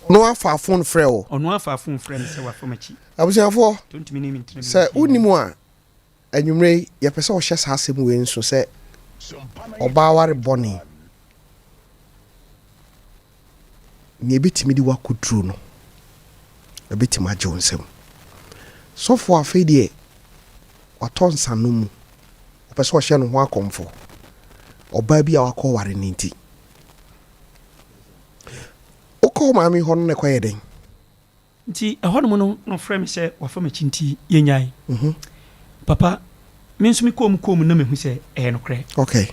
Ɔno afa phone frɛ wo.
Ɔno afa phone frɛ me sɛ wafa m'akyi.
Abusuafoɔ, sɛ wonim a, anwummerɛ yi yɛpɛ sɛ ɔhyɛ saa asɛm wei nso sɛ ɔbaa ware bɔne, nea ɛbɛtumi de wakɔduro no, ɛbɛtumi agye wo nsam. Sɔfoɔ afei deɛ watɔ nsanom mu, ɔpɛ sɛ ɔhyɛ ne ho akɔmfo, ɔbaa bi a wakɔware no nti. Wokɔ wo maame hɔ no na ɛkɔyɛ dɛn?
Nti ɛhɔnom no na ɔfrɛ me sɛ wafa m'akyi nti yɛnyae. Papa, me nso mekɔɔ mu kɔɔ mu na mehu sɛ ɛyɛ nokorɛ.
Okay.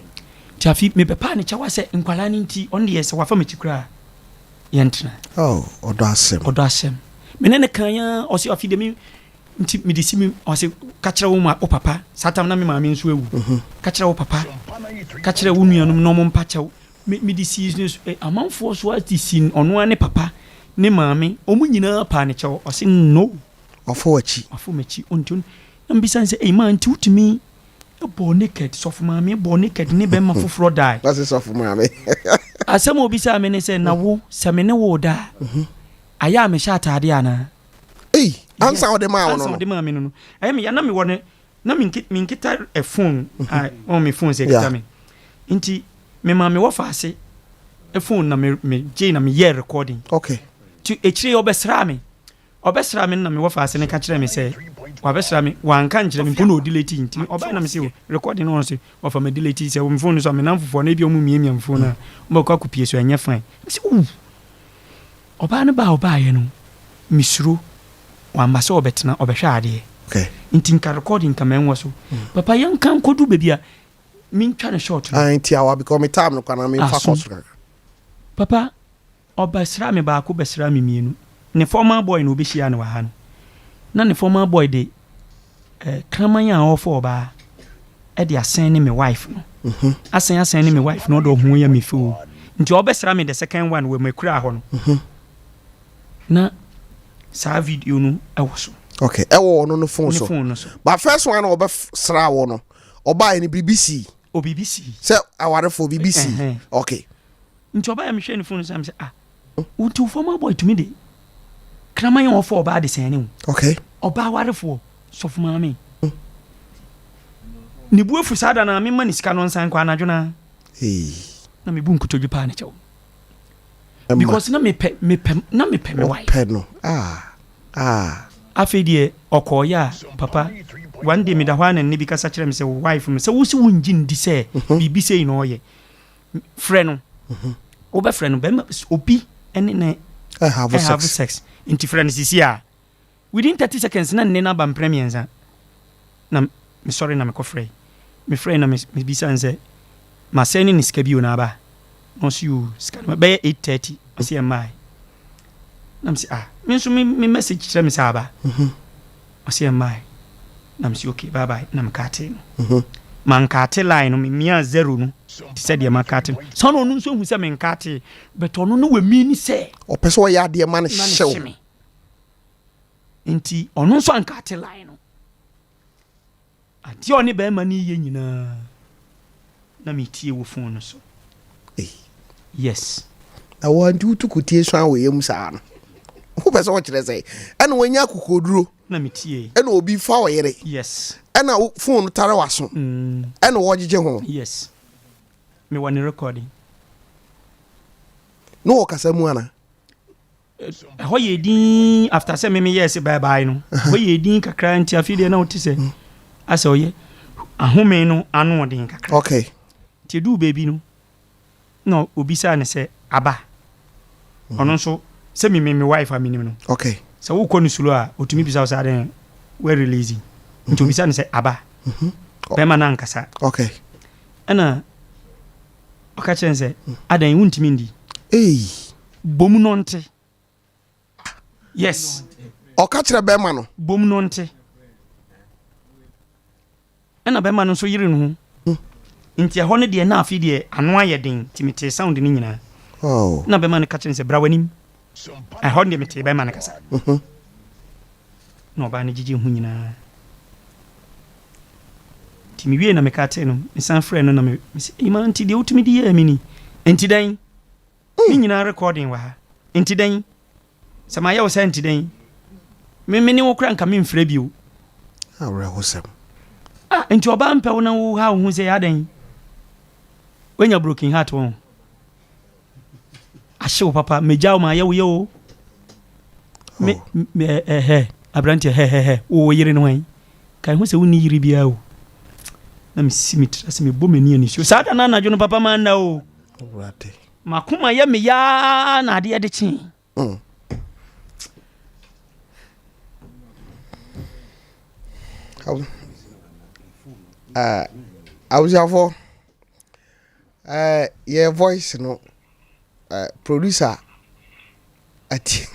Nti afei mebɛpaa ne kyɛwa sɛ nkwadaa no nti ɔno deɛ sɛ wafa m'akyi koraa a yɛntena.
Oh, ɔdɔ asɛm.
Ɔdɔ asɛm. Me ne no kan ara ɔse afei deɛ me nti mede si me ɔse ka kyerɛ wo ma wo papa saa tam na me maame nso awu. Ka kyerɛ wo papa, ka kyerɛ wo nuanom na wɔn mpa kyɛw. Me mede sii ne so eh, amanfoɔ so ara de sii ɔno ara ne papa ne maame wɔn nyinaa paa ne kyɛw ɔse no.
Wafa w'akyi.
Wafa m'akyi ɔnti ɔn na mebisa no sɛ ei maa nti wotumi bɔɔ naked sɔfo maame bɔɔ naked ne bɛrima foforɔ dae.
Ɔse sɔfo maame.
Asɛm a obisaa me ne sɛ na wo sɛ me ne wo da a ayɛ a mehyɛ ataadeɛ anaa?
Ei ansa ɔde maa wo no no.
Ansa ɔde maa me no no ɛyɛ me ya na mewɔ ne na menkita phone a ɔn me phone sɛ ɛkita me nti me ma me wɔfa ase phone na me me gye na me yɛ recording.
Okay.
Nti akyire yi ɔbɛsraa me. Ɔbɛsraa me no na me wɔfaase no ka kyerɛɛ me sɛ wabɛsra me. Wanka ankyerɛ me mpo na ɔdelete nti ɔbaeɛ na mese o recording no wɔ so wɔfa ma delete sɛ me phone no so a me namfofoɔ no ebi ɔmo miamia me phone no a ɔmo bɛkɔ akɔpie so ɛnyɛ fine. Mese ooh ɔbaa no ba a ɔbaeɛ no mesuro wamba sɛ ɔbɛtena ɔbɛhwɛ adeɛ nti nka recording nka manwɔ so. Papa yɛnka nkɔdu baabi a mentwa no short no.
Ah ntiawa because me time no kwa na memfa kɔ so kakra.
Papa Ɔbɛsraa me baako bɛsraa me mienu. Ne former boy na ɔbɛhyiaa no wɔ ha no. Na ne former boy de eh, kraman a ɔrefa ɔbaa de asɛn ne me wife no. Asɛn asɛn ne me wife no ɔde ɔho yɛ me fɛ o. Nti ɔbɛsra me the second one wɔ m'akura hɔ no. Na saa video no ɛwɔ so.
Okay, ɛwɔ ɔno no phone
Ne
so.
phone no so.
But first one a ɔbɛsraa wɔ no, ɔbaeɛ no biribi sii.
O biribi sii.
Sɛ awarefoɔ biribi sii.
Ɛhɛn.
Okay.
Nti ɔbaeɛ a mehwɛɛ ne phone so a mesɛ ah wo nti wo former boy tumi de kraman a ɔfa ɔbaa de sɛn ne wo.
Okay.
Ɔbaa warefoɔ sɔfo maame. Ne bu afu saa da no a mema ne sika no ɔnsan kɔ anadwo no a.
Hey.
Na mebu nkotodwe paa ne kyɛw. Because na mepɛ mepɛ na mepɛ me wife.
Ɔpɛ no ah ah.
Afei deɛ ɔkɔɔyɛ a papa one day meda hɔ a na nne bi kasa kyerɛ me sɛ wo wife no sɛ wo se wongye ndi sɛ biribi sei na ɔyɛ. Frɛ no. Wobɛfrɛ no bɛrima obi ne ne
have
sex. Nti frɛ no sisi a. Within 30 seconds na nne no aba mprɛ mmiɛnsa. Na mesɔre na mekɔfrɛe. Mefrɛe na mebisa no sɛ masɛne ne sika bio na aba. Na ɔse yoo sika no bɛyɛ 8:30 ɔse ɛmmae. Na mese ah me nso me me message kyerɛ me sɛ aba. Ɔse ɛmmae. Na mese okay bye bye na mekatee no. Mankate line no memiaa zero no te sɛ deɛ makate no. Saa na ɔno nso ahu sɛ menkatee but ɔno no wamini sɛ.
Ɔpɛ sɛ ɔyɛ adeɛ ma no hye wo.
Me. Nti ɔno nso ankate line no. Adeɛ a ɔne bɛrima no reyɛ nyinaa na metie wɔ phone no so. Yes.
Na wɔn nti wotu kotie suan wɔ yam saa no. Wopɛ sɛ wɔkyerɛ sɛ ɛna wɔanya akokoduro.
Na metie.
Ɛna obi fa ɔyere.
Yes.
Ɛna phone no tare w'aso. Ɛna wɔgyegye ho.
Yes. Mewɔ ne recording.
Na wɔkasa mu ana?
Ɛhɔ yɛɛ dinn after sɛ me meyɛɛ se bye bye no, ɛhɔ yɛɛ dinn kakra nti afei deɛ na wote sɛ asɛ ɔyɛ ahome no ano ɔden kakra.
Okay.
Nti eduu baabi no na obisaa no sɛ aba. Ɔno nso sɛ me me wife a menim no.
Okay.
Sɛ wokɔ no slow a otumi bisa wo sɛ adɛn wa release. Nti obisa no sɛ aba. Bɛrima no ankasa.
Okay.
Ɛna ɔka kyerɛ no sɛ adɛn wontumi ndi.
Ei.
Bom no nte. Yes.
Ɔka kyerɛ bɛrima no.
Bom no nte. Ɛna bɛrima no nso yere ne ho. Nti ɛhɔ no deɛ na afei deɛ ano ayɛ den nti metee sound no nyinaa.
Oh.
Na bɛrima no ka kyerɛ no sɛ bra w'anim. Ɛhɔ no deɛ metee bɛrima no kasa. Na ɔbaa no gyegye ho nyinaa. Nti mewie na meka tee no, mesan frɛ no na me sɛ, Ima nti deɛ wotumi de yɛɛ me ni. Nti dɛn? Ne nyinaa recording wɔ ha. Nti dɛn? Sɛ mayɛ wo saa nti dɛn? Me me ne wo kora nka memfrɛ bio.
Awerɛhosɛm.
Ah, nti ɔbaa mpɛ wo na wo ha wo ho sɛ adɛn? Woanya broken heart wɔn. Ahye wo papa, megya wo ma ayɛ wo yɛ o. Me, oh. me, eh, eh, eh, aberanteɛ, hɛ, hɛ, hɛ, wo yere no hwan? Kae ho sɛ wonni yere biara o. Na mesi me tiri ase mebɔ m'ani anisuo. Saa da no anadwo no papa manna o.
Awurade.
M'akoma yɛ me yaa na adeɛ de kyee.
Mm. Uh, abusuafoɔ uh, yɛ voice no uh, producer ati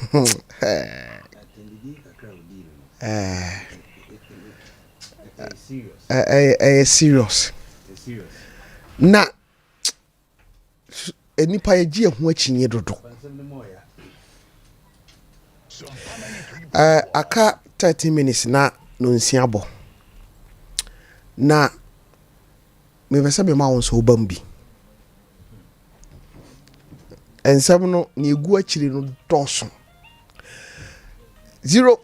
ɛyɛ serious na nnipa yɛgye yɛn ho akyinnye dodo. Ɛɛ aka 30 minutes na nonsia bɔ. Na mepɛ sɛ mema wo nso woba mu bi. Nsɛm no nea egu akyiri no dɔɔso. Zero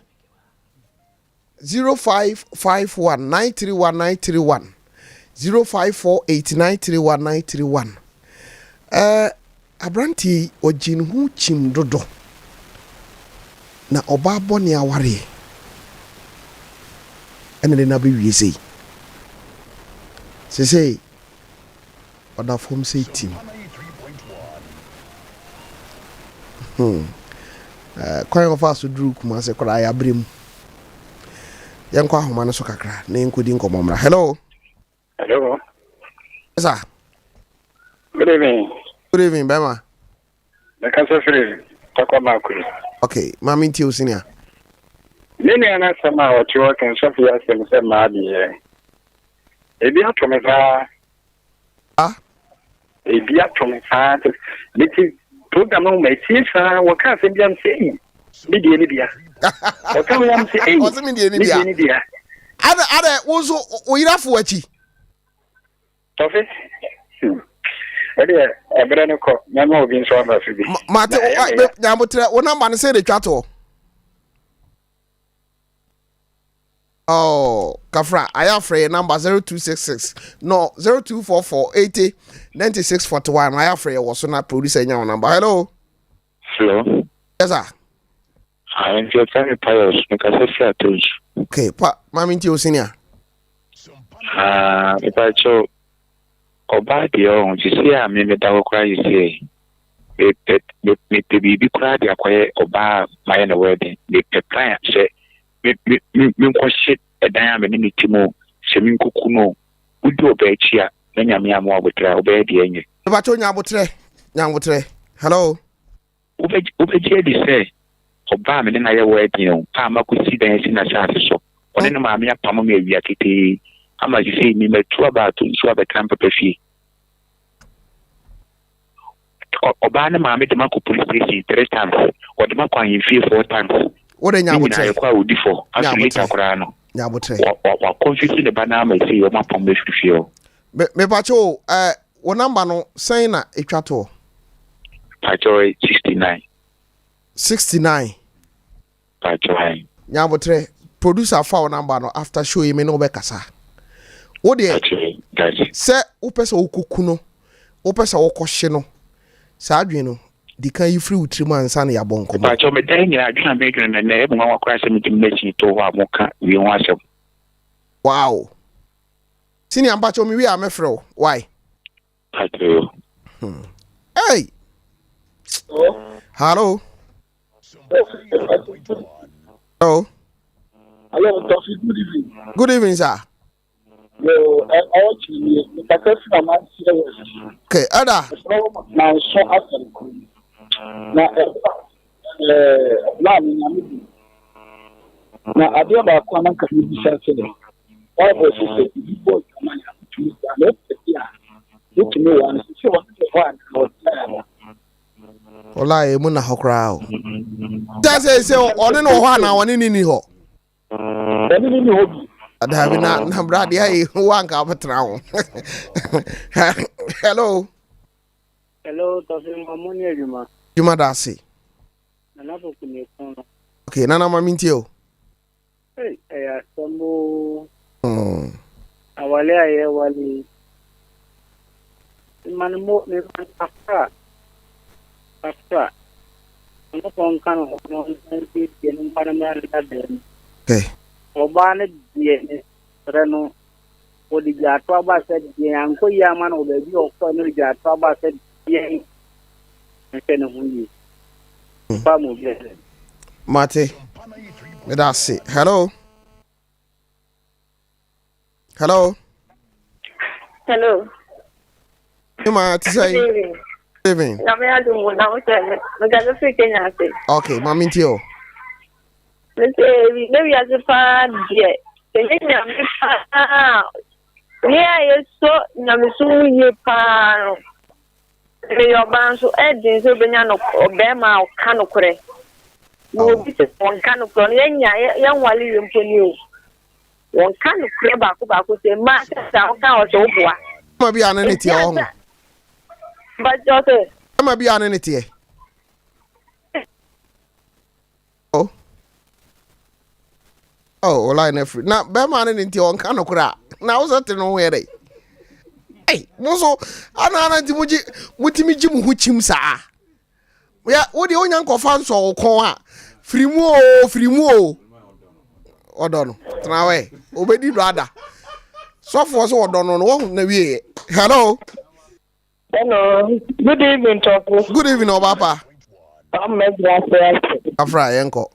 0551 931 931 0548 931 931 Ɛɛ aberanteɛ yi ɔgye ne ho kyim dodo. Na ɔbaa bɔne awareɛ ɛna de no abɛwie sei. Sesei ɔda fam sei tim. Hmm. Eh, kwan a ɔfaa so duruu Kumase koraa yɛabrɛ mu. Yɛnkɔ ahoma no so kakra na yɛnkɔdi nkɔmmɔ mmra. Hello.
Hello.
Sir.
Good evening.
Good evening, Bema.
Mekasa firi Tarkwa Maakuri.
Ok, ma me ntie wo senior.
Me nua no asɛm a ɔte hɔ ka nsɔfo yi asɛm sɛ mmaa deɛ ebi ato me saa.
Ah?
Ebi ato me saa. Mete program no ma etie saa wɔka asɛm bi am sɛ ei me deɛ ne bia. Wɔka wei am sɛ ei
me
deɛ ne bia.
Ada ada wo nso wo yere afo akyi.
Tɔfe, hmm. Ɛdeɛ ɛberɛ no kɔ, mɛma obi nso aba so bi.
Mate, nyabotrɛ, wo namba no sɛ de twa toɔ. Oh, kafra, ayɛ afrɛ yɛ namba 0266 no 0244 80 96 41 ayɛ afrɛ yɛ wɔ so na producer nya wo namba. Hello.
Hello.
Yes sir.
Ah, nti ɔfrɛ me Pius, mekasa firi Atonsu.
Okay, pa, maame nti o senior.
Ah, mepa kyɛw, ɔbaa deɛ ɔho, sisi a me meda hɔ koraa sisi mepɛ mepɛ biribi koraa de akɔyɛ ɔbaa a mayɛ no wedding, mepɛ plan a sɛ me me me menkɔhye ɛdan a me ne ne te mu sɛ menkɔku no, wodi ɔbaa akyi a na nyame ama wo abotrɛ a wobɛyɛ deɛ ɛnyɛ.
Mepa kyɛw nya abotrɛ, nya abotrɛ. Hello.
Wobɛgye adi sɛ ɔbaa a me ne no ayɛ wedding o, a makɔsi dan asi n'asase so, ɔne ne maame apamo me awia ketee, ama sesei me matu aba atɔ nsuo abɛtena me papa fie. Ɔbaa ne maame de makɔ police station three times, ɔde makɔ ahemfie four times.
Wode
nya abotrɛ. Ne nyinaa yɛkɔ a ɔdi fɔ. Aso later koraa no, wakɔnfisi ne ba no ama sei ɔma pam no afiri fie hɔ.
Mepakyɛ o, eh, wo number no sɛn na etwa toɔ?
Pakyɛ 69.
69.
Pakyɛ ayi.
Nyabotrɛ, producer fa wo number no after show yi me ne wo bɛkasa. Wo deɛ, sɛ wopɛ sɛ wokɔku no, wopɛ sɛ wokɔhye no, saa adwene no, di kan yi firi wo tirim ansa na yɛabɔ nkɔmmɔ.
Pakyɛ me dan nyinaa adwene a medwene no nnɛ, ɛyɛ me nwanwa koraa sɛ metumi machine too hɔ a moka wei ho asɛm.
Wow. Senior mpakyɛw me wie a mɛfrɛ wo why.
Pakyɛw.
Hmm. Hey. Hello. Hello.
Hello, Tofi. Good evening.
Good evening, sir.
Yo, ɔɔkye nie, mekasa firi amanseɛ west.
Okay, ɛda.
Mesrɛ wo manso asɛm koro yi. Na ɛba ɛɛ maame nyame bi. Na adeɛ baako a na nka mebisa sɛ Bible se sɛ obi bɔ adwaman a, wotumi gyaa no. Wopɛ bi a, wotumi waa no. Sisi ɔne ne hɔ anaa ɔgyae no?
Ɔla emu na hɔ koraa o. Sɛ sɛ sɛ ɔne no wɔ hɔ anaa ɔne ne ni hɔ?
Ɔne ne ni hɔ bi.
Dabi na na bra deɛ ayi wo anka wobɛtena ho. Hello.
Hello, Tɔfe ma mo ne adwuma.
Adwuma da ase.
Nana Poku ne kun no.
Okay, Nana ma mintie o.
Ei, ɛyɛ asɛm oo. Awale a yɛwale yi. Mema no mo, mema no kafra. Kafra. Nyankopɔn nka no ho na ɔnsan nsiesie no mfa no mmra ne dadaa mu.
Okay.
Ɔbaa no deɛ mesrɛ no, wɔde gyato aba sɛ deɛn ankɔ yie ama no wɔ baabi a ɔkɔɛ no de gyato aba sɛ deɛn nhwɛ ne ho yie. Fa ma obiara.
Mate. Meda ase. Hello. Hello.
Hello.
Ema ti sɛ. Evening.
Na me adum wo na wo sɛ me me ga firi Kenya ase.
Okay, maame nti o.
Me sɛ ne wiase paa deɛ ɛnyɛ nyame paa ne a yɛsɔ nyamesom mu yie paa no Meyɛ ɔbaa nso, ɛyɛ den sɛ wobɛnya no ɔbarima a ɔka nokorɛ. Na obi sɛ ɔnka nokorɛ no, yɛnya yɛnwale wie mpo ni o. Wɔnka nokorɛ baako baako sɛ mmaa sɛ sɛ woka wɔ sɛ woboa.
Bɛma bi a ne ne teɛ ɔho.
Mpakyɛ sɛ.
Bɛma bi a ne ne teɛ. Oh. Oh, line no afiri. Na bɛrima no ne nti ɔnka nokorɛ a, na wo sɛ te no ho yɛ dɛ. Ei, mo nso, ana ana nti mo gye, motumi gye mo ho kyim saa. Ya, wo deɛ wonya nkɔfa nsɔ wo kɔn a, Firi mu o, firi mu o. Ɔdɔ no, tena hɔ ɛ. Obedi dɔ ada. Sɔfoɔ sɛ ɔdɔ no no, wɔn na wie. Hello.
Hello. Good evening, Tɔfo.
Good evening, Ɔbaapa.
Ɔmma gyina ase ase.
Afra, yɛn kɔ.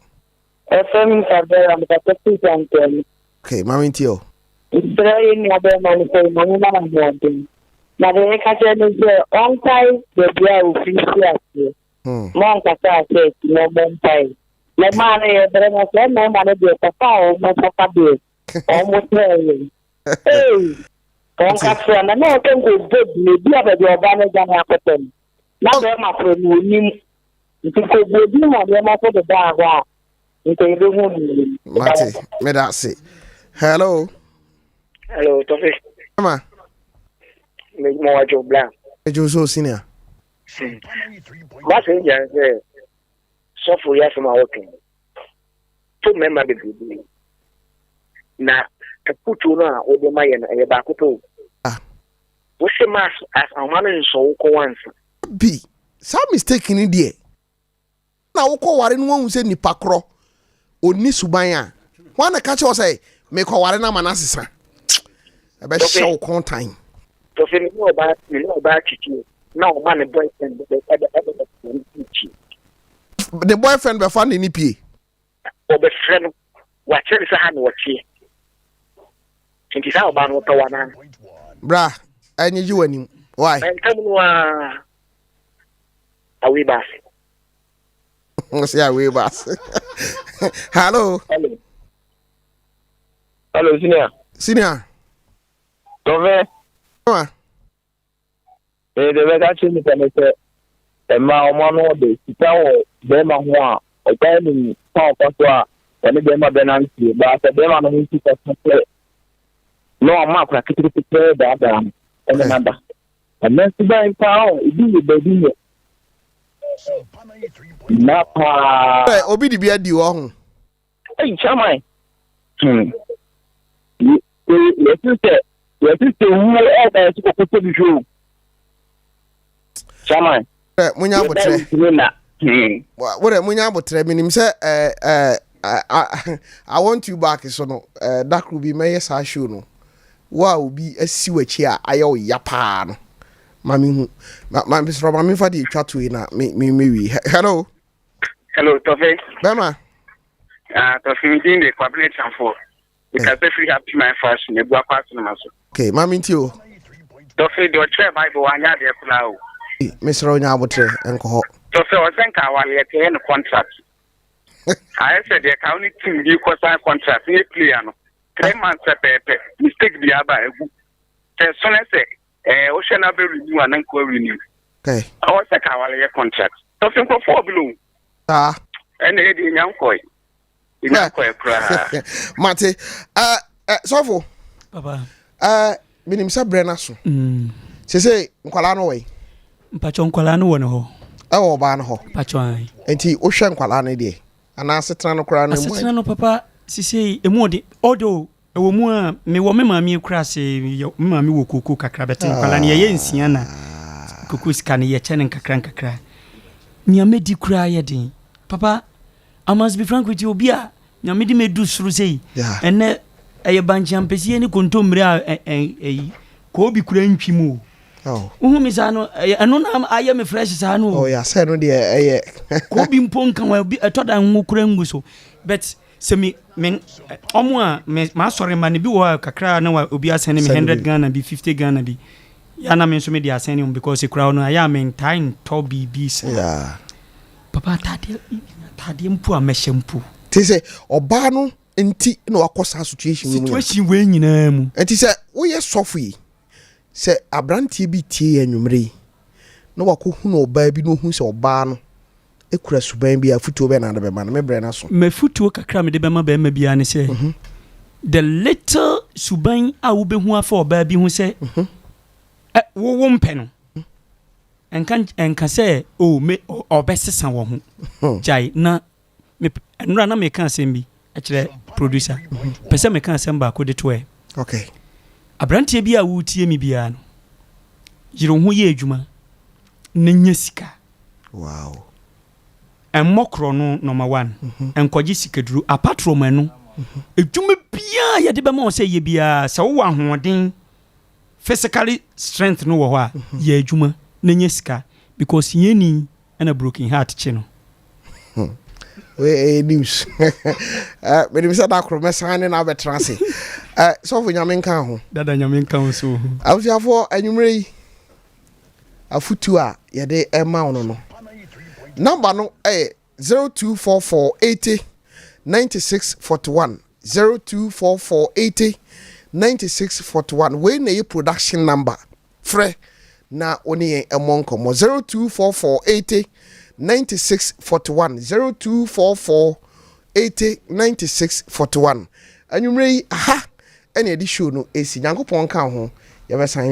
Ɛfɛ mi Isabella, mekasa fi Santɛm.
Okay, maame ntie o.
Mesrɛ yɛn nua bɛrima no sɛ Nyame ma no ahoɔden. Na deɛ meka kyerɛ no sɛ ɔnkae baabi a ofiri fi aseɛ. Ma ɔnkasa asɛ akyi na ɔmmɔ mpae. Na mmaa no yɛbrɛ na sɛ mmarima no deɛ kasa a wɔn kasa deɛ wɔn tɛɛ yɛn. Ee, ɔnkasa na na ɔsɛ nka ɔbɔ dua bi a baabi a ɔbaa no agya no akɔtɔ no. Na bɛrima korɔ no ɔnim. Nti nka ɔbɔ din ma nneɛma so dedaa hɔ a nka yɛbɛhu no yie.
Mate, meda ase. Hello.
Hello, Tofi.
Ama.
Me mo wajo bla.
Ejo so senior.
Mase nyan sɛ sɔfo yi asɛm a wɔka yi to mmarima bebrebe na afutuo no a wode ma yɛ no ɛyɛ baako pɛ o.
Ah.
Wose ma ahoma no nsɔ wo kɔn ansa.
Bi saa mistake ni deɛ na wokɔ ware no wahu sɛ nipa korɔ ɔnni suban a hwan na ka kyerɛ wo sɛ mekɔ ware no ama no asesa ɛbɛhyɛ wo kɔn tan.
Tɔfe me ne ɔbaa me ne ɔbaa twitwi na ɔma ne boyfriend bɛ ɛbɛ ɛbɛ bɛ ne pie.
Ne boyfriend bɛfa ne ne pie.
Ɔbɛfrɛ no wakyerɛ ne sɛ ha na ɔteɛ nti saa ɔbaa no ɔpɛ wo anaa.
Bra ɛnyegye w'anim why.
Ntam no aa away bus.
Ɔsɛ away bus. Hello.
Hello. Hello, senior.
Senior.
Tɔfɛ.
Ma.
Ee, deɛ bɛka kyerɛ nipa ne sɛ mmaa wɔn ano ɔde sika wɔ bɛrima ho a ɔbaa nim kwan ɔfa so a ɔne bɛrima bɛnanteɛ baa sɛ bɛrima no ho sika so sɛ na wama akora ketekete pɛɛ daadaa no ɛne nada ɛnɛ nso bɛn paa o ebi yɛ baabi nyɛ na paa.
Obi de bi adi wɔ ho.
Ei, chairman. Hmm. Yɛsi sɛ yɛsi sɛ wuo ɛda yɛsi kɔkɔ sɛ bi hwɛ o. Chairman.
Ɛ munya abotrɛ.
Yɛda na. Hmm.
Wọ́n munya abotrɛ minim sɛ ɛ ɛ I want you back so no ɛ dakoro bi mɛyɛ saa show no wo a obi asi w'akyi a ayɛ wo ya paa no ma me hu ma ma mesrɛ ma memfa deɛ etwa to yi na me me me wie hello.
Hello, Tɔfe.
Bɛma.
Ah, Tɔfe, mi din de Kwabena Kyamfo. Mekasa firi Happy My Fashion, Ebua Kwa Asenoma so.
Okay, ma minti o.
Tɔfe, deɛ ɔkyerɛ Bible wanyɛ adeɛ koraa o.
Mesrɛ wo nya abotrɛ nkɔ hɔ.
Tɔfe, ɔsɛ nka awareɛ tɛ yɛ no contract. Ayɛ sɛ deɛ ka wo ne team bi kɔ sign contract ne player no. 3 months pɛpɛɛpɛ, mistake bi aba egu. Sɛ ɛsono sɛ ɛɛ wohwɛ na bɛ renew a na nkoa renew.
Okay.
Ɔwɔ sɛ ka awale yɛ contract. Tɔfe nkurɔfoɔ wɔ bilo.
Saa.
Ɛna yɛ deɛ nya nkɔe. Nya nkɔe koraa.
Mate. Uh, uh, sɔfo.
Papa.
Uh, menim sɛ berɛ no aso. Mm. Sese nkwadaa no wɔ yi.
Mpakyɛ nkwadaa no wɔ ne hɔ.
Ɛwɔ ɔbaa no hɔ.
Mpakyɛ ayi.
Nti wohwɛ nkwadaa no deɛ anaa asetena no koraa no
emu. Asetena no papa sise emu ɔde ɔde Ɛwɔ mu a, mewɔ me maame akuraase, me maame wɔ kooko kakra bɛte nkwadaa no yɛyɛ nsia na kooko sika no yɛkyɛ no nkakra nkakra. Nea mɛdi koraa yɛ den. Papa, I must be frank with you, obi a Nyame de mɛdu soro sei, ɛnɛ ɛyɛ bankye ampesie ne kontommire a ɛyi koobi koraa ntwi mu o.
Oh.
Wohu me saa no, ɛno na ayɛ me fresh saa no o.
Oh, yeah, sɛ no deɛ ɛyɛ.
Koobi mpo nka ho, ɛtɔ da ngo koraa ngu so. But Sɛ me me ɔmo a me m'asɔre mma no bi wɔ hɔ a kakra na wa obi asɛne me 100 Ghana bi 50 Ghana bi ya na me nso me de asɛne ɔmo because ekura hɔ no ayɛ a me ntae ntɔ biribi saa.
Yeah.
Papa ataadeɛ ataadeɛ mpo a mɛhyɛ mpo.
Te sɛ ɔbaa no nti na wakɔ saa situation wei mu.
Situation wei nyinaa mu.
Nti sɛ woyɛ sɔfo yi sɛ abranteɛ bi tie yɛn anwummere yi na wakɔhunu ɔbaa bi na ohun sɛ ɔbaa no kura suban bi a, afotuo bɛn na wode bɛma no? Me berɛ no aso.
M'afotuo kakra a mede bɛma barima biara ne sɛ, the little suban a wobɛhu afa ɔbaa bi ho sɛ ɛ, wo wo mpɛ no, ɛnka ɛnka sɛ oh me ɔbɛsesa wɔ ho. Gyae na me nnora na meka asɛm bi kyerɛ producer. Pɛ sɛ meka asɛm baako de to ɛ.
Okay.
Aberanteɛ bi a woretie me biara no, yere wo ho yɛ adwuma na nya sika.
Wow.
Ɛmmɔ korɔ no number one. Nkɔgye sikaduro. Apart from ɛno, edwuma biara yɛde bɛma wo sɛ yɛ biara, sɛ wowɔ ahoɔden, physically strength no wɔ hɔ a, yɛ adwuma na nya sika because hiani ɛna broken heart kye no.
Wei ɛyɛ news. Menim sɛ da koro mɛsan ne no abɛtena ase. Sɔfo, Nyame nka ho.
Dada, Nyame nka ho so.
Abusuafoɔ, anwummerɛ yi afotu a yɛde ɛma wo no, number no ɛyɛ 0244 80 96 41, 0244 80 96 41. Wei na ɛyɛ production number. Frɛ na wo ne yɛn ɛmmɔ nkɔmmɔ. 0244 80 96 41, 0244 80 96 41. Anwummerɛ yi aha ɛna yɛde show no ɛsi. Nyankopɔn ka ho, yɛbɛsan.